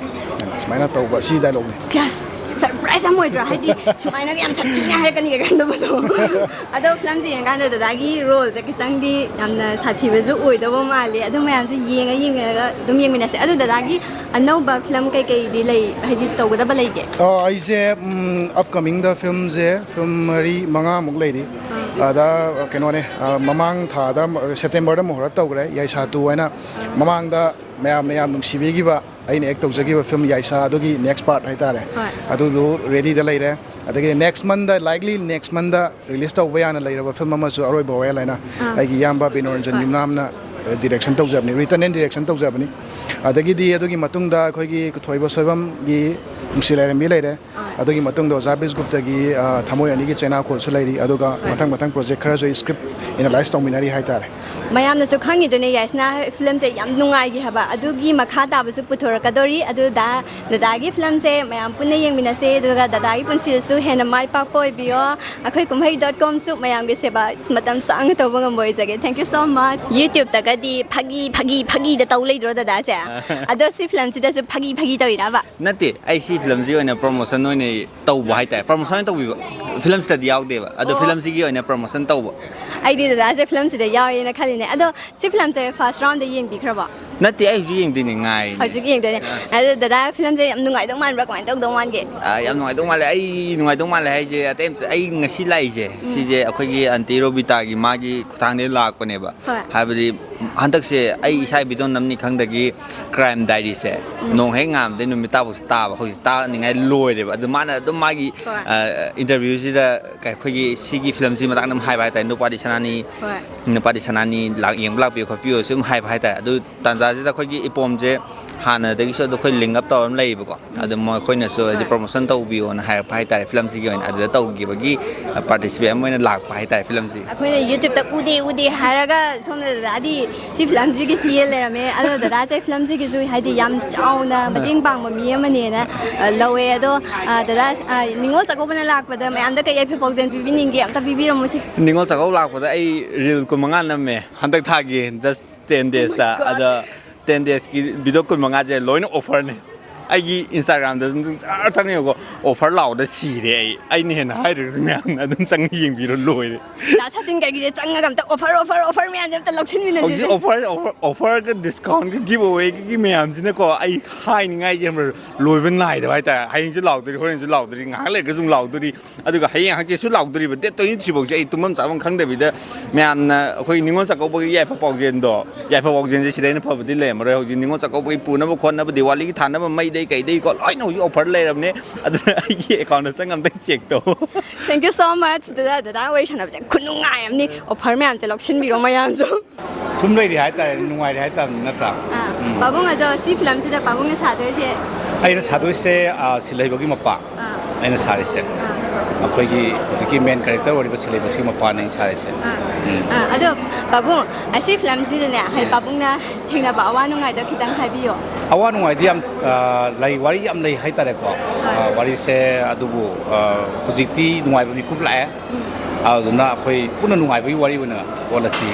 ꯁꯨꯃꯥꯏꯅ ꯇꯧꯕ ꯁꯤ ꯗꯥꯏꯂꯣꯛꯅꯤ꯫ ꯌꯦꯁ! ꯁꯔꯄ꯭ꯔꯥꯏꯁ! ꯆꯝꯃꯣꯏꯗ꯭ꯔꯣ? ꯍꯥꯏꯗꯤ ꯁꯨꯃꯥꯏꯅꯒ ꯌꯥꯝ ꯁꯥꯊꯤꯅ ꯍꯥꯏꯔꯛꯀꯅꯤꯒ ꯈꯟꯗꯕꯗꯣ꯫ ꯑꯗꯣ ꯐꯤꯂꯝꯁꯦ ꯌꯦꯡꯀꯥꯟꯗ ꯗꯗꯥꯒꯤ ꯔꯣꯜꯁꯦ ꯈꯤꯇꯪꯗꯤ ꯌꯥꯝꯅ ꯁꯥꯊꯤꯕꯁꯨ ꯑꯣꯏꯗꯧꯕ ꯃꯥꯜꯂꯦ꯫ ꯑꯗꯨ ꯃꯌꯥꯝꯁꯨ ꯌꯦꯡꯉ ꯌꯦꯡꯉꯒ ꯑꯗꯨꯝ ꯌꯦꯡꯃꯤꯟꯅꯁꯦ꯫ ꯑꯗꯨ ꯗꯗꯥꯒꯤ ꯑꯅꯧꯕ ꯐꯤꯂꯝ ꯀꯩꯀꯩꯗꯤ ꯂꯩ, ꯍꯥꯏꯗꯤ ꯇꯧꯒꯗꯕ ꯂꯩꯒꯦ? ꯑꯩꯁꯦ ꯑꯞꯀꯃꯤꯡꯗ ꯐꯤꯂꯝꯁꯦ ꯐꯤꯂꯝ ꯃꯔꯤ ꯃꯉꯥꯃꯨꯛ ꯂꯩꯔꯤ꯫ ꯑꯗ ꯀꯩꯅꯣꯅꯦ, ꯃꯃꯥꯡ ꯊꯥꯗ, ꯁꯦꯞꯇꯦꯝꯕꯔꯗ ꯃꯨꯍꯨꯔꯠ ꯇꯧꯈ꯭ꯔꯦ, ꯌꯥꯏꯁꯥ ꯇꯨ ꯍꯥꯏꯅ꯫ ꯃꯃꯥꯡꯗ ꯃꯌꯥꯝꯅ ꯌꯥꯝ ꯅꯨꯡꯁꯤꯕꯤꯈꯤꯕ ꯑꯩꯅ ꯑꯦꯛ ꯇꯧꯖꯈꯤꯕ ꯐꯤꯂꯝ ꯌꯥꯏꯁꯥ ꯑꯗꯨꯒꯤ ꯅꯦꯛꯁ ꯄꯥꯔꯠ ꯍꯥꯏꯇꯥꯔꯦ꯫ ꯍꯣꯏ꯫ ꯑꯗꯨꯗꯨ ꯔꯦꯗꯤꯗ ꯂꯩꯔꯦ꯫ ꯑꯗꯒꯤ ꯅꯦꯛꯁ ꯃꯟꯗ, ꯂꯥꯏꯛꯂꯤ ꯅꯦꯛꯁ ꯃꯟꯗ ꯔꯤꯂꯤꯁ ꯇꯧꯕ ꯌꯥꯅ ꯂꯩꯔꯕ ꯐꯤꯂꯝ ꯑꯃꯁꯨ, ꯑꯔꯣꯏꯕ ꯋꯥꯌꯦꯜ ꯍꯥꯏꯅ, ꯑꯥ꯫ ꯑꯩꯒꯤ ꯏꯌꯥꯝꯕ ꯕꯤꯅꯣꯔꯟꯖꯟ ꯍꯣꯏ꯫ ꯌꯨꯝꯅꯥꯝꯅ ꯗꯤꯔꯦꯛꯁꯟ ꯇꯧꯖꯕꯅꯤ, ꯔꯤꯇꯟ ꯑꯦꯟ ꯗꯤꯔꯦꯛꯁꯟ ꯇꯧꯖꯕꯅꯤ꯫ ꯑꯗꯒꯤꯗꯤ ꯑꯗꯨꯒꯤ ꯃꯇꯨꯡꯗ ꯑꯩꯈꯣꯏꯒꯤ ꯊꯣꯏꯕ ꯁꯣꯏꯕꯝꯒꯤ ꯅꯨꯡꯁꯤ ꯂꯩꯔꯦꯝꯕꯤ ꯂꯩꯔꯦ꯫ ꯑꯗꯨꯒꯤ ꯃꯇꯨꯡꯗ ꯑꯣꯖꯥ ꯕꯤꯁꯒꯨꯞꯇꯒꯤ, ꯑ, ꯊꯃꯣꯏ ꯑꯅꯤꯒꯤ ꯆꯩꯅꯥꯈꯣꯜꯁꯨ ꯂꯩꯔꯤ꯫ ꯑꯗꯨꯒ ꯃꯊꯪ ꯃꯊꯪ ꯄ꯭ꯔꯣꯖꯦꯛ ꯈꯔꯁꯨ ꯑꯩ ꯁ꯭ꯀ꯭ꯔꯤꯞ ꯑꯦꯅꯥꯂꯥꯏꯁ ꯇꯧꯃꯤꯟꯅꯔꯤ ꯍꯥꯏꯇꯥꯔꯦ꯫ ꯃꯌꯥꯝꯅꯁꯨ ꯈꯪꯉꯤꯗꯨꯅꯦ, ꯌꯥꯏꯁꯅꯥ ꯐꯤꯂꯝꯁꯦ ꯌꯥꯝ ꯅꯨꯡꯉꯥꯏꯈꯤ ꯍꯥꯏꯕ꯫ ꯑꯗꯨꯒꯤ ꯃꯈꯥ ꯇꯥꯕꯁꯨ ꯄꯨꯊꯣꯔꯛꯀꯗꯧꯔꯤ꯫ ꯑꯗꯨꯗ ꯗꯗꯥꯒꯤ ꯐꯤꯂꯝꯁꯦ ꯃꯌꯥꯝ ꯄꯨꯟꯅ ꯌꯦꯡꯃꯤꯟꯅꯁꯦ, ꯑꯗꯨꯒ ꯗꯗꯥꯒꯤ ꯄꯨꯟꯁꯤꯗꯁꯨ ꯍꯦꯟꯅ ꯃꯥꯏ ꯄꯥꯛꯄ ꯑꯣꯏꯕꯤꯌꯣ꯫ ꯑꯩꯈꯣꯏ ꯀꯨꯝꯍꯩ ꯗꯣꯠ ꯀꯣꯝꯁꯨ ꯃꯌꯥꯝꯒꯤ ꯁꯦꯕꯥ ꯃꯇꯝ ꯁꯥꯡꯅ ꯇꯧꯕ ꯉꯝꯕ ꯑꯣꯏꯖꯒꯦ꯫ Thank you so much꯫ ꯌꯨꯇ꯭ꯌꯨꯕꯇꯒꯗꯤ ꯐꯥꯒꯤ ꯐꯥꯒꯤ ꯐꯥꯒꯤꯗ ꯇꯧ ꯂꯩꯗ꯭ꯔꯣ ꯗꯗꯥꯁꯦ? ꯑꯗꯣ ꯁꯤ ꯐꯤꯂꯝꯁꯤꯗꯁꯨ ꯐꯥꯒꯤ ꯐꯥꯒꯤ ꯇꯧꯔꯤꯔꯕ? ꯅꯠꯇꯦ, ꯑꯩ ꯁꯤ ꯐꯤꯂꯝꯁꯤ ꯑꯣꯏꯅ ꯄ꯭ꯔꯣꯃꯣꯁꯟ ꯑꯣꯏꯅ ꯇꯧꯕ ꯍꯥꯏꯇꯥꯔꯦ꯫ ꯄ꯭ꯔꯣꯃꯣꯁꯟ ꯑꯣꯏꯅ ꯇꯧꯕꯤꯕ, ꯐꯤꯂꯝꯁꯤꯗꯗꯤ ꯌꯥꯎꯗꯦꯕ, ꯑꯗꯣ ꯑꯣ꯫ ꯐꯤꯂꯝꯁꯤꯒꯤ ꯑꯣꯏꯅ ꯄ꯭ꯔꯣꯃꯣꯁꯟ ꯇꯧꯕ꯫ ꯑꯩꯗꯤ ꯗꯗꯥꯁꯦ ꯐꯤꯂꯝꯁꯤꯗ ꯌꯥꯎꯋꯦꯅ ꯈꯜꯂꯤꯅꯦ꯫ ꯑꯗꯣ ꯁꯤ ꯐꯤꯂꯝꯁꯦ ꯐꯥꯔꯁ ꯔꯥꯎꯟꯗ ꯌꯦꯡꯕꯤꯈ꯭ꯔꯕꯣ? ꯅꯠꯇꯦ, ꯑꯩ ꯍꯧꯖꯤꯛ ꯌꯦꯡꯗꯣꯏꯅꯦ, ꯉꯥꯏꯔꯤꯅꯦ꯫ ꯍꯧꯖꯤꯛ ꯌꯦꯡꯗꯣꯏꯅꯦ꯫ ꯑꯗꯣ ꯗꯗꯥ, ꯐꯤꯂꯝꯁꯦ ꯌꯥꯝ ꯅꯨꯡꯉꯥꯏꯗꯧ ꯃꯥꯟꯕ꯭ꯔꯥ, ꯀꯃꯥꯏꯅ ꯇꯧꯗꯧ ꯃꯥꯟꯒꯦ? ꯑꯥ, ꯌꯥꯝ ꯅꯨꯡꯉꯥꯏꯗꯧ ꯃꯥꯜꯂꯦ꯫ ꯑꯩ ꯅꯨꯡꯉꯥꯏꯗꯧ ꯃꯥꯜꯂꯦ ꯍꯥꯏꯁꯦ, ꯑꯇꯩ ꯑꯝꯇ, ꯑꯩ ꯉꯁꯤ ꯂꯥꯛꯏꯁꯦ, ꯁꯤꯁꯦ ꯑꯩꯈꯣꯏꯒꯤ ꯑꯟꯇꯤ ꯔꯣꯕꯤꯇꯥꯒꯤ, ꯃꯥꯒꯤ ꯈꯨꯊꯥꯡꯗꯒꯤ ꯂꯥꯛꯄꯅꯦꯕ꯫ ꯍꯣꯏ꯫ ꯍꯥꯏꯕꯗꯤ ꯍꯟꯗꯛꯁꯦ ꯑꯩ ꯏꯁꯥ ꯚꯤꯗꯤꯑꯣ ꯅꯝꯅꯤ ꯈꯪꯗꯒꯤ ꯀ꯭ꯔꯥꯏꯝ ꯗꯥꯏꯔꯤꯁꯦ ꯅꯣꯡ ꯍꯦꯛ ꯉꯥꯟꯕꯗꯩ ꯅꯨꯃꯤꯠ ꯇꯥꯐꯥꯎꯁꯦ ꯇꯥꯕ, ꯍꯧꯖꯤꯛ ꯇꯥꯅꯤꯡꯉꯥꯏ ꯂꯣꯏꯔꯦꯕ꯫ ꯑꯗꯨ ꯃꯥꯅ ꯑꯗꯨꯝ ꯃꯥꯒꯤ, ꯍꯣꯏ꯫ ꯑ, ꯏꯟꯇꯔꯚ꯭ꯌꯨꯁꯤꯗ ꯑꯩꯈꯣꯏꯒꯤ ꯁꯤꯒꯤ ꯐꯤꯂꯝꯁꯤꯒꯤ ꯃꯇꯥꯡꯗ ꯑꯗꯨꯝ ꯍꯥꯏꯕ ꯍꯥꯏꯇꯥꯔꯦ, "ꯅꯨꯄꯥꯗꯤ ꯁꯅꯥꯅꯤ, ꯍꯣꯏ꯫ ꯅꯨꯄꯥꯗꯤ ꯁꯅꯥꯅꯤ, ꯂꯥꯛ ꯌꯦꯡꯕ ꯂꯥꯛꯄꯤꯌꯨ ꯈꯣꯠꯄꯤꯌꯨ" ꯁꯨꯝ ꯍꯥꯏꯕ ꯍꯥꯏꯇꯥꯔꯦ꯫ ꯑꯗꯨ ꯇꯥꯟꯖꯥꯁꯤꯗ ꯑꯩꯈꯣꯏꯒꯤ ꯏꯄꯣꯝꯁꯦ ꯍꯥꯟꯅꯗꯒꯤꯁꯨ ꯑꯗꯨ ꯑꯩꯈꯣꯏ ꯂꯤꯡ ꯑꯞ ꯇꯧꯔ ꯑꯃ ꯂꯩꯌꯦꯕꯀꯣ꯫ ꯑꯗꯨ ꯃꯈꯣꯏꯅꯁꯨ ꯍꯥꯏꯗꯤ ꯍꯣꯏ꯫ ꯄ꯭ꯔꯣꯃꯣꯁꯟ ꯇꯧꯕꯤꯌꯣꯅ ꯍꯥꯏꯔꯛꯄ ꯍꯥꯏꯇꯥꯔꯦ, ꯐꯤꯂꯝꯁꯤꯒꯤ ꯑꯣꯏꯅ ꯑꯗꯨꯗ ꯇꯧꯈꯤꯕꯒꯤ ꯄꯥꯔꯇꯤꯁꯤꯄꯦꯟ ꯑꯃ ꯑꯣꯏꯅ ꯂꯥꯛꯄ ꯍꯥꯏꯇꯥꯔꯦ ꯐꯤꯂꯝꯁꯤ꯫ ꯑꯩꯈꯣꯏꯅ ꯌꯨꯇ꯭ꯌꯨꯕꯇ ꯎꯗꯦ ꯎꯗꯦ ꯍꯥꯏꯔꯒ ꯁꯣꯝꯗ ꯗꯗꯥꯗꯤ ꯁꯤ ꯐꯤꯂꯝꯁꯤꯒꯤ ꯆꯦꯜ ꯂꯩꯔꯝꯃꯦ꯫ ꯑꯗꯣ ꯗꯗꯥꯁꯦ ꯐꯤꯂꯝꯁꯤꯒꯤꯁꯨ ꯍꯥꯏꯗꯤ ꯌꯥꯝ ꯆꯥꯎꯅ ꯃꯇꯦꯡ ꯄꯥꯡꯕ ꯃꯤ ꯑꯃꯅꯦꯅ, ꯑ, ꯂꯧꯋꯦ꯫ ꯑꯗꯣ, ꯑ, ꯗꯗꯥ, ꯑ, ꯅꯤꯉꯣꯜ ꯆꯥꯛꯀꯧꯕꯅ ꯂꯥꯛꯄꯗ ꯃꯌꯥꯝꯗ ꯀꯩ ꯌꯥꯏꯐ ꯄꯥꯎꯖꯦꯜ ꯄꯤꯕꯤꯅꯤꯡꯒꯦ? ꯑꯝꯇ ꯄꯤꯕꯤꯔꯝꯃꯨꯁꯦ꯫ ꯅꯤꯉꯣꯜ ꯆꯥꯛꯀꯧꯕ ꯂꯥꯛꯄꯗ ꯑꯩ ꯔꯤꯜ ꯀꯨꯟꯃꯉꯥ ꯅꯝꯃꯦ ꯍꯟꯗꯛ ꯊꯥꯒꯤ, ꯖꯁ ꯇꯦꯟ ꯗꯦꯖꯇ꯫ ꯑꯗ ꯇꯦꯟ ꯗꯦꯖꯀꯤ ꯚꯤꯗꯤꯑꯣ ꯀꯨꯟꯃꯉꯥꯁꯦ ꯂꯣꯏꯅ ꯑꯣꯐꯔꯅꯤ꯫ ꯑꯩꯒꯤ ꯏꯟꯁꯇꯥꯒ꯭ꯔꯥꯝꯗ ꯑꯗꯨꯝ ꯆꯪꯉ ꯆꯪꯉꯦꯕꯀꯣ, ꯑꯣꯐꯔ ꯂꯥꯎꯗ ꯁꯤꯔꯦ ꯑꯩ꯫ ꯑꯩꯅ ꯍꯦꯟꯅ ꯍꯥꯏꯗ꯭ꯔꯒꯁꯨ ꯃꯌꯥꯝꯅ ꯑꯗꯨꯝ ꯆꯪꯉ ꯌꯦꯡꯕꯤꯔꯣ, ꯂꯣꯏꯔꯦ꯫ ꯗꯥ ꯁꯥꯁꯤꯟ ꯀꯩꯒꯤꯁꯦ ꯆꯪꯉꯒ ꯑꯝꯇ ꯑꯣꯐꯔ, ꯑꯣꯐꯔ, ꯑꯣꯐꯔ ꯃꯌꯥꯝꯁꯦ ꯑꯝꯇ ꯂꯧꯁꯤꯟꯃꯤꯟꯅꯁꯦ꯫ ꯍꯧꯖꯤꯛ ꯑꯣꯐꯔ, ꯑꯣꯐꯔ, ꯑꯣꯐꯔꯒ ꯗꯤꯁꯀꯥꯎꯟꯒ ꯒꯤꯐ ꯑꯋꯦꯒꯤ ꯃꯌꯥꯝꯁꯤꯅꯀꯣ, ꯑꯩ ꯍꯥꯏꯅꯤꯡꯉꯥꯏꯁꯦ ꯈꯪꯕ꯭ꯔꯥ, ꯂꯣꯏꯕ ꯅꯥꯏꯗꯕ ꯍꯥꯏꯇꯥꯔꯦ꯫ ꯍꯌꯦꯡꯁꯨ ꯂꯥꯎꯗꯣꯔꯤ, ꯍꯣꯔꯦꯟꯁꯨ ꯂꯥꯎꯗꯣꯔꯤ, ꯉꯥꯏꯍꯥꯛ ꯂꯩꯔꯒꯁꯨ ꯑꯃꯨꯛ ꯂꯥꯎꯗꯣꯔꯤ, ꯑꯗꯨꯒ ꯍꯌꯦꯡ ꯍꯪꯆꯤꯠꯁꯨ ꯂꯥꯎꯗꯣꯔꯤꯕ꯫ ꯗꯦꯠ ꯇ꯭ꯋꯦꯟꯇꯤ ꯊ꯭ꯔꯤ ꯐꯥꯎꯁꯦ ꯑꯩ ꯇꯨꯝꯐꯝ ꯆꯥꯐꯝ ꯈꯪꯗꯕꯤꯗ ꯃꯌꯥꯝꯅ ꯑꯩꯈꯣꯏ ꯅꯤꯉꯣꯜ ꯆꯥꯛꯀꯧꯕꯒꯤ ꯌꯥꯏꯐ ꯄꯥꯎꯖꯦꯜꯗꯣ, ꯌꯥꯏꯐ ꯄꯥꯎꯖꯦꯜꯁꯦ ꯁꯤꯗ ꯑꯩꯅ ꯐꯕꯗꯤ ꯂꯩꯔꯝꯃꯔꯣꯏ꯫ ꯍꯧꯖꯤꯛ ꯅꯤꯉꯣꯜ ꯆꯥꯛꯀꯧꯕꯒꯤ ꯄꯨꯅꯕ ꯈꯣꯠꯅꯕ, ꯗꯤꯋꯥꯂꯤꯒꯤ ꯊꯥꯅꯕ ꯃꯩꯗꯩ ꯀꯩꯗꯩꯀꯣ, ꯂꯣꯏꯅ ꯍꯧꯖꯤꯛ ꯑꯣꯐꯔ ꯂꯩꯔꯕꯅꯦ꯫ ꯑꯗꯨꯅ ꯑꯩꯒꯤ ꯑꯦꯀꯥꯎꯟꯗ ꯆꯪꯉ ꯑꯝꯇꯪ ꯆꯦꯛ ꯇꯧ꯫ Thank you so much꯫ ꯗꯗꯥ, ꯗꯗꯥ ꯋꯥꯔꯤ ꯁꯥꯟꯅꯕꯁꯦ ꯈꯨꯅꯨꯡꯉꯥꯏ ꯑꯃꯅꯤ꯫ ꯑꯣꯐꯔ ꯃꯌꯥꯝꯁꯦ ꯂꯧꯁꯤꯟꯕꯤꯔꯣ ꯃꯌꯥꯝꯁꯨ꯫ ꯁꯨꯝ ꯂꯩꯔꯤ ꯍꯥꯏꯇꯥꯔꯦ, ꯅꯨꯡꯉꯥꯏꯔꯤ ꯍꯥꯏꯇꯥꯕꯅꯤ ꯅꯠꯇ꯭ꯔꯥ? ꯑꯥ, ꯎꯝ꯫ ꯄꯥꯕꯨꯡ, ꯑꯗꯣ ꯁꯤ ꯐꯤꯂꯝꯁꯤꯗ ꯄꯥꯕꯨꯡꯅ ꯁꯥꯗꯣꯏꯁꯦ? ꯑꯩꯅ ꯁꯥꯗꯣꯏꯁꯦ, ꯑꯥ, ꯁꯤꯜꯍꯩꯕꯒꯤ ꯃꯄꯥ꯫ ꯑꯥ꯫ ꯑꯩꯅ ꯁꯥꯔꯤꯁꯦ꯫ ꯑꯥ꯫ ꯑꯩꯈꯣꯏꯒꯤ ꯍꯧꯖꯤꯛꯀꯤ ꯃꯦꯟ ꯀꯦꯔꯦꯛꯇꯔ ꯑꯣꯏꯔꯤꯕ ꯁꯤꯜꯍꯩꯕꯁꯤꯒꯤ ꯃꯄꯥꯅ ꯑꯩꯅ ꯁꯥꯔꯤꯁꯦ꯫ ꯑꯥ꯫ ꯎꯝ꯫ ꯑꯥ, ꯑꯗꯣ ꯄꯥꯕꯨꯡ, ꯑꯁꯤ ꯐꯤꯂꯝꯁꯤꯗꯅꯦ, ꯍꯥꯏ, ꯎꯝ꯫ ꯄꯥꯕꯨꯡꯅ ꯊꯦꯡꯅꯕ ꯑꯋꯥ ꯅꯨꯡꯉꯥꯏꯗꯣ ꯈꯤꯇꯪ ꯍꯥꯏꯕꯤꯌꯣ꯫ ꯑꯋꯥ ꯅꯨꯡꯉꯥꯏꯗꯤ ꯌꯥꯝ, ꯑꯥ, ꯂꯩ, ꯋꯥꯔꯤ ꯌꯥꯝ ꯂꯩ ꯍꯥꯏꯇꯥꯔꯦꯀꯣ꯫ ꯍꯣꯏ꯫ ꯑꯥ, ꯋꯥꯔꯤꯁꯦ ꯑꯗꯨꯕꯨ, ꯑꯥ, ꯍꯧꯖꯤꯛꯇꯤ ꯅꯨꯡꯉꯥꯏꯕ ꯃꯤꯀꯨꯞ ꯂꯥꯛꯑꯦ꯫ ꯎꯝ꯫ ꯑꯗꯨꯗꯨꯅ ꯑꯩꯈꯣꯏ ꯄꯨꯟꯅ ꯅꯨꯡꯉꯥꯏꯕꯒꯤ ꯋꯥꯔꯤ ꯑꯣꯏꯅ ꯑꯣꯜꯂꯁꯤ꯫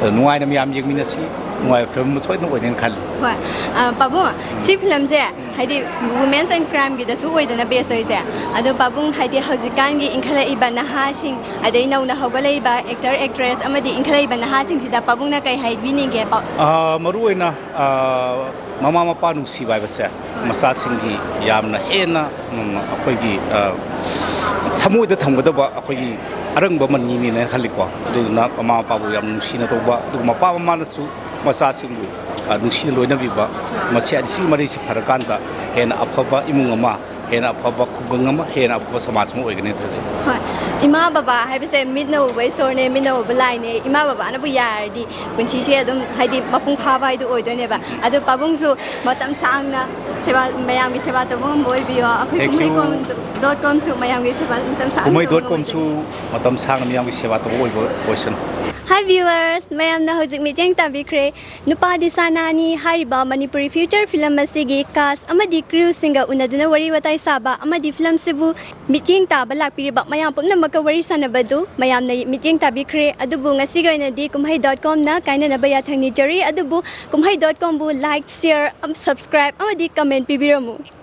ꯑꯗꯣ ꯅꯨꯡꯉꯥꯏꯅ ꯃꯌꯥꯝ ꯌꯦꯡꯃꯤꯟꯅꯁꯤ, ꯅꯨꯡꯉꯥꯏꯕ ꯐꯤꯂꯝ ꯑꯃ ꯁꯣꯏꯗꯅ ꯑꯣꯏꯅꯦꯅ ꯈꯜꯂꯤ꯫ ꯍꯣꯏ꯫ ꯑ, ꯄꯥꯕꯨꯡ, ꯁꯤ ꯐꯤꯂꯝꯁꯦ ꯍꯥꯏꯗꯤ ꯋꯨꯃꯦꯟꯁ ꯑꯦꯟ ꯀ꯭ꯔꯥꯏꯝꯒꯤꯗꯁꯨ ꯑꯣꯏꯗꯅ ꯕꯦꯁ ꯇꯧꯔꯤꯁꯦ꯫ ꯑꯗꯣ ꯄꯥꯕꯨꯡ, ꯍꯥꯏꯗꯤ ꯍꯧꯖꯤꯛꯀꯥꯟꯒꯤ ꯏꯟꯈꯠꯂꯛꯏꯕ ꯅꯍꯥꯁꯤꯡ, ꯑꯗꯩ ꯅꯧꯅ ꯍꯧꯒꯠꯂꯛꯏꯕ ꯑꯦꯛꯇꯔ, ꯑꯦꯛꯇ꯭ꯔꯦꯁ ꯑꯃꯗꯤ ꯏꯟꯈꯠꯂꯛꯏꯕ ꯅꯍꯥꯁꯤꯡꯁꯤꯗ ꯄꯥꯕꯨꯡꯅ ꯀꯩ ꯍꯥꯏꯕꯤꯅꯤꯡꯒꯦ? ꯄꯥꯎ ꯑ, ꯃꯔꯨꯑꯣꯏꯅ, ꯑ, ꯃꯃꯥ ꯃꯄꯥ ꯅꯨꯡꯁꯤꯕ ꯍꯥꯏꯕꯁꯦ ꯃꯆꯥꯁꯤꯡꯒꯤ ꯌꯥꯝꯅ ꯍꯦꯟꯅ, ꯎꯝ, ꯑꯩꯈꯣꯏꯒꯤ, ꯑ, ꯊꯃꯣꯏꯗ ꯊꯝꯒꯗꯕ ꯑꯩꯈꯣꯏꯒꯤ ꯑꯔꯪꯕ ꯃꯅꯤꯅꯦꯅ ꯈꯜꯂꯤꯀꯣ꯫ ꯑꯗꯨꯗꯨꯅ ꯃꯃꯥ ꯃꯄꯥꯕꯨ ꯌꯥꯝ ꯅꯨꯡꯁꯤꯅ ꯇꯧꯕ, ꯑꯗꯨꯒ ꯃꯄꯥ ꯃꯃꯥꯅꯁꯨ ꯃꯆꯥꯁꯤꯡꯕꯨ, ꯑ, ꯅꯨꯡꯁꯤꯅ ꯂꯣꯏꯅꯕꯤꯕ, ꯃꯁꯤ ꯑꯅꯤꯁꯤꯒꯤ ꯃꯔꯤꯁꯤ ꯐꯔꯀꯥꯟꯗ ꯍꯦꯟꯅ ꯑꯐꯕ ꯏꯃꯨꯡ ꯑꯃ, ꯍꯦꯟꯅ ꯑꯐꯕ ꯈꯨꯡꯒꯪ ꯑꯃ, ꯍꯦꯟꯅ ꯑꯐꯕ ꯁꯃꯥꯖ ꯑꯃ ꯑꯣꯏꯒꯅꯤ ꯊꯥꯖꯩ꯫ ꯍꯣꯏ, ꯏꯃꯥ ꯕꯕꯥ ꯍꯥꯏꯕꯁꯦ ꯃꯤꯠꯅ ꯎꯕ ꯏꯁꯣꯔꯅꯦ, ꯃꯤꯠꯅ ꯎꯕ ꯂꯥꯏꯅꯦ꯫ ꯏꯃꯥ ꯕꯕꯥꯅꯕꯨ ꯌꯥꯔꯗꯤ ꯄꯨꯟꯁꯤꯁꯦ ꯑꯗꯨꯝ, ꯍꯥꯏꯗꯤ, ꯃꯄꯨꯡ ꯐꯥꯕ ꯍꯥꯏꯗꯣ ꯑꯣꯏꯗꯣꯏꯅꯦꯕ꯫ ꯑꯗꯣ ꯄꯥꯕꯨꯡꯁꯨ ꯃꯇꯝ ꯁꯥꯡꯅ ꯁꯦꯕꯥ, ꯃꯌꯥꯝꯒꯤ ꯁꯦꯕꯥ ꯇꯧꯕ ꯉꯝꯕ ꯑꯣꯏꯕꯤꯌꯣ꯫ ꯑꯩꯈꯣꯏ Thank you꯫ ꯀꯨꯝꯍꯩ ꯀꯣꯝ ꯗꯣꯠ ꯀꯣꯝꯁꯨ ꯃꯌꯥꯝꯒꯤ ꯁꯦꯕꯥ ꯃꯇꯝ ꯁꯥꯡꯅ ꯀꯨꯝꯍꯩ ꯇꯧꯕ ꯗꯣꯠ ꯀꯣꯝꯁꯨ ꯉꯝꯕ ꯃꯇꯝ ꯁꯥꯡꯅ ꯃꯤꯌꯥꯝꯒꯤ ꯁꯦꯕꯥ ꯇꯧꯕ ꯑꯣꯏꯕ ꯑꯣꯏꯁꯅꯨ꯫ Hi viewers, ꯃꯌꯥꯝꯅ ꯍꯧꯖꯤꯛ ꯃꯤꯠꯌꯦꯡ ꯇꯥꯕꯤꯈ꯭ꯔꯦ ꯅꯨꯄꯥꯗꯤ ꯁꯥꯅꯥꯅꯤ ꯍꯥꯏꯔꯤꯕ ꯃꯅꯤꯄꯨꯔꯤ feature film ꯑꯁꯤꯒꯤ cast ꯑꯃꯗꯤ crew ꯁꯤꯡꯒ ꯎꯅꯗꯨꯅ ꯋꯥꯔꯤ ꯋꯥꯇꯥꯏ ꯁꯥꯕ ꯑꯃꯗꯤ film ꯁꯤꯕꯨ ꯃꯤꯠꯌꯦꯡ ꯇꯥꯕ ꯂꯥꯛꯄꯤꯔꯤꯕ ꯃꯌꯥꯝ ꯄꯨꯝꯅꯃꯛꯀ ꯋꯥꯔꯤ ꯁꯥꯟꯅꯕꯗꯨ ꯃꯌꯥꯝꯅ ꯃꯤꯠꯌꯦꯡ ꯇꯥꯕꯤꯈ꯭ꯔꯦ꯫ ꯑꯗꯨꯕꯨ ꯉꯁꯤꯒꯤ ꯑꯣꯏꯅꯗꯤ ꯀꯨꯝꯍꯩ dot com ꯅ ꯀꯥꯏꯅꯅꯕ ꯌꯥꯊꯪ ꯅꯤꯖꯔꯤ꯫ ꯑꯗꯨꯕꯨ ꯀꯨꯝꯍꯩ dot com ꯕꯨ like, share, subscribe ꯑꯃꯗꯤ comment ꯄꯤꯕꯤꯔꯝꯃꯨ꯫